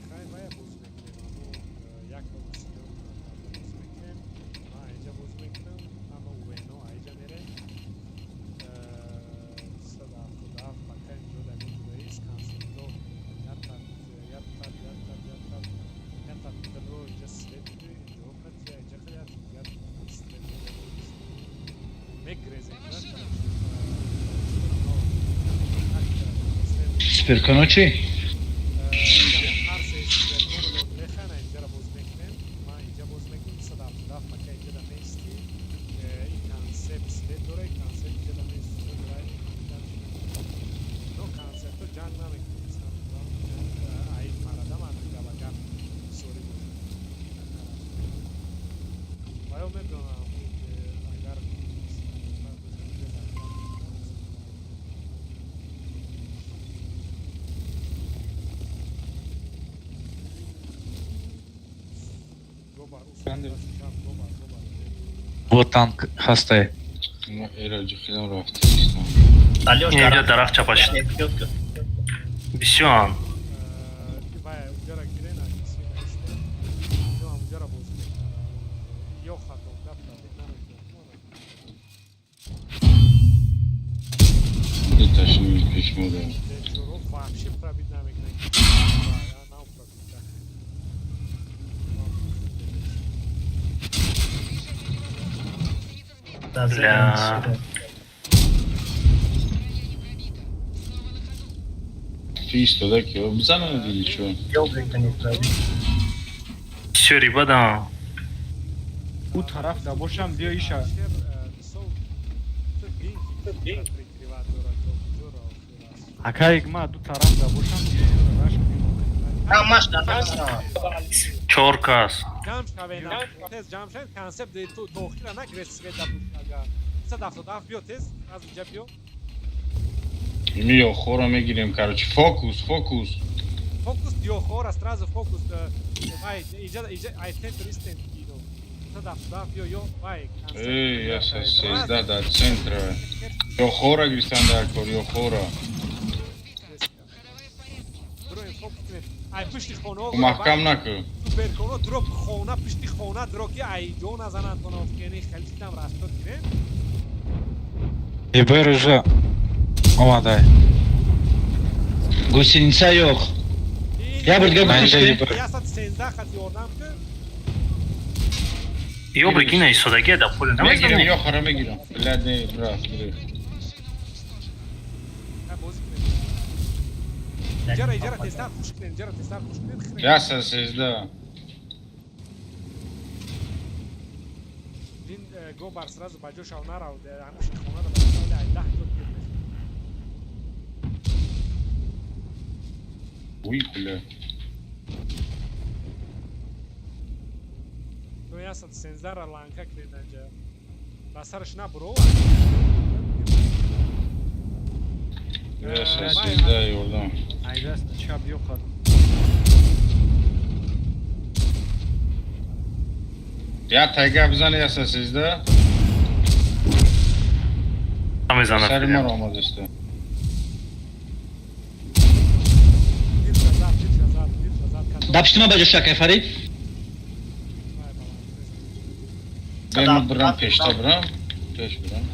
[SPEAKER 13] Хай, вая бозӣ мекунем, аммо як бозӣ мекунем. Ман айҷа бозӣ мекунам, ҳама УНО айҷа мерем. 177 пока инҷо дар ҷудаист. Консерто ятта ятта ятта ятта ятта дро инҷа свет, инҷо қат инҷа қат ят свет мегрезем.
[SPEAKER 12] Суперконо чӣ?
[SPEAKER 13] Ҳар се суперконо механа, инҷаро боз мекунем. Ман инҷа боз мекунам, 177 пока инҷа да меистам.
[SPEAKER 4] Бо танк ҳастай.
[SPEAKER 11] Мо эраҷи хидам рафтаистам.
[SPEAKER 2] Инҷа дарахт чапаш. Бисёран.
[SPEAKER 11] Дуташни пешмода.
[SPEAKER 2] Бля.
[SPEAKER 11] Ту истода ки бизанад или чо?
[SPEAKER 2] Бисёри бадан.
[SPEAKER 1] Ӯ тараф да бошам биё иша. Акаек ма ду тараф да бошам биё иша раш кунем.
[SPEAKER 2] Чор кас.
[SPEAKER 13] Ҷамъ шавед, тез ҷамъ шавед, концепт дохила нагиред свет да агар. 177 биё тез, аз инҷа биё.
[SPEAKER 11] Ими ёхоро мегирем, короче, фокус, фокус.
[SPEAKER 13] Фокус ёхора, сразу фокус. Ай, инҷа, инҷа, ай центр истен ино. 177 биё, ё, вай.
[SPEAKER 11] Эй, я сезда дар центра. Ёхора гирифтан дар кор, ёхора.
[SPEAKER 13] Ай пушти хона.
[SPEAKER 11] Маҳкам накун.
[SPEAKER 13] Суперконо дроп хона, пушти хона дро ки ай ҷо назананд тоно, яъне хеле чизам расто гирем.
[SPEAKER 4] ЕБР уже омадай.
[SPEAKER 12] Гусеница ёх. Я бир дига гусеница.
[SPEAKER 13] 113 хат ёрдам ки.
[SPEAKER 2] Ё прикинь, истодагия да поле
[SPEAKER 11] Мегирам, ёхора мегирам. Бля, не, брат, бля.
[SPEAKER 13] Иҷара, иҷара тезтар пуш кунем, иҷара тезтар пуш кунем.
[SPEAKER 11] 113.
[SPEAKER 13] Дин гобар сразу ба ҷо шав нарав, ҳамуши хона да ба ай 10 ҷо гир.
[SPEAKER 11] Уй, бля.
[SPEAKER 13] То 113 ра ланка кунед анҷа. Ба сараш набуро.
[SPEAKER 11] 113 ёрдам.
[SPEAKER 1] Ай дасти чап ёхад.
[SPEAKER 11] Я тайга бизани 113.
[SPEAKER 2] Мезанад.
[SPEAKER 11] Сари маро омадаста.
[SPEAKER 12] Да пишти ма ба ҷо шакай Фарид.
[SPEAKER 11] Бем бирам пешта бирам. Пеш бирам.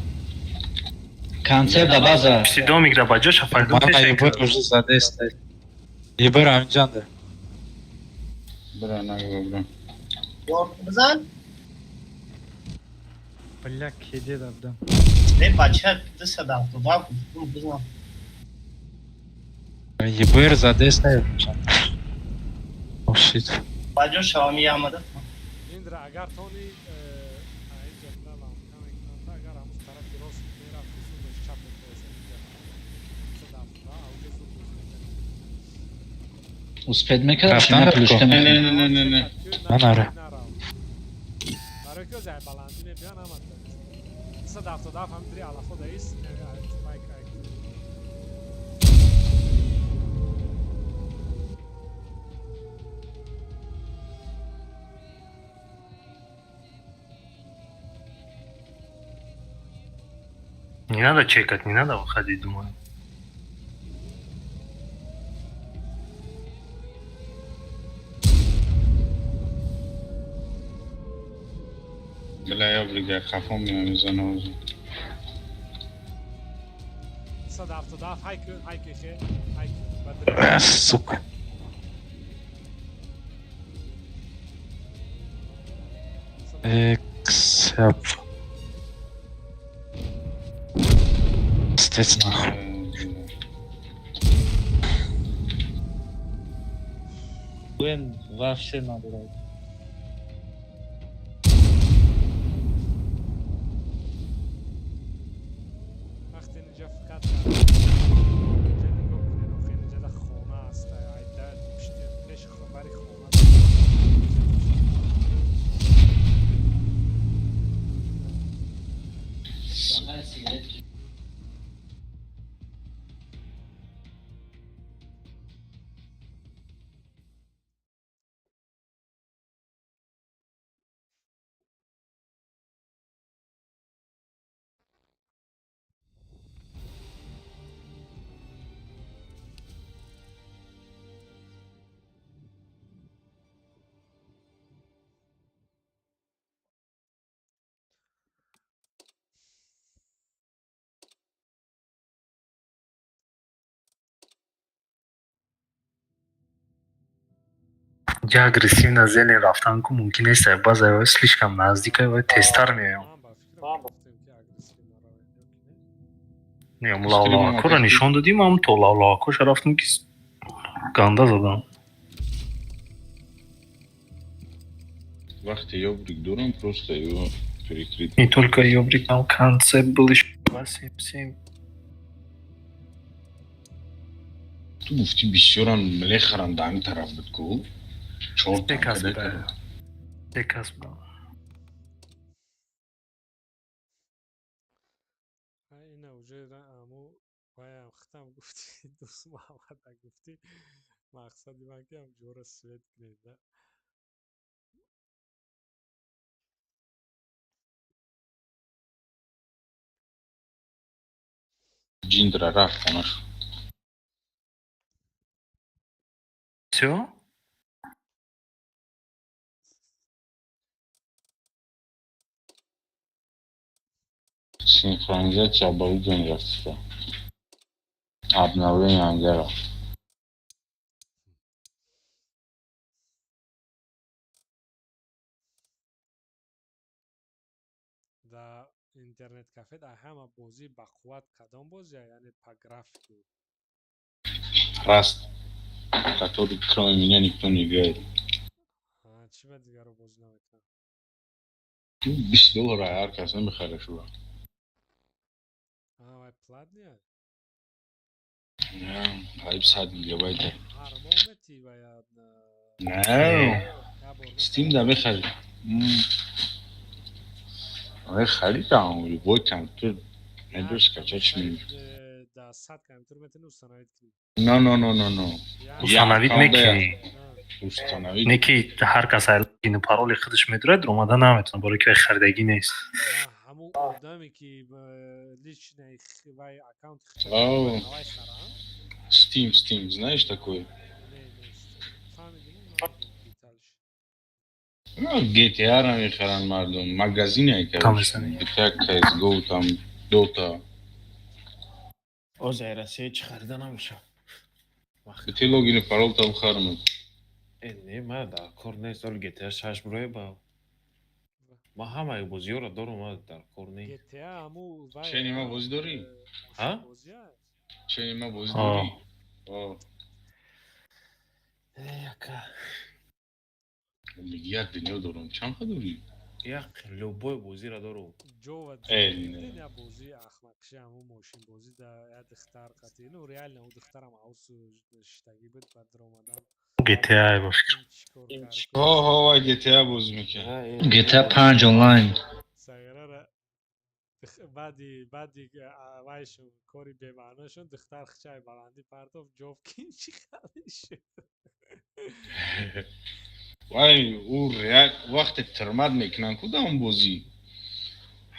[SPEAKER 12] Концерт да база.
[SPEAKER 2] Пишти домик да ба ҷо шафардум
[SPEAKER 4] Мана
[SPEAKER 2] пеш.
[SPEAKER 4] ЕБР уже задестай. ЕБР ҳаминҷанда.
[SPEAKER 11] Бира нагва бирам.
[SPEAKER 7] Бизан.
[SPEAKER 1] Бля, кеде дабдам.
[SPEAKER 7] Не бача 272 бизан.
[SPEAKER 4] ЕБР задестай. О, shit.
[SPEAKER 7] Ба ҷо шавам омада.
[SPEAKER 13] Индра агар тони инҷа ланка мекунанд, агар ҳамуз тарафи рост мерафти зуд чап мекунад инҷа. 172 ауҷа зуд боз мекунад.
[SPEAKER 12] Успеть мекард,
[SPEAKER 4] Рафтан
[SPEAKER 12] на
[SPEAKER 4] дар
[SPEAKER 12] плюшка
[SPEAKER 4] кор.
[SPEAKER 11] Не,
[SPEAKER 12] мекард.
[SPEAKER 11] не, не, не, не.
[SPEAKER 4] Ман ара.
[SPEAKER 13] Барои ки озай баландӣ мебиён ҳама 177 ҳам дри алафо даис байк ай.
[SPEAKER 2] Не надо чекать, не надо выходить, думаю.
[SPEAKER 11] Бля, я брига хафо меомезана озу.
[SPEAKER 13] 177 ҳайк ҳайк хе ҳайк бадри.
[SPEAKER 4] Сука. Эксеп. Пиздец нахуй.
[SPEAKER 14] Гуем вообще надо.
[SPEAKER 13] Вақте инҷа фақат инҷа нигоҳ кунед, охир инҷа да хона аст, айда пишти пеш бари хона.
[SPEAKER 2] Ҷа агрессивно зелен рафтан ку мумкин нест, баъзе слишком наздика ва тезтар меоям.
[SPEAKER 13] Ман ба фикрам гуфтем, ки агрессивно равем ё ки не?
[SPEAKER 2] Не, лавлавакора нишон додим, ам то лавлавакоша рафтем, ки ганда задам.
[SPEAKER 11] Вақте ёбрик дорам, просто его перекрыть.
[SPEAKER 2] Не только ёбрик, там концепт был еще 277.
[SPEAKER 11] Ту гуфтӣ, бисёран мехаранд, дар ҳамин тараф буд ку. Чор
[SPEAKER 2] Се кас
[SPEAKER 11] танка.
[SPEAKER 2] буда. Се кас буда.
[SPEAKER 13] Ина уже аму ваям хитам гуфтӣ, дӯст Муҳаммада гуфтӣ, мақсади ман ки ам ҷора свет кунед да.
[SPEAKER 11] Ҷиндра рафт хонаш.
[SPEAKER 2] Всё?
[SPEAKER 11] Синхронизация оборудования рафтиста. Обновление ангара.
[SPEAKER 13] Дар интернет кафе дар ҳама бозӣ бақувват кадом бозия, яъне по графику?
[SPEAKER 11] Раст. Который кроме меня никто не играет.
[SPEAKER 13] Чӣ ба дигаро бозӣ намекунам?
[SPEAKER 11] 20 доллара ҳар кас намехара шуба.
[SPEAKER 13] Вай платный я?
[SPEAKER 11] Қариб 100 гигабайта.
[SPEAKER 13] Ҳар моҳ метӣ ва я?
[SPEAKER 11] Не. Steam да мехарӣ. Мехарӣ там любой компьютер медош скачать мекунӣ.
[SPEAKER 13] Да 100 компьютер метавонӣ установить кунӣ?
[SPEAKER 11] No, no, no, no, no.
[SPEAKER 2] Установить мекунӣ.
[SPEAKER 11] Установить.
[SPEAKER 2] Не ки ҳар кас логину пароли худаш медорад, омада наметавонад, барои ки вай харидагӣ нест.
[SPEAKER 13] Ҳамун одаме ки личный вай аккаунти
[SPEAKER 11] Ау.
[SPEAKER 13] вай харам.
[SPEAKER 11] Steam, Steam, знаешь такой?
[SPEAKER 13] Не, не, фаҳмидим, деталш.
[SPEAKER 11] Ну, GTA ра мехаранд мардум. Магазине,
[SPEAKER 2] Там
[SPEAKER 11] короче.
[SPEAKER 2] мезанӣ.
[SPEAKER 11] GTA, CSGO, там Dota.
[SPEAKER 10] Озай Россия чӣ харида намешавад.
[SPEAKER 11] Ти логини парол та бихарам.
[SPEAKER 10] Э, не, ман дар кор нест, оли GTA 6 бурои ба. Ман ҳамаи бозиёро дорум, ман дар кор нест.
[SPEAKER 13] GTA ҳаму вай.
[SPEAKER 11] Чени ма бозӣ дорӣ?
[SPEAKER 10] Ҳа?
[SPEAKER 13] Бозия?
[SPEAKER 11] Чени ма бозӣ
[SPEAKER 2] А.
[SPEAKER 11] дорӣ? О,
[SPEAKER 10] Э, яка.
[SPEAKER 11] миги як дунё дорам. Чанд қа дорӣ?
[SPEAKER 10] Як любой бозиро дорум.
[SPEAKER 13] Ҷова
[SPEAKER 11] Э, не.
[SPEAKER 13] я бозии ахмақши, ҳамун мошинбозӣ да як духтар қатӣ, ну реально ӯ духтарам аусу шиштагӣ буд, баъд омадан.
[SPEAKER 2] GTA ба фикр.
[SPEAKER 13] Чӣ кор кард?
[SPEAKER 11] Ҳо, ҳо, вай GTA бозӣ мекард.
[SPEAKER 12] GTA 5 онлайн.
[SPEAKER 13] Сагирара баъди вайшон кори бемаъношон духтар хичай баландӣ партоф, ҷов кин чӣ хали шуд.
[SPEAKER 11] Вай, ӯ реал вақте тирмат мекунанд ку дар он бозӣ.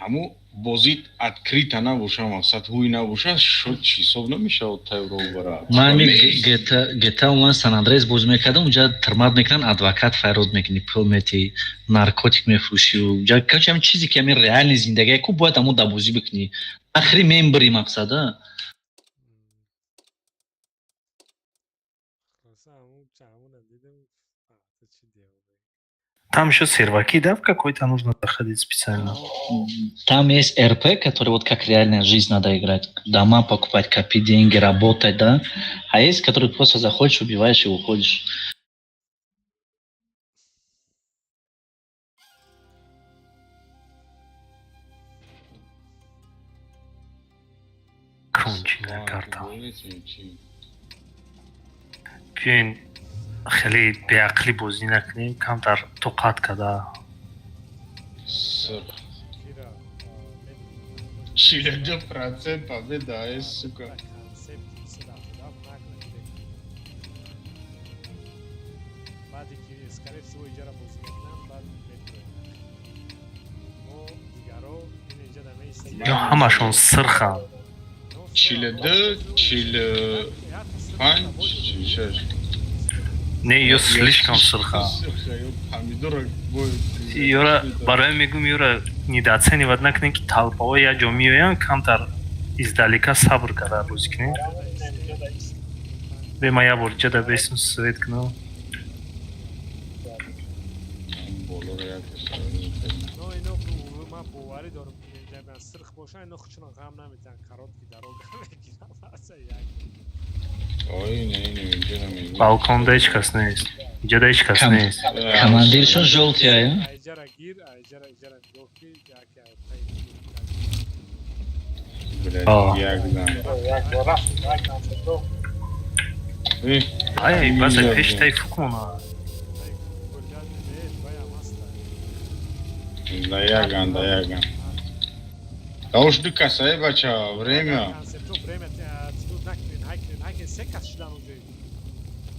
[SPEAKER 11] Ҳамун бозӣ открыто набоша, мақсад ҳуй набоша, шуд ҳисоб намешавад тайёро бара.
[SPEAKER 12] Ман ҳами GTA онлайн Сан Андреас бозӣ мекардам, унҷа тирмат мекунанд, адвокат файрод мекунӣ, пул метӣ, наркотик мефурӯшӣ, унҷа короче ҳамин чизе ки ҳамин реальный зиндагие ку бояд ҳамон дар бозӣ бикунӣ. Ахири мембри мақсад, а?
[SPEAKER 13] Хулоса, ҳамун ҳамуна дидем, ту чӣ девона.
[SPEAKER 2] Там еще серваки, да, в какой-то нужно заходить специально.
[SPEAKER 12] Там есть РП, который вот как реальная жизнь надо играть. Дома покупать, копить деньги, работать, да? А есть, который просто заходишь, убиваешь и уходишь.
[SPEAKER 2] Конченая карта. Биёин, хеле беақлӣ бозӣ накунем, камтар тоқат када.
[SPEAKER 11] Сыр. 42% победа, ай, сука.
[SPEAKER 13] Концепти 277 нагло гирифт. Баъде ки скорее всего иҷара бозӣ мекунам, баъд метроем мо дигаро ин инҷа да меистем.
[SPEAKER 2] Ё ҳамашон сирханд.
[SPEAKER 11] 42, 45, 46.
[SPEAKER 2] Не, ё слишком сирханд.
[SPEAKER 11] Ё помидора бой.
[SPEAKER 2] Ёра барои мегӯм, ёра недооценивать накунем, ки толпаҳо як ҷо меоянд, камтар издалека сабр карда бозӣ кунем. Бе, ман як бор ҷада бесм свет кунам.
[SPEAKER 13] бошанд, ино худшона ғам наметиҳанд, короткий дорога мегиранд, аса як.
[SPEAKER 11] Ой, не, не, инҷо намегӯ.
[SPEAKER 2] Балконда ҳеҷ кас нест. Иҷода ҳеҷ кас нест.
[SPEAKER 12] Командиршон жёлтый ая.
[SPEAKER 13] Айҷара гир, айҷара, иҷара нигоҳ ки яке айпай.
[SPEAKER 11] Блядь,
[SPEAKER 2] А.
[SPEAKER 11] як зан.
[SPEAKER 2] Ай, баса пеш тай фукмона.
[SPEAKER 11] Да яган, да яган. Да уж ду каса, э, бача, время.
[SPEAKER 13] Концепто время тиду накунед, ҳай кунед, ҳай кунед, се кас шудан уже.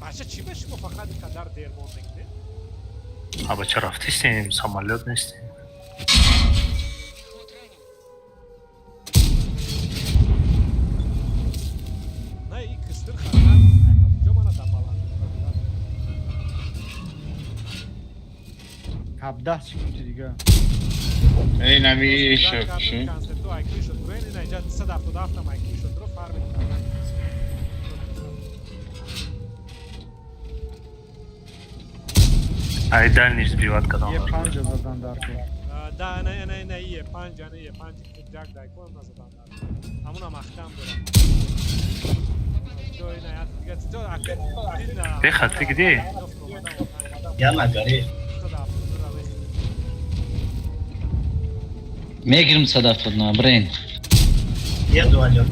[SPEAKER 13] Бача, чӣ ба шумо фақат қадар дермон мекунед?
[SPEAKER 2] А бача, рафтистем, самолёт нестем.
[SPEAKER 13] На, и кистир хатар, ҳамунҷо мана да баланд.
[SPEAKER 1] 17 секунди дига.
[SPEAKER 11] Эй, нами шапши.
[SPEAKER 13] Концепто айкри шуд, рен ина иҷа 277 ам айкри шуд, ро фарминг кардан.
[SPEAKER 2] Ай, дальний сбивать кадам.
[SPEAKER 1] Е панҷа задан дар кор.
[SPEAKER 13] Да, ана, ана, ана, ие панҷ, ана ие панҷ, ҷак дайкон назадан дар. Ҳамуна маҳкам дорам. То ина як дига то ака дид на.
[SPEAKER 2] Беха, ты где?
[SPEAKER 7] Я на горе.
[SPEAKER 12] Мегирим 179, брен.
[SPEAKER 7] Еду, алё.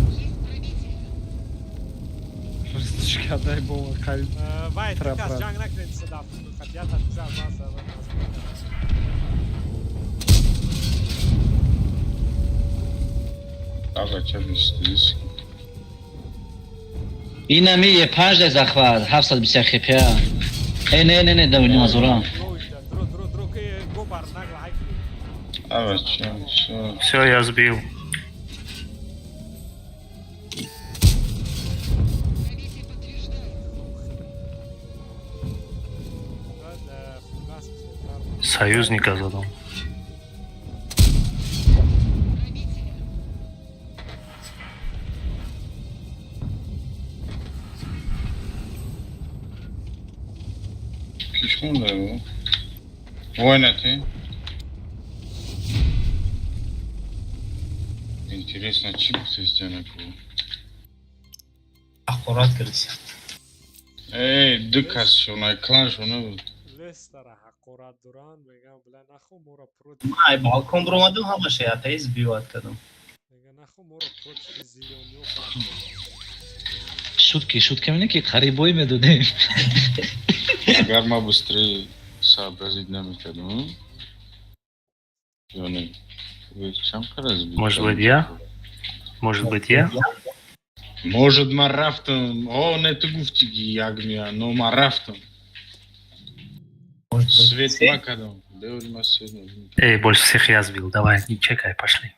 [SPEAKER 1] Рустишкадай бова қариб.
[SPEAKER 13] Вай,
[SPEAKER 1] Трап,
[SPEAKER 13] кас
[SPEAKER 1] трап.
[SPEAKER 13] ҷанг накунед 272 хатията тиза аз ман.
[SPEAKER 11] Да, бача, бисту.
[SPEAKER 12] Инами е панҷ дай захват, 721 хп. Э, не, не, не, да назурам.
[SPEAKER 13] Дро, дро, дро, ки го бар нагла ҳай кунед.
[SPEAKER 11] Да, бача, всё.
[SPEAKER 2] Всё, я сбил.
[SPEAKER 13] Баъд, фугас бисёртар.
[SPEAKER 2] Союзника задам.
[SPEAKER 11] Киш монда бу? Война ты? Интересно, чӣ гуфтестяна ку?
[SPEAKER 7] Ҳақорат кардиси.
[SPEAKER 11] Эй, ду кас шона, клан шона буд.
[SPEAKER 13] Лестера ҳақорат доранд, мегӯям, била нахо моро против.
[SPEAKER 7] Ман ай балкон биромадам, ҳамаша яқаи сбивать кардам.
[SPEAKER 13] Мега нахо моро против зелёниё.
[SPEAKER 12] Шутки, шутка мене ки қариб бой медодем.
[SPEAKER 11] Агар ма быстрее сообразить намекардам, ё не? Вы чанд кара сбить
[SPEAKER 2] Может быть,
[SPEAKER 11] кардем?
[SPEAKER 2] я? Может быть, я?
[SPEAKER 11] Может, ман рафтам. О, не, ту гуфти ки як мия, но ман рафтам.
[SPEAKER 7] Может быть,
[SPEAKER 11] Свет
[SPEAKER 7] се?
[SPEAKER 11] макардам. Беоли ма свет накардам.
[SPEAKER 2] Эй, больше всех я сбил. Давай, не чекай, пошли.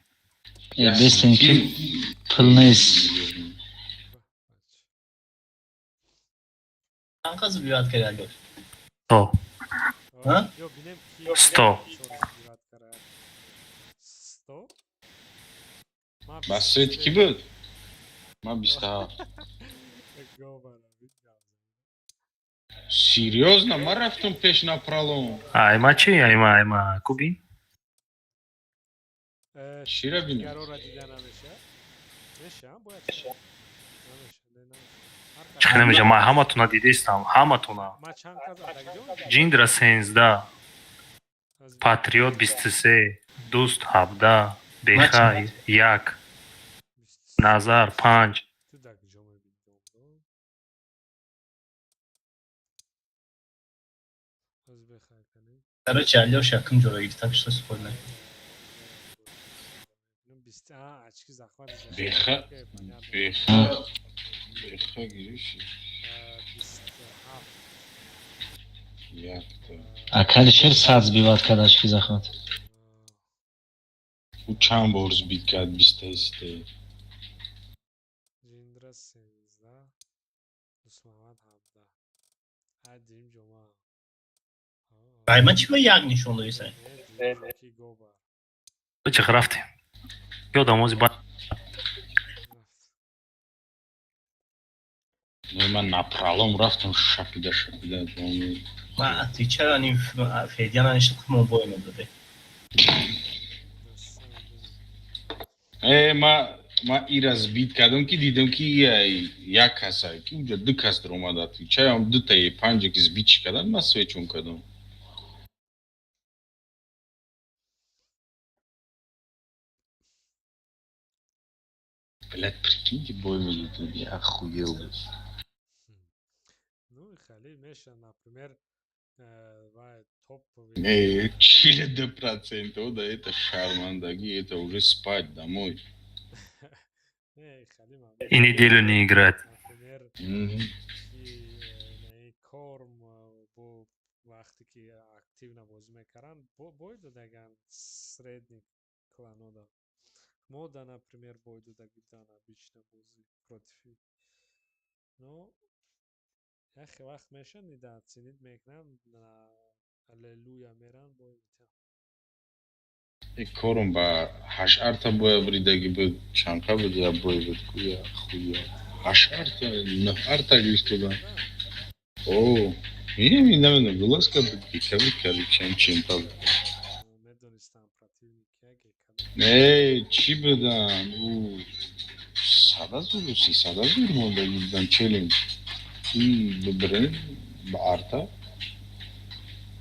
[SPEAKER 12] Э, бестен ки пул нест.
[SPEAKER 7] Чанд кас сбивать карди, алё?
[SPEAKER 2] 100.
[SPEAKER 7] А?
[SPEAKER 13] Ё бинем ки
[SPEAKER 2] 100.
[SPEAKER 13] сбивать кара. 100? Ман
[SPEAKER 11] Ба свет ки буд? Ман 27.
[SPEAKER 13] Го бара, видам.
[SPEAKER 11] Серьёзно, ман рафтам пеш на пролом.
[SPEAKER 2] Айма чи? Айма, айма. Куби?
[SPEAKER 11] Чира бинем?
[SPEAKER 13] Дигарора дида намеша? Меша, бояд. Намеша, не намеша. Ҳар кас-
[SPEAKER 2] Чӣ намеша? Ман ҳаматона дидистам. Ҳаматона.
[SPEAKER 13] Ма чанд кас адагҷон?
[SPEAKER 2] Ҷиндра 13, Патриот 23, Дӯст 17, Беха 1, Назар 5.
[SPEAKER 13] Ту дар куҷо мебинӣ? Аз бехай канем.
[SPEAKER 7] Короче, Алёша якум ҷоро гирифт, так что спорно.
[SPEAKER 13] Бист, а, очки захват.
[SPEAKER 11] Беха, беха, беха гирифти.
[SPEAKER 13] 27.
[SPEAKER 11] Якта.
[SPEAKER 12] Акали шер сад сбивать кард очки захват.
[SPEAKER 11] Ӯ чанд бор сбить кард бистаисте?
[SPEAKER 13] Ҷиндра 13, Дусмамад 17. Ай, дим ҷома.
[SPEAKER 7] Ай, ман чӣ ба як нишон додисай?
[SPEAKER 13] Ки гоба.
[SPEAKER 2] Чӣ рафтем? Ёдам ози ба
[SPEAKER 11] Не, ман на пролом рафтам, шапида, шапида.
[SPEAKER 7] Ман отвечаю, ани Федяна нишон мо бой медоде.
[SPEAKER 11] Э, ма ира сбить кардам, ки дидам, ки як каса, ки уҷа ду кас даромада. Чаям дута е панҷа ки сбить кардан, ма свечун кардам. Блядь, прикиньте, бой между я охуел.
[SPEAKER 13] Ну, хеле меша, например, вай топовый.
[SPEAKER 11] Не, 42%, да, это шармандаги, это уже спать домой.
[SPEAKER 13] Не, хеле.
[SPEAKER 2] И неделю не играть.
[SPEAKER 13] Например, ки корм бо вақте ки активно бозӣ мекарданд, бой додаган средний кланода. Мода, например, бой додаги будан обычно бозӣ против. Но яхе вақт меша недооценить мекунанд, на аллелуя меран, бой метиҳанд.
[SPEAKER 11] И корум ба ҳашт арта боя бридаги буд, чанқа буд, я бой буд, ку я хуя. Ҳашт арта, нӯҳ арта гирифтодан. О, намедонам, вылазка буд, ки каби кари чемпа буд.
[SPEAKER 13] Медонистам противник яке.
[SPEAKER 11] Не, чӣ будан? Ӯ 100 000, 300 000 мондаги будан челлендж. И бибирем ба арта.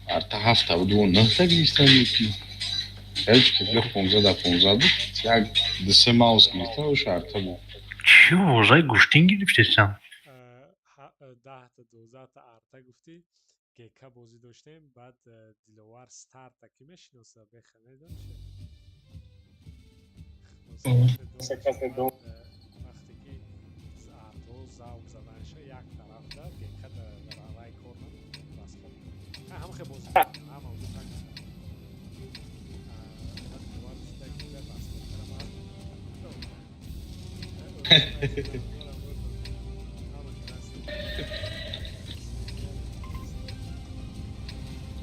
[SPEAKER 11] Арта ҳафта буд, ӯ нӯҳта гирифтан ки. Ҳеҷ ки бля 15 да 15 буд, як ду се маус гирифтан, ош арта буд.
[SPEAKER 2] Чӣ овозаи гӯштин гирифтесам?
[SPEAKER 13] 10-та, 12-та арта гуфтӣ, гека бозӣ доштем, баъд Диловар Старта ки мешиноса, беха медониш? Вақте ки артҳо завқ заданша як тарафда, гека дар кор намекунад, расход ҳамахе бозӣ ҳама ӯ так. Баъд Диловар гуфта ки расход кардам.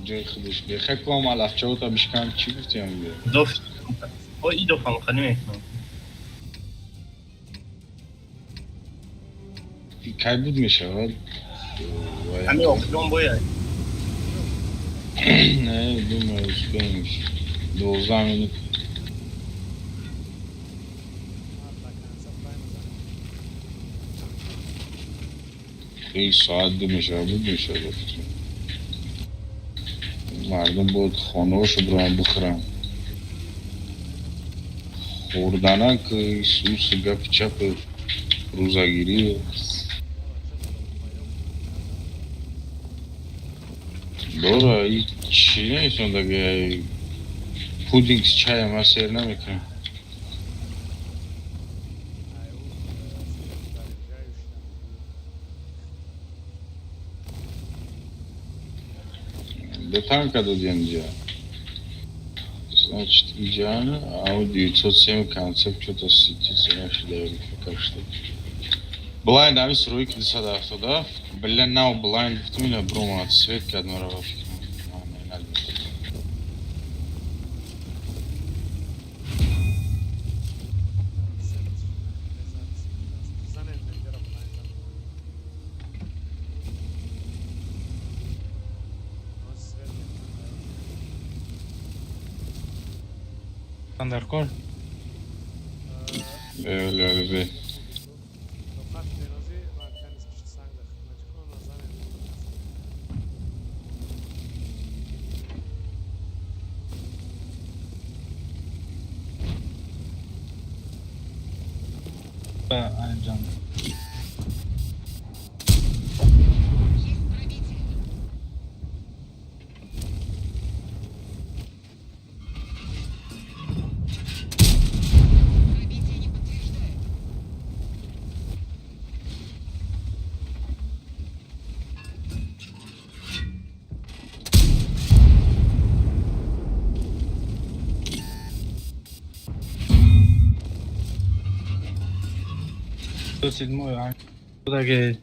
[SPEAKER 11] Ҷои худаш бехай куам алафчаота бишкан, чӣ гуфтиам?
[SPEAKER 7] Доф. О, и дофам хани мекунам.
[SPEAKER 11] Кай буд мешавад?
[SPEAKER 7] Ҳами охирон бояд.
[SPEAKER 11] Не, думаю, успеем. 12 минут.
[SPEAKER 13] До конца прайма.
[SPEAKER 11] Соат 2 мешавад, буд мешавад. Мардум бояд хонаҳошо бираванд бихӯранд. Хӯрданак сусу гапи чапи рӯзагирӣ. Дора, и чӣ намесондаги, пудинг с чаем ман сер намекунам.
[SPEAKER 13] Ай, ӯ заряжающий.
[SPEAKER 11] Ду танка додем инҷа. Значит, идеально. А у 907 концепт что-то светится, я пока что. Блайнд, ами сруйки 277. Бля, нау блайнд гуфтум, ина бромад свет кард мара ба фикрам. Не, надо.
[SPEAKER 13] Занем инҷара блайн занем. Свет.
[SPEAKER 4] Даркор.
[SPEAKER 11] Ле, ле, ле.
[SPEAKER 13] Тоқат менозӣ ва канис пишти санг да хидматчикон назанем.
[SPEAKER 4] Анҷом.
[SPEAKER 9] Есть пробитие. Пробитие не подтверждают.
[SPEAKER 4] Седьмой, а Кудаги.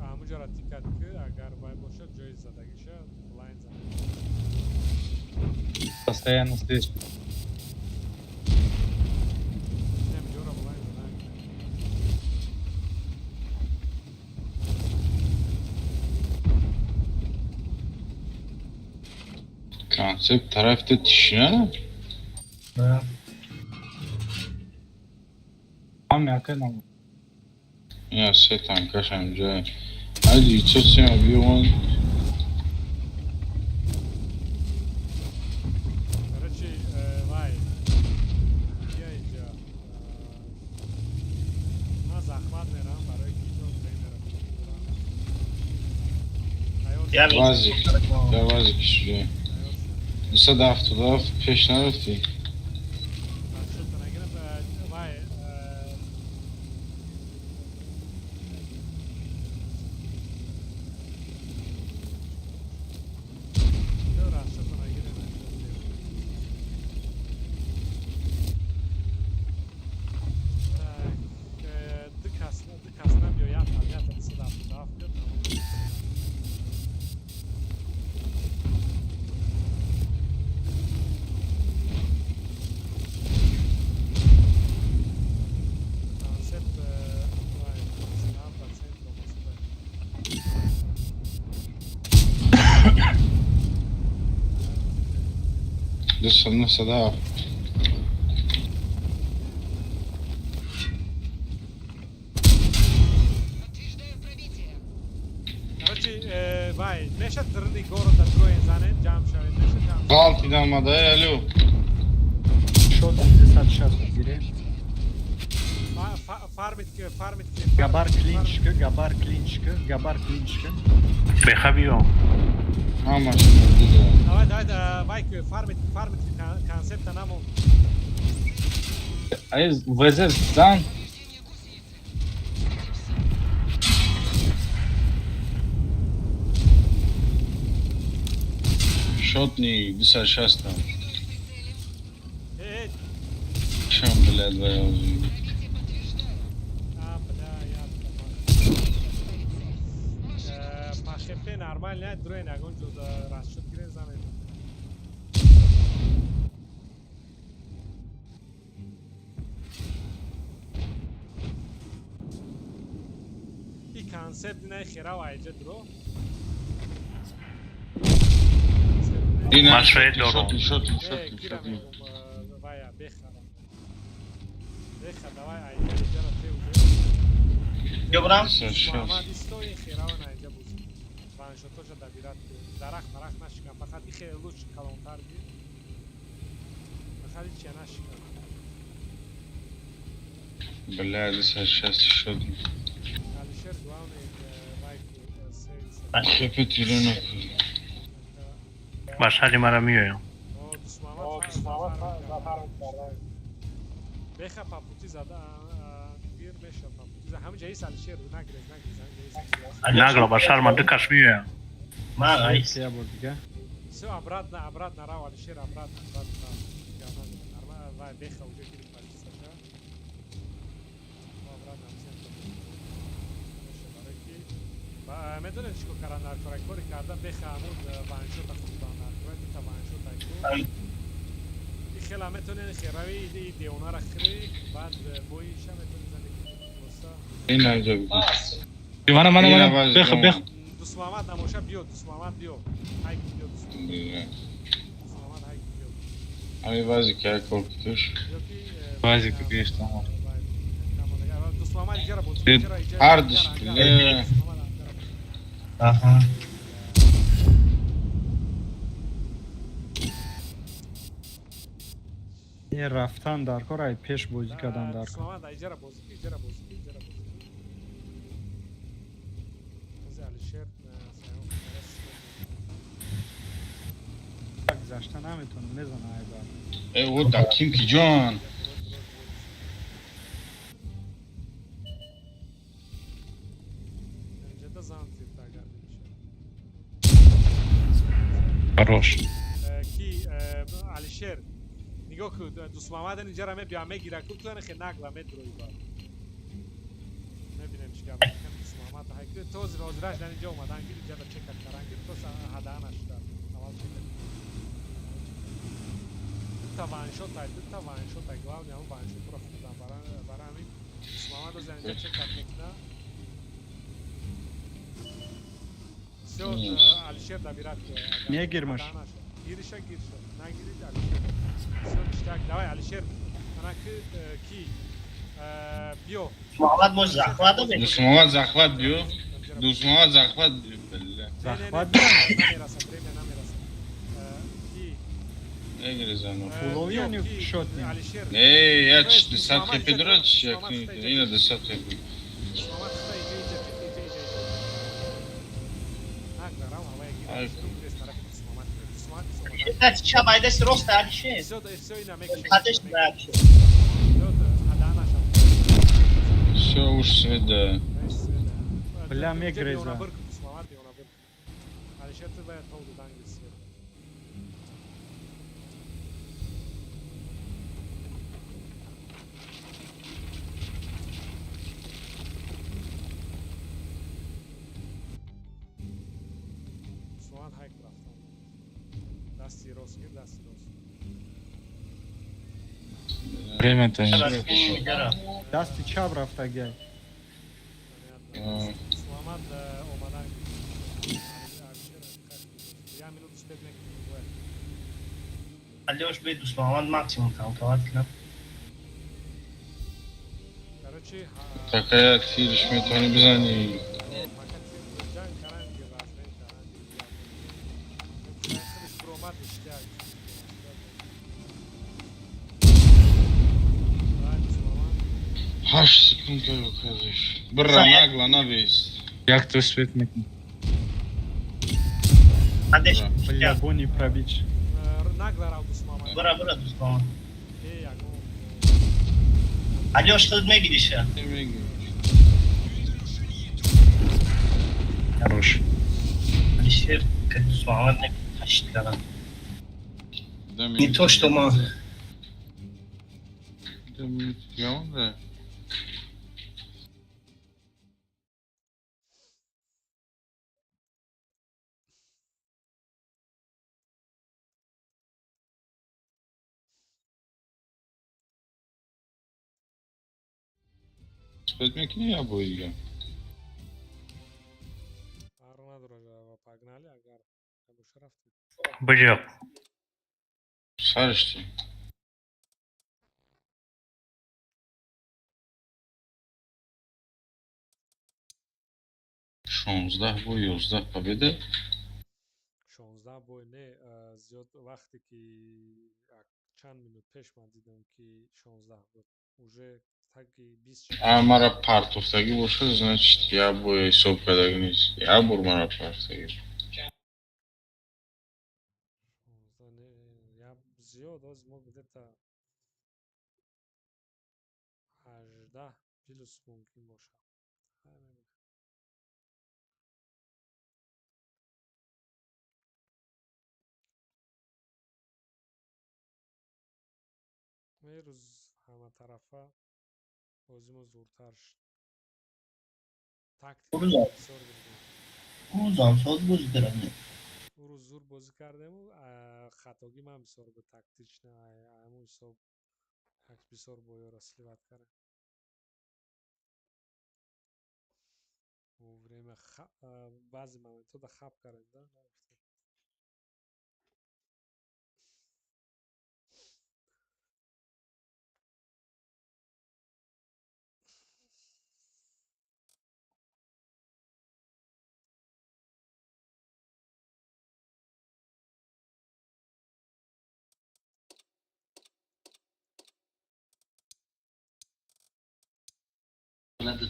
[SPEAKER 13] Ҳамуҷара тикат ки агар вай бошад, ҷои задагиша блайн зан.
[SPEAKER 4] Постоянно здесь.
[SPEAKER 13] Ҷора блайн задан.
[SPEAKER 11] Концепт тарафта тишина?
[SPEAKER 14] Да. Ҳам яка нам.
[SPEAKER 11] Я се танкаш ҳамҷа. Ай 907 объём.
[SPEAKER 13] Короче, вай. Бия инҷа. Ман захмат мерам барои ки инҷо тренера дорам.
[SPEAKER 11] Вазик. Да вазик шуде. 277 пеш нарафтӣ.
[SPEAKER 13] Шуд нагирам, вай, расчёта нагирам. Так, ду кас набиё, ята 277 биё, тамом. Концепт, вай, 7 центра Москвы.
[SPEAKER 11] 297.
[SPEAKER 9] Подтверждаю пробитие.
[SPEAKER 13] Короче, вай, меша дрни города дроен занен, ҷамъ шавед, меша ҷамъ шавед.
[SPEAKER 11] Ғалтидан омада, алё.
[SPEAKER 1] Шот 260 гире.
[SPEAKER 13] Фармит ки, фармит ки.
[SPEAKER 1] Габар клинчка, габар клинчка, габар клинчка.
[SPEAKER 2] Беха биё.
[SPEAKER 11] Ҳамаш мурдида.
[SPEAKER 13] Давай, давай, вай ки, фармит, фармит ки, концепта намон.
[SPEAKER 14] Ай ВЗ зан.
[SPEAKER 9] Повреждение гусеницы. Тип С.
[SPEAKER 11] Шотни 260.
[SPEAKER 9] Веду их прицеле.
[SPEAKER 13] Э,
[SPEAKER 11] Шам, блядь, вай.
[SPEAKER 9] Пробитие подтверждаю.
[SPEAKER 13] а, бля, я
[SPEAKER 9] Нельзя ставить цель. Машину уничтожили.
[SPEAKER 13] Пахепе нормально, дроен ягон ҷо расчёт гирен занен. И концепт не херав айҷа дро.
[SPEAKER 2] Ман шояд дорам.
[SPEAKER 11] Шотни, шотни,
[SPEAKER 13] Э,
[SPEAKER 11] шотни,
[SPEAKER 13] кира
[SPEAKER 11] шотни.
[SPEAKER 13] мегум, вая, бехара. Беха, давай айҷа, иҷара те уже.
[SPEAKER 7] Ё брам?
[SPEAKER 11] 260.
[SPEAKER 13] Муҳаммад исто ин херава наинҷа буз. Ваншотоша добират. Дарахт марахт нашикан, фақат и хеле луч калонтар гир. Фақат ичия нашикан.
[SPEAKER 11] Бля, 260 шотни.
[SPEAKER 13] Алишер главный, вай сейлс.
[SPEAKER 11] Хепе тирена.
[SPEAKER 2] Ба шаҳри мара меоям.
[SPEAKER 13] О, Дусмамад зафар. Беха папути зада, гир меша папути зада. Ҳамин ҷа ис Алишер, нагрез, нагрез, ҳамин ҷа ис.
[SPEAKER 2] Нагла ба шаҳр ман ду каш меоям.
[SPEAKER 7] Ман айс.
[SPEAKER 1] Я бор дига.
[SPEAKER 13] Всё, обратно, обратно, рав, Алишер, обратно, обратно. Рав. Нормально, вай, беха уже гирифт позицияша. Обратно, центр. Меша, барои ки медонед чӣ кор кардан дар кора? Кори карда беха ҳамун ваншота хурдан дар кора, дута ваншота ку. И хела метонед херави и девонара хӯрӣ, баъд боиша метонед зани боса.
[SPEAKER 11] Ин аҷаб.
[SPEAKER 4] Мана мана
[SPEAKER 11] Ина
[SPEAKER 4] мана
[SPEAKER 11] вазик
[SPEAKER 4] беха
[SPEAKER 11] омад.
[SPEAKER 4] беха.
[SPEAKER 13] Дусмамад намоша биё, Дусмамад биё. Ҳайк биё, Дусмамад.
[SPEAKER 11] Бля.
[SPEAKER 13] Дусмамад ҳайк биё.
[SPEAKER 11] Ами вазик як кор кутуш.
[SPEAKER 13] Ё ки
[SPEAKER 4] Вазик гирифтам.
[SPEAKER 13] вай, камонага. Дусмамад иҷара боз, иҷара, иҷара,
[SPEAKER 11] Ҳар
[SPEAKER 13] иҷара,
[SPEAKER 11] душ,
[SPEAKER 13] анҷара.
[SPEAKER 11] бля.
[SPEAKER 13] Дусмамад анҷара боз.
[SPEAKER 7] Аҳа.
[SPEAKER 1] Ин рафтан дар кор, ай пеш бозӣ кардан дар кор.
[SPEAKER 13] Дусмамад иҷара бозӣ ки, иҷара бозӣ ки, иҷара бозӣ ки. Ози Алишер, Саён,
[SPEAKER 1] Гузашта наметавонам, мезана ай бар.
[SPEAKER 11] Э, о, да ким ки ҷон.
[SPEAKER 13] Инҷада зан зирта агар бинишад.
[SPEAKER 4] Хорош.
[SPEAKER 13] Ки Алишер нигоҳ кун, Дусмамад инҷара мебиёд, мегира ку, ту хе нагла медрои бад. Мебинем чӣ гап. Дусмамад ҳай ки то ҳозираш дар инҷа омадан гир, инҷара чекат кардан гир, то ҳадаъ нашуда. Аввал чекат. Дута ваншот ай, дута ваншот ай, главный ҳамун ваншотро хурдан. Барои ҳамин Дусмамад оз инҷа чекат мекуна. Всё, Алишер добират.
[SPEAKER 1] Мегирмаш.
[SPEAKER 13] Гириша, гириша. Нагирид, Алишер. Всё, ништяк. Давай, Алишер. Ана ки ки биё.
[SPEAKER 7] Муҳаммад мо захват додем.
[SPEAKER 11] Дусмуҳаммад захват биё. Дусмуҳаммад захват биё. Бля.
[SPEAKER 1] Захват
[SPEAKER 13] намераса, время намераса. Ки
[SPEAKER 11] Мегирезану.
[SPEAKER 1] Фуловия не шотни.
[SPEAKER 13] Алишер.
[SPEAKER 11] Не, я ч 200 хп дора, ч як ина 200 хп.
[SPEAKER 13] Муҳаммад хита иҷа иҷа иҷа иҷа иҷа. Нагдарам ҳавая
[SPEAKER 11] Ай.
[SPEAKER 13] гир. Тарафи Дусмуҳаммад. Дусмуҳаммад.
[SPEAKER 7] Даст чап айдаси рост Алишер.
[SPEAKER 13] Всё, всё, ина мекашем.
[SPEAKER 7] Қадаш Алишер.
[SPEAKER 11] Всё, уж свет да.
[SPEAKER 1] Бля, мегреза.
[SPEAKER 13] Алишер, ту бояд тол додан гирси. Дусмуҳаммад ҳайк рафтан. Дасти рост гир, дасти рост.
[SPEAKER 4] Время то
[SPEAKER 1] Дасти чап рафтагай.
[SPEAKER 13] Дусмуҳаммад омадан. Алишер, як минут успеть мекунем бояд.
[SPEAKER 7] Алёш бе Дусмуҳаммад максимум танковать кунам.
[SPEAKER 13] Короче,
[SPEAKER 11] Такая тирш метавонӣ бизанӣ.
[SPEAKER 13] Пока ҷанг каран гир, размен каран гир. Худаш буромад, ништяк. Давай, Дусмуҳаммад.
[SPEAKER 11] 8 секунд казиш. Бира нагла навис.
[SPEAKER 4] Як то свет мекунӣ.
[SPEAKER 7] Қадаш.
[SPEAKER 1] Бля, бони пробич.
[SPEAKER 13] Нагла рав, Дусмуҳаммад.
[SPEAKER 7] Бара бара Дусмуҳаммад.
[SPEAKER 13] Э, ягон.
[SPEAKER 7] Алёш худ мегириша.
[SPEAKER 2] Хорош.
[SPEAKER 7] Алишер ка Дусмуҳаммад не ташид кардам. Не то что ма.
[SPEAKER 11] 2 минут да. Успеть мекунӣ я бой дига?
[SPEAKER 13] Фарқ надорад, ва погнали, агар набоша, рафтем.
[SPEAKER 2] Биҷа.
[SPEAKER 11] Саришти. 16 бой, 11 победа.
[SPEAKER 13] 16 бой не, зиёд. Вақте ки чанд минут пеш ман дидам, ки 16 буд, уже таги 20.
[SPEAKER 11] А мара партофтагӣ бошад, значит, як бой ҳисоб кардагӣ нест. Як бор мара партофтагӣ.
[SPEAKER 13] 16 не, я зиёд. Ҳозир мо где-то 18 плюс мумкин бошад. Ҳай, мебинем. Рӯз ҳаматарафа бозимо зуртар шуд. Тактика бисёр гирдем.
[SPEAKER 7] Рӯзам соз бозӣ кардам.
[SPEAKER 13] Ӯ рӯз зур бозӣ кардему, хатогӣ ман бисёр буд тактично, ҳамун ҳисоб як бисёр боёро сливать кардем. Время баъзе моментҳо да хаб кардем, да нарафтем.
[SPEAKER 12] Надо.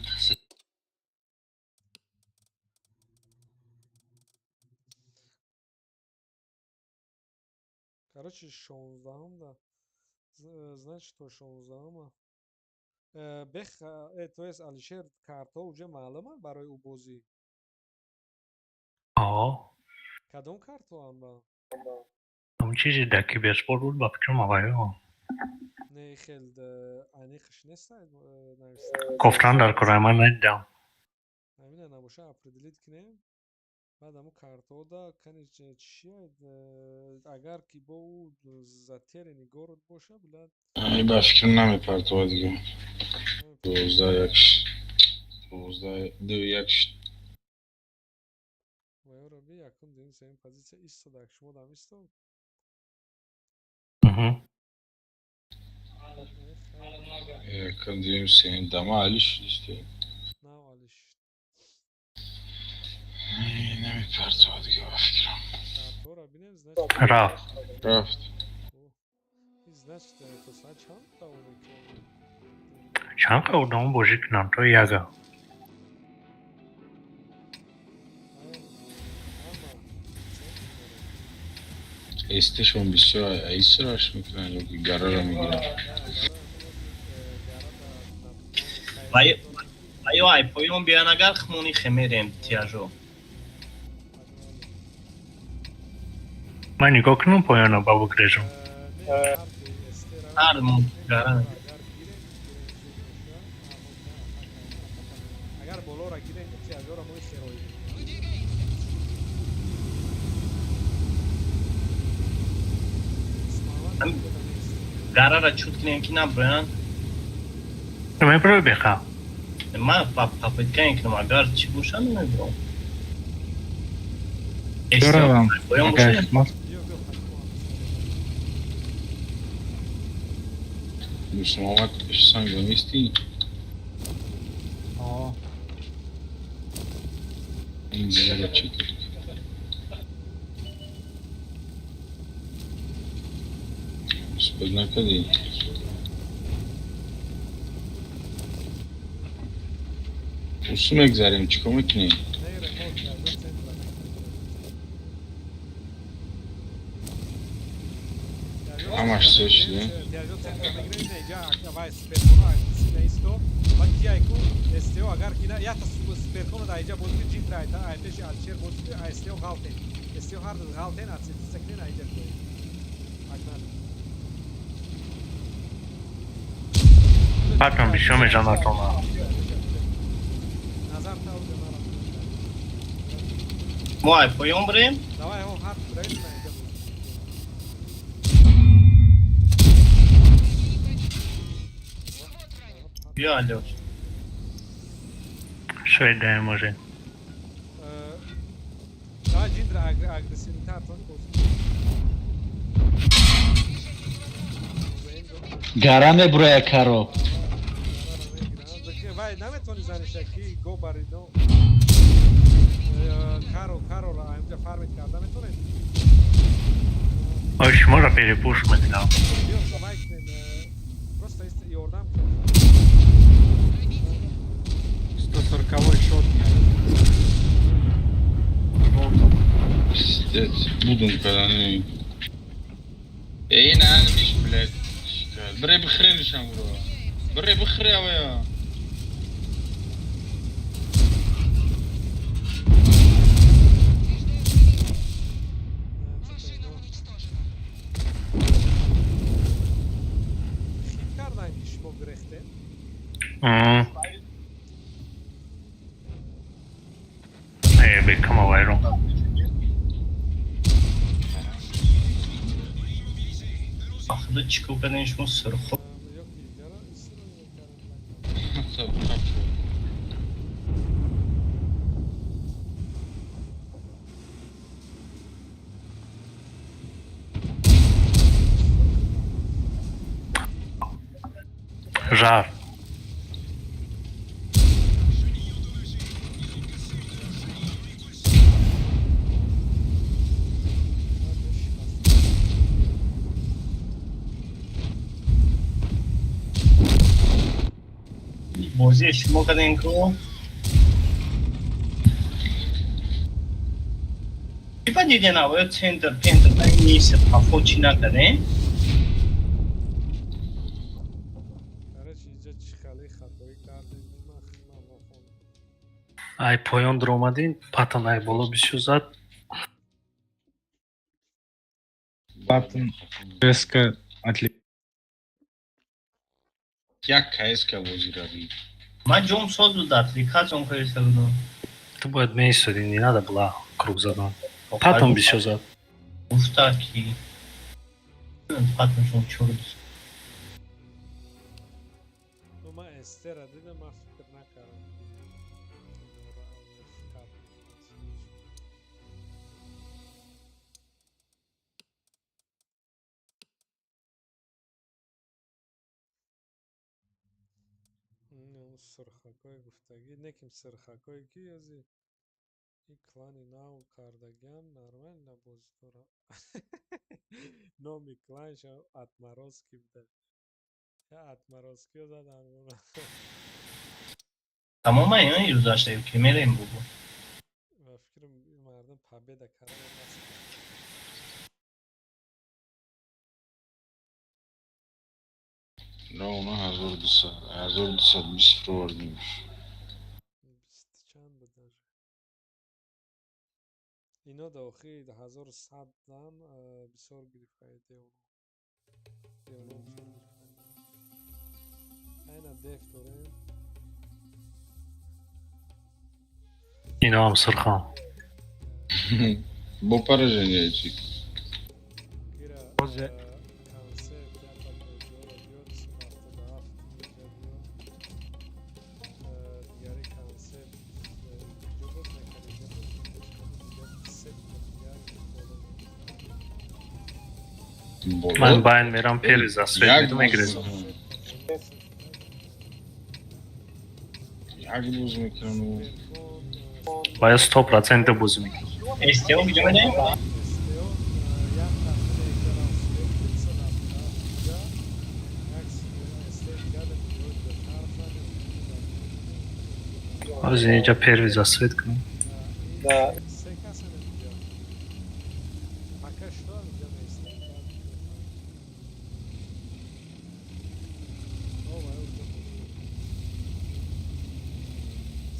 [SPEAKER 13] Короче, 16-ум да. Значит, что 16-ума. Бех, то есть Алишер, картҳо уже маълуманд барои ӯ бозӣ?
[SPEAKER 2] О.
[SPEAKER 13] Кадом картҳоанд ба?
[SPEAKER 2] Ҳамун чизи дар киберспорт буд, ба фикрам, авайо.
[SPEAKER 13] Не, хел аниқш нест нависта.
[SPEAKER 2] Кофтан дар кораи ман надидам.
[SPEAKER 13] Ҳамина набоша, определить кунем. Баъд ҳамун картҳода кани чия, агар ки бо ӯ затерянный город боша, билад.
[SPEAKER 11] Ай, ба фикрам, намепартова дига. 12 1, 12 2 1.
[SPEAKER 13] Ваёро би якум, дуюм, сеюм позитсия истод, шумо дам истод.
[SPEAKER 2] Мгм.
[SPEAKER 11] Якам дуюм сеюм дама али шудисте.
[SPEAKER 13] Нав али шуд.
[SPEAKER 11] Намепартова дига ба фикрам.
[SPEAKER 13] Тора бинем, значит.
[SPEAKER 2] Рафт.
[SPEAKER 11] Рафт.
[SPEAKER 13] Значит, то соат чанд давом мекунад?
[SPEAKER 2] Чанд одам бозӣ кунанд то яга?
[SPEAKER 11] Эстешон бисёр айсраш мекунанд ё ки гарара мегиранд.
[SPEAKER 7] Ва ё ай поён биёян, агар хмони хемерем тиажо.
[SPEAKER 2] Ман нигоҳ кунам поёна ба бугрежам.
[SPEAKER 7] Ҳар гара.
[SPEAKER 13] Агар болоро гирем, тиажоро мо херои.
[SPEAKER 7] Гарара чуд кунем ки наброянд.
[SPEAKER 2] Меброи беха.
[SPEAKER 7] Ман попытка мекунам, агар чӣ боша, намебурам.
[SPEAKER 4] Здорово.
[SPEAKER 7] Поён
[SPEAKER 4] Агай
[SPEAKER 7] боша.
[SPEAKER 4] Хизмат.
[SPEAKER 11] Дӯстмуҳаммад, пеши санг нестӣ?
[SPEAKER 1] О.
[SPEAKER 11] Ин зира чӣ кард? Успеть накардӣ? Усу мегзарем, чӣ кор мекунем? Ҳамаш се шуда.
[SPEAKER 13] Тиажо центр мегирем, не, иҷа вай суперконо наисто. Баъд ки айку СТО агар ки на якта суперконо да иҷа бозӣ ҷиндра айта ай пеши Алишер бозӣ ай СТО ғалтен. СТО ҳар ду ғалтен отсетиться кунен айҷа биёед. Погнали.
[SPEAKER 2] Патон бисёр мезанад она.
[SPEAKER 13] Назар та уҷа мара.
[SPEAKER 7] Мо ай поён бирем?
[SPEAKER 13] Давай, ҳо, ҳар бирем на иҷа бозӣ.
[SPEAKER 7] Биё, Алёш.
[SPEAKER 2] Шояд даем може.
[SPEAKER 13] Давай, ҷиндра агрессивнитар тон бозӣ.
[SPEAKER 12] Гара мебуроя каро.
[SPEAKER 13] Вай наметавони заниша ки го баридо. Каро кароро инҷа фармит карда метавонед?
[SPEAKER 2] Ой, шуморо перепуш мекунам.
[SPEAKER 13] Биё, вай кунем, просто ёрдам кунем.
[SPEAKER 1] 140 шот.
[SPEAKER 11] Пиздец, будум кардани. Эй, на, блядь. Бре бихренишам уро. Бре бихре авая.
[SPEAKER 9] Машина уничтожена.
[SPEAKER 13] Хит кардаем ки шумо гирехтем.
[SPEAKER 2] Э, бекама вайрон.
[SPEAKER 7] Худо, чӣ кор кардем шумо сурхо?
[SPEAKER 13] Ё ки иҷара исро мекардам.
[SPEAKER 2] Жар.
[SPEAKER 7] Бозие шумо кардем ку? Типа дидем авоё центр, пентр, нист, қафо чӣ накардем?
[SPEAKER 13] Короче, иҷа чӣ хеле хатоӣ кардем, ман химам нафаҳмидам.
[SPEAKER 2] Ай поён дуромадин, патон ай боло бисёр зад.
[SPEAKER 4] Паттон резко отли.
[SPEAKER 11] Як КСК бозӣ равӣ.
[SPEAKER 7] Ман ҷом соз буд, аппликатсион кардиста будам.
[SPEAKER 2] Ту бояд меистодӣ, не надо было круг задан. Патон бисёр зад.
[SPEAKER 7] Гуфта ки паттоншон чор.
[SPEAKER 13] Ну, ман эстера дидам, ман фикр накардам ки инора кап. Сурхакҳои гуфтагӣ неким, сурхакҳое ки ози и клани нав кардагиам, нормально бозӣ дорам. Номи кланша Отморозки буда. Я отморозкиё задан.
[SPEAKER 7] Тамома ин рӯзашта ки мерем, бобо.
[SPEAKER 13] Ба фикрам, ин мардум победа кардан аст.
[SPEAKER 11] Ровно 1200, 1220 фировардим.
[SPEAKER 13] Бисту чанд буд даже. Ино да охири 1100 дан бисёр гирифтаи девоно. Девоно бисёр гирифтаи. Айна деф дорем.
[SPEAKER 2] Иноам сурхан.
[SPEAKER 11] Бо поражение чи?
[SPEAKER 13] Гира
[SPEAKER 1] Бозе.
[SPEAKER 13] Концепт ята беҷоро биёд, 77 инҷа биё. Дигари концепт инҷо боз мекард, инҷа боз мекард, дигар сетта дигар боло.
[SPEAKER 2] Ман
[SPEAKER 11] Боло?
[SPEAKER 2] байн мерам, переза свет
[SPEAKER 11] Як
[SPEAKER 2] меду
[SPEAKER 11] боз
[SPEAKER 2] мегрезам.
[SPEAKER 11] мекунам. Як боз мекунам.
[SPEAKER 13] Суперкон.
[SPEAKER 2] Бояд 100% бозӣ мекунам.
[SPEAKER 7] СТО куҷо медаем?
[SPEAKER 13] СТО як тафтаи иҷара свет 277 инҷа, як СТ дигар дар ҷои дигар зад.
[SPEAKER 2] Ҳозир инҷа первый засвет кунам.
[SPEAKER 13] Се каса инҷа. Пока что инҷа меистем, баъд мефаҳмем. О, вай уҷа бозӣ.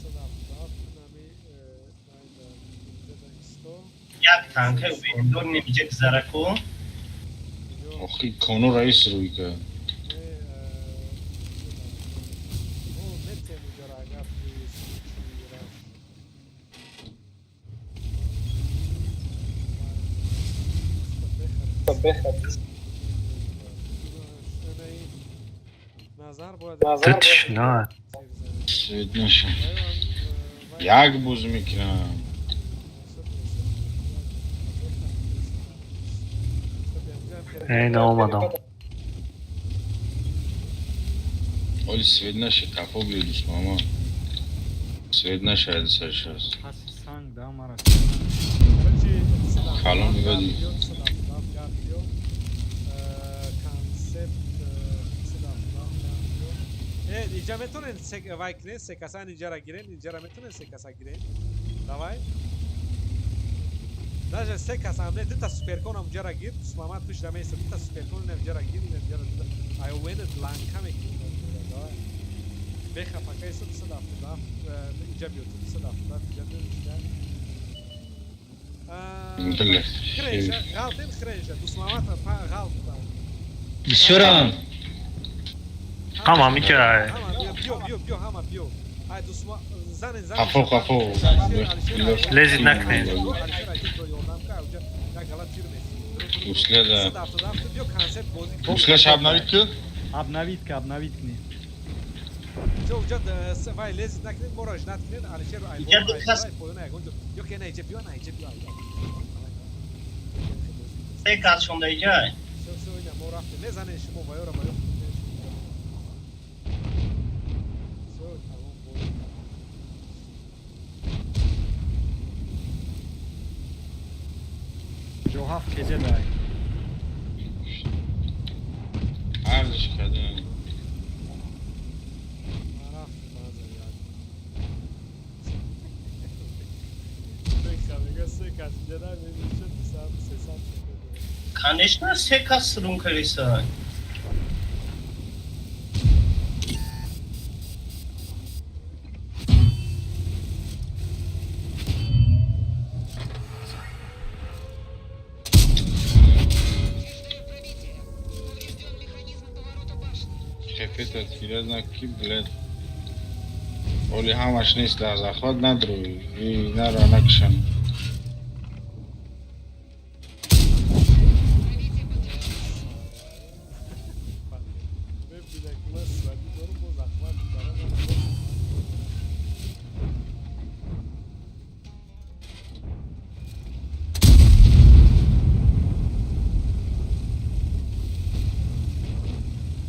[SPEAKER 13] 177 нами найда инҷа да исто.
[SPEAKER 7] Як танка вендор немиҷа гузараку.
[SPEAKER 13] Инҷо
[SPEAKER 11] Охи коно раис рӯй кард.
[SPEAKER 13] не, мо метем уҷара, агар случай рафт. Назар бояд
[SPEAKER 2] Тутш на.
[SPEAKER 11] Свет наша. Як боз мекунам.
[SPEAKER 2] Эй, наомадам.
[SPEAKER 11] Оли свет наша, қафо биё, дӯстмама. Свет наша 160.
[SPEAKER 1] Паси санг да мара.
[SPEAKER 11] Калон нигоҳ.
[SPEAKER 13] Концепт. Инҷа метонен вай кунен, се касан инҷара гирен, инҷара метонен се каса гирен. Давай. Даже се каса не, дута суперкон ам ҷара гир, Дусмамад пушт да меиста, дута суперкон инам ҷара гир, инам ҷара дута. Ай уенет ланка мекунем. Давай. Беха пока исто 277 инҷа биё, 277 инҷа биё, инҷа.
[SPEAKER 11] Биле.
[SPEAKER 13] Хренша, ғалтем хренша, Дусмамад ғалт.
[SPEAKER 12] Бисёрам.
[SPEAKER 2] Ҳама миҷа.
[SPEAKER 13] Ҳама биё, биё, биё, ҳама биё. Ай дусма занен, занен.
[SPEAKER 11] Қафо, қафо.
[SPEAKER 2] Лезит накунед.
[SPEAKER 11] Уследа. Услеш обновить ку?
[SPEAKER 1] Обновить ка, обновить кни.
[SPEAKER 13] Ҷо уҷа вай лезит накунед, моро жнат кунед, Алишер ай
[SPEAKER 7] Инҷа ду кас
[SPEAKER 13] поёна ягон ҷо. Ё ки на иҷа биё, на иҷа биё.
[SPEAKER 7] Се кас шонда иҷа.
[SPEAKER 13] Всё, всё, ина мо рафтем. Мезанед шумо ваёра ваё. Всё, тамом бозӣ.
[SPEAKER 1] Ҷо ҳафт кезе дай.
[SPEAKER 11] Арзиш кардем.
[SPEAKER 13] Ман рафтем баъзан як. Беха мега се кас инҷа дай мебинед, 200 300 секунд.
[SPEAKER 7] Конечно, се кас рун кардиса.
[SPEAKER 9] Подтверждаю пробитие. Поврежден механизм поворота башни.
[SPEAKER 11] Хефета тира ки, блядь. Оли ҳамаш нест, дар захват надрӯй. Инара накушан.
[SPEAKER 9] Пробитие подтверждено.
[SPEAKER 13] Мебинад ки ман свади дорум, боз захват мекардам.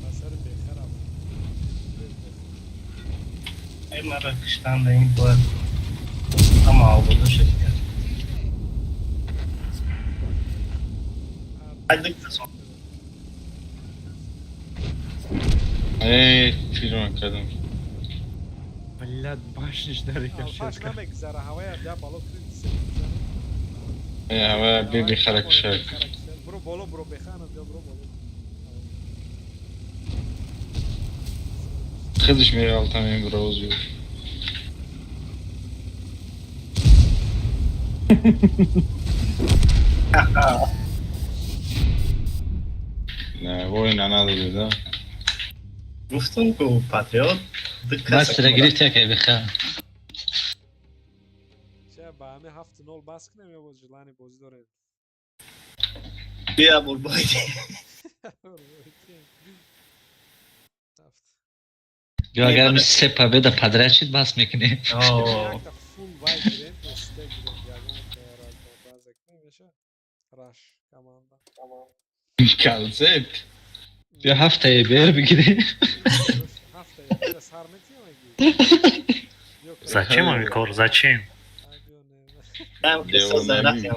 [SPEAKER 13] Ба сари бехарам.
[SPEAKER 7] Ай, мара киштан да ин бояд ҳама обода шуд. Ай, дикта.
[SPEAKER 11] Эй, филм кардам.
[SPEAKER 1] Блядь, башниш дари
[SPEAKER 13] Алфаш
[SPEAKER 1] кашед.
[SPEAKER 13] намегзара, ҳавая я боло критсе.
[SPEAKER 11] Э, ҳава беби харакшак.
[SPEAKER 13] Бро боло, бро бехана, бё бро боло.
[SPEAKER 11] Худаш меғалтам ин брози. Не, война надоди, да?
[SPEAKER 7] Гуфтам ку патриот.
[SPEAKER 12] Мастера гирифт яке беха.
[SPEAKER 13] Ча ба ҳами 7-0 бас кунем ё боз желани бозӣ дорем?
[SPEAKER 7] Бия бурбойди.
[SPEAKER 13] Ҳафт.
[SPEAKER 12] Ё агар ми се победа подряд шид, бас мекунем.
[SPEAKER 13] Якта фул вай гирем, СТ гирем, ягон разнообразие кунем, меша? Раш команда.
[SPEAKER 11] Концепт.
[SPEAKER 12] Ё ҳафта ЕБР бигирем.
[SPEAKER 13] Ҳафта ЕБР сар метиём аги?
[SPEAKER 2] Зачем ами кор? Зачем?
[SPEAKER 11] Девонагӣ.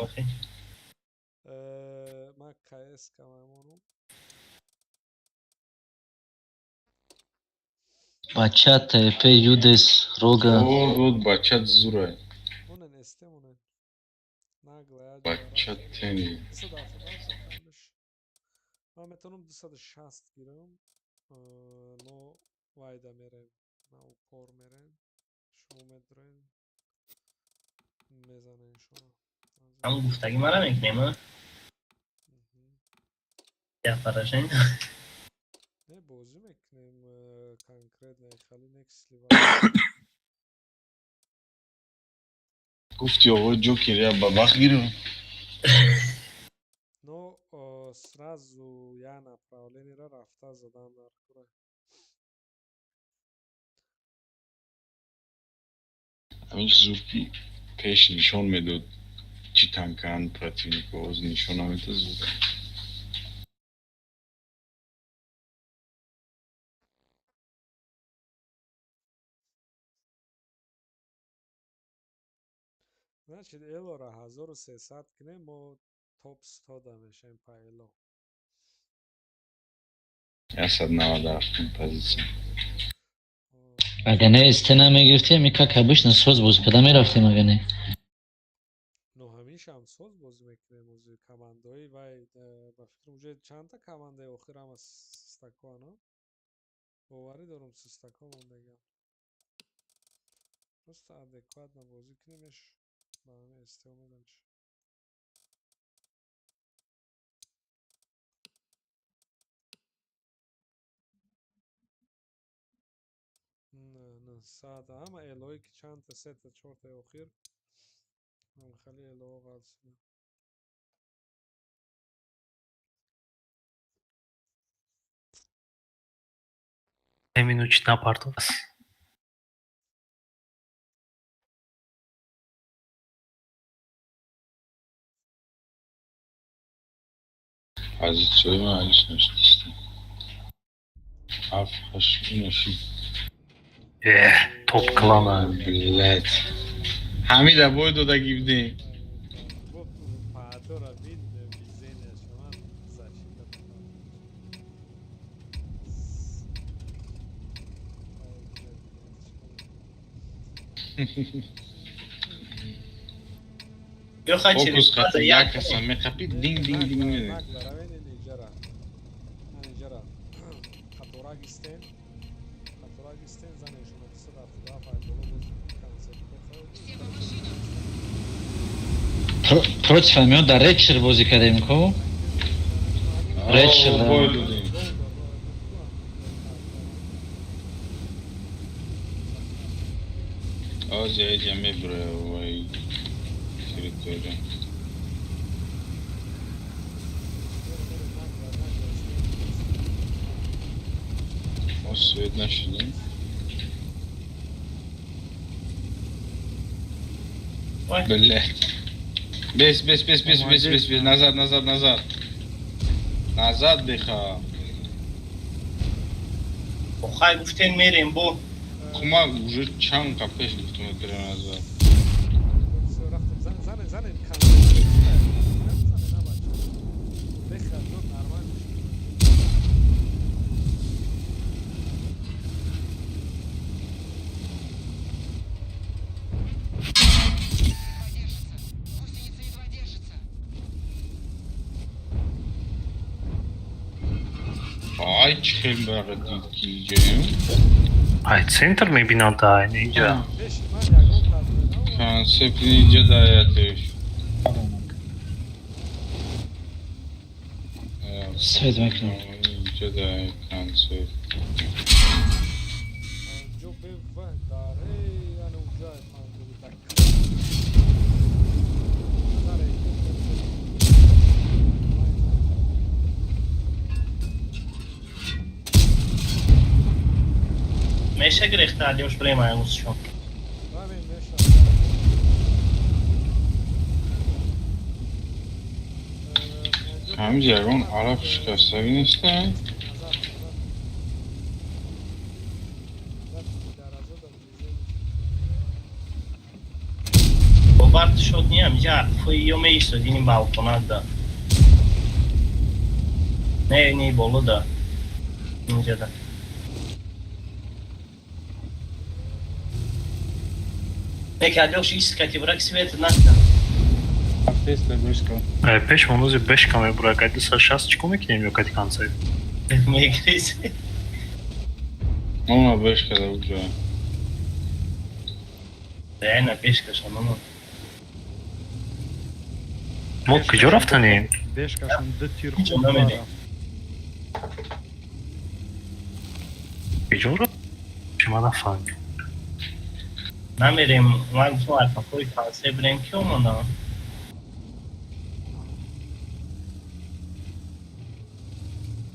[SPEAKER 13] Ман КС камамонум.
[SPEAKER 12] Бача ТП Юдес Рога.
[SPEAKER 11] О, буд бачат зурай.
[SPEAKER 13] Монен СТ монен. Нагло я
[SPEAKER 11] Бачат тени.
[SPEAKER 13] 278 хайлиш. Ман метавонам 260 гирам. Но вайда мерем. На упор мерем. Шумо медроен. Мезанен шумо.
[SPEAKER 7] Ҳамун гуфтагӣ мара мекунем, а? Я поражение.
[SPEAKER 13] Не, бозӣ мекунем конкретно хали next level.
[SPEAKER 11] Гуфти оғои Ҷокер я бабах гирифт.
[SPEAKER 13] Но сразу я направлениеро рафта задан дар кура.
[SPEAKER 11] Ҳамин зур ки пеш нишон медод чӣ танкаанд противнико, оз нишон намедод зур.
[SPEAKER 13] Значит, элора 1300 кунем, мо топ 100 да мешаем по эло.
[SPEAKER 11] 197 позитсия.
[SPEAKER 12] Агар не СТ намегирифтем, и как обычно соз бозӣ карда мерафтем, агар не.
[SPEAKER 13] Но ҳамишам соз бозӣ мекунем ози командаҳои вай, ба фикрам, уже чандта командаи охир ҳама систакоа, но? Боварӣ дорам, систако мондагиам. Просто адекватно бозӣ кунемеш, ба ҳамин СТ омеданш. Не, сада ҳама элое ки чандта сета чортаи охир ҳам хеле элоҳо ғалсида.
[SPEAKER 2] Минут напартовас.
[SPEAKER 11] Позитсияи ман алиш нашудиста. Ҳафт, ҳашт, ина шид.
[SPEAKER 2] Э, топ клана.
[SPEAKER 11] Блядь. Ҳамида бой додагӣ будем.
[SPEAKER 13] Бо паатора бин везения шуман защита.
[SPEAKER 7] Ё хай
[SPEAKER 11] Фокус
[SPEAKER 7] через
[SPEAKER 11] қати
[SPEAKER 7] як
[SPEAKER 11] як каса меқапид, динг динг динг медед.
[SPEAKER 13] Нагло равен ин иҷара. Ан иҷара. Қаторак истен. Қаторак истен занен шумо 277 ай боло боз концепт бехоҳед.
[SPEAKER 9] Все по машинам.
[SPEAKER 12] Против ҳамиён дар Редшир бозӣ кардем ку? Редшир, да.
[SPEAKER 11] Бой додем. Ози эҷа мебура вай территория. Мо свет нашидем.
[SPEAKER 7] Ой.
[SPEAKER 11] Блять. Бес, бес, бес, бес, бес, бес, бес, назад, назад, назад. Назад беха.
[SPEAKER 7] Хай гуфтен мерем бо.
[SPEAKER 11] Кума уже чанд қа пеш гуфтум этира назар.
[SPEAKER 13] Всё, рафтем. Занен, занен, концепт. Занен, на бача. Беха, ну, нормально.
[SPEAKER 9] Гусеница едва держится.
[SPEAKER 11] Ай, чӣ хел бара дид ки иҷоем.
[SPEAKER 2] Ай центр мебинам та инҷа.
[SPEAKER 13] Пеши ман ягон кас
[SPEAKER 11] Концепт инҷа даятеш.
[SPEAKER 12] Свет мекунам.
[SPEAKER 11] Инҷа дай концепт.
[SPEAKER 13] Панҷо бев даре, ана уҷа панҷо так. Назар эҳтиёт кун.
[SPEAKER 7] Меша гирехта Алёш брем аймусшон.
[SPEAKER 13] Равем, меша.
[SPEAKER 11] Ҳамин ягон алаф шикастагӣ неста?
[SPEAKER 13] Назар, назар.
[SPEAKER 7] Бовар шуд ниям ҷа фои ё меистод ини балконат да. Не, не боло да. Инҷа да. Не ки Алёш ист кати брак свет накна.
[SPEAKER 14] Теста бешка.
[SPEAKER 2] Ай пеш монози бешка мебура, кай 260 чико мекунем ё кати концепт.
[SPEAKER 7] Мегриз.
[SPEAKER 11] Она бешка да уҷа.
[SPEAKER 7] Реально бешка шаноно.
[SPEAKER 2] Мо куҷо рафтанем?
[SPEAKER 1] Бешкашон ду тир
[SPEAKER 7] Ҳеҷ
[SPEAKER 1] хӯрд
[SPEAKER 7] намедонем.
[SPEAKER 1] рафт.
[SPEAKER 2] Куҷо рафт? Чи ман нафаҳмидам.
[SPEAKER 7] Намерем, ман гуфтам альфаҳои концепт брем ки омадам.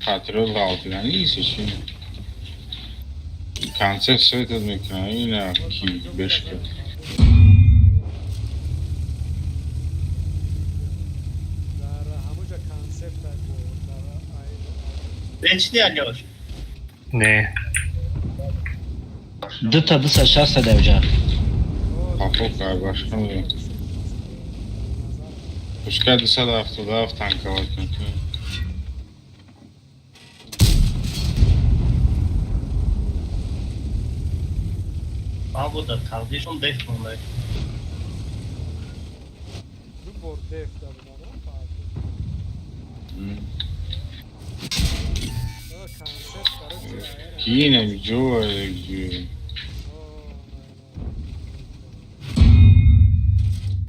[SPEAKER 11] Патриот ғалтидан иси чи? Концепт светат мекунад ина ки бешка.
[SPEAKER 13] Дар ҳамуҷа концепт бо дар
[SPEAKER 7] Речи Алёш.
[SPEAKER 2] Не.
[SPEAKER 12] Дута 260 да уҷа.
[SPEAKER 11] Қафо кай башка ме. Пускай 277 танковать мекунад.
[SPEAKER 7] Ман буда тақдиршон деф монда.
[SPEAKER 13] Ду бор деф да будам, концепт, короче.
[SPEAKER 11] Ки ина ҷо?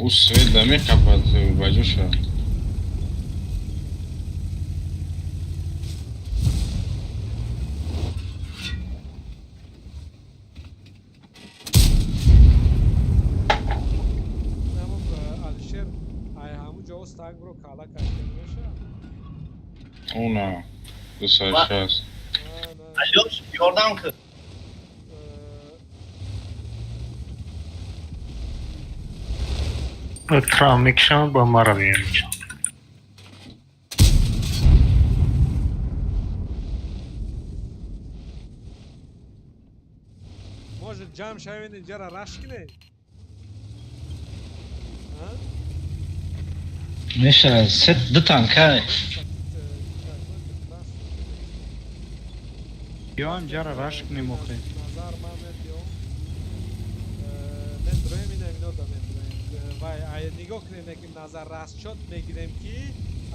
[SPEAKER 11] Ӯ свет да меқапад ба ҷоша.
[SPEAKER 13] Намо Алишер ай ҳамуҷа остак бро кала кашта меша.
[SPEAKER 11] Она 260.
[SPEAKER 7] Алёш, ёрдам кун.
[SPEAKER 2] Трам мекушам ба мара меям.
[SPEAKER 13] Может ҷамъ шавем инҷара раш кинем?
[SPEAKER 12] Меша се ду танка.
[SPEAKER 1] Ё ҳам ҷара рашк кунем охе.
[SPEAKER 13] Назар ман мебиём. Медроем ина ино да медроем. Вай, ай нигоҳ кунем ки назар расчёт мегирем ки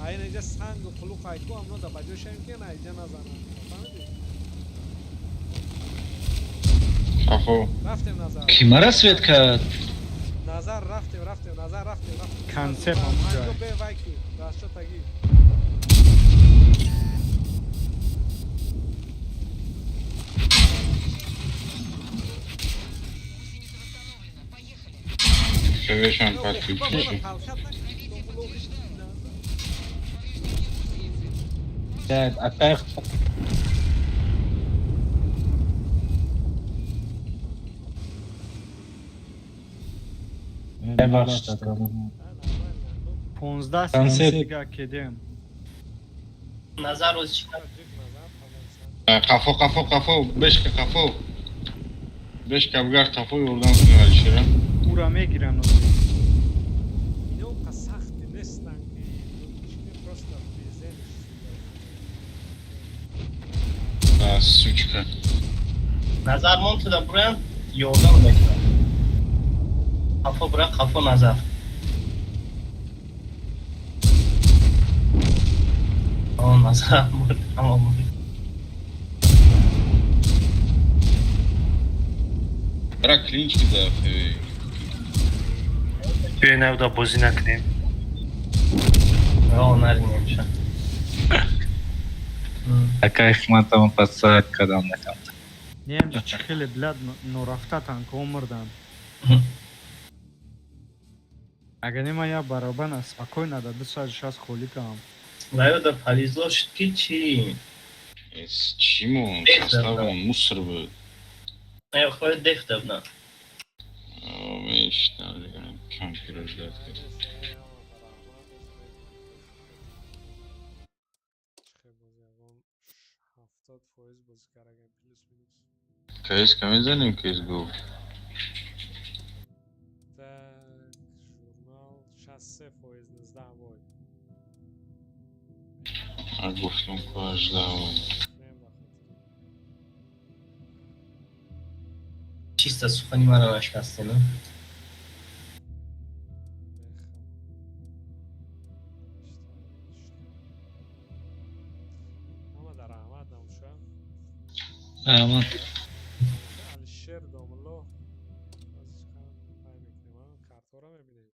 [SPEAKER 13] ай инҷа сангу қулуқ айку амно да ба ҷо шавем ки на инҷа назанам. Фаҳмидӣ?
[SPEAKER 11] Қафо.
[SPEAKER 13] Рафтем назар.
[SPEAKER 12] Ки мара свет кард?
[SPEAKER 13] Назар рафтем, рафтем, назар рафтем, рафтем.
[SPEAKER 1] Концепт ҳамуҷа.
[SPEAKER 13] Панҷо бе вай ки расчёт аги.
[SPEAKER 9] Гусеница восстановлена. Поехали.
[SPEAKER 11] Светшам подключиши.
[SPEAKER 9] Повреждение гусеницы.
[SPEAKER 14] Акай. Бебахшид.
[SPEAKER 1] 15
[SPEAKER 14] Концепт.
[SPEAKER 1] секунд кедем.
[SPEAKER 7] Назар оз чи
[SPEAKER 11] Қафо, қафо, қафо, бешка қафо. Беш кабгар тафо ёрдам кунем Алишера.
[SPEAKER 1] Ура мегиран озӣ.
[SPEAKER 13] Ино қа сахти нестан ки чине, просто безен.
[SPEAKER 11] А, сучка.
[SPEAKER 7] Назар мон туда бураям, ёрдам мекунам. Қафо бура, қафо Назар. О, Назар мурд, ҳама мурд.
[SPEAKER 11] Бра клинч кида.
[SPEAKER 2] Биёй, навда бозӣ накунем.
[SPEAKER 7] О, наринемша.
[SPEAKER 4] Акай хизматам подсад кардам накам.
[SPEAKER 1] Неам чи хеле, блядь, норафта танкҳо мурданд. Агар не, ман як баробана спокойно да 260 холӣ кардам.
[SPEAKER 7] Ваёда повезло шуд ки чӣ?
[SPEAKER 11] Эс чимон,
[SPEAKER 7] Деф
[SPEAKER 11] составон мусор буд.
[SPEAKER 7] Хоҳ деф дабна.
[SPEAKER 11] Мештам, компютер ждать кард.
[SPEAKER 13] Чихе бози ягон 70% бозӣ караган, плюс минус.
[SPEAKER 11] КС ка мезанем, КС ГО.
[SPEAKER 13] Так, журнал 63%, 19 бой.
[SPEAKER 11] А гуфтам ку 18.
[SPEAKER 13] Нем ба хотири.
[SPEAKER 7] Чисто сухани мара нашкастена.
[SPEAKER 13] Беха. Ҳама дар раҳмат намуша.
[SPEAKER 12] Раҳмат.
[SPEAKER 13] Алишер Домулло. Пай мекунем, картҳоро мебинем.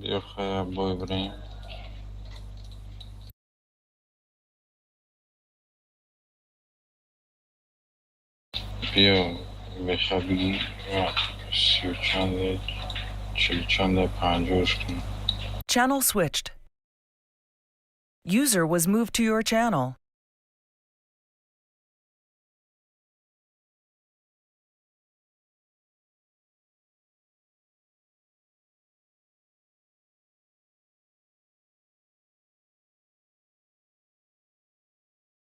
[SPEAKER 11] Биё, хая бой бирем. Биё, беха биги сию чанде, чилу чанде, панҷош кун.
[SPEAKER 3] Channel switched. User was moved to your channel.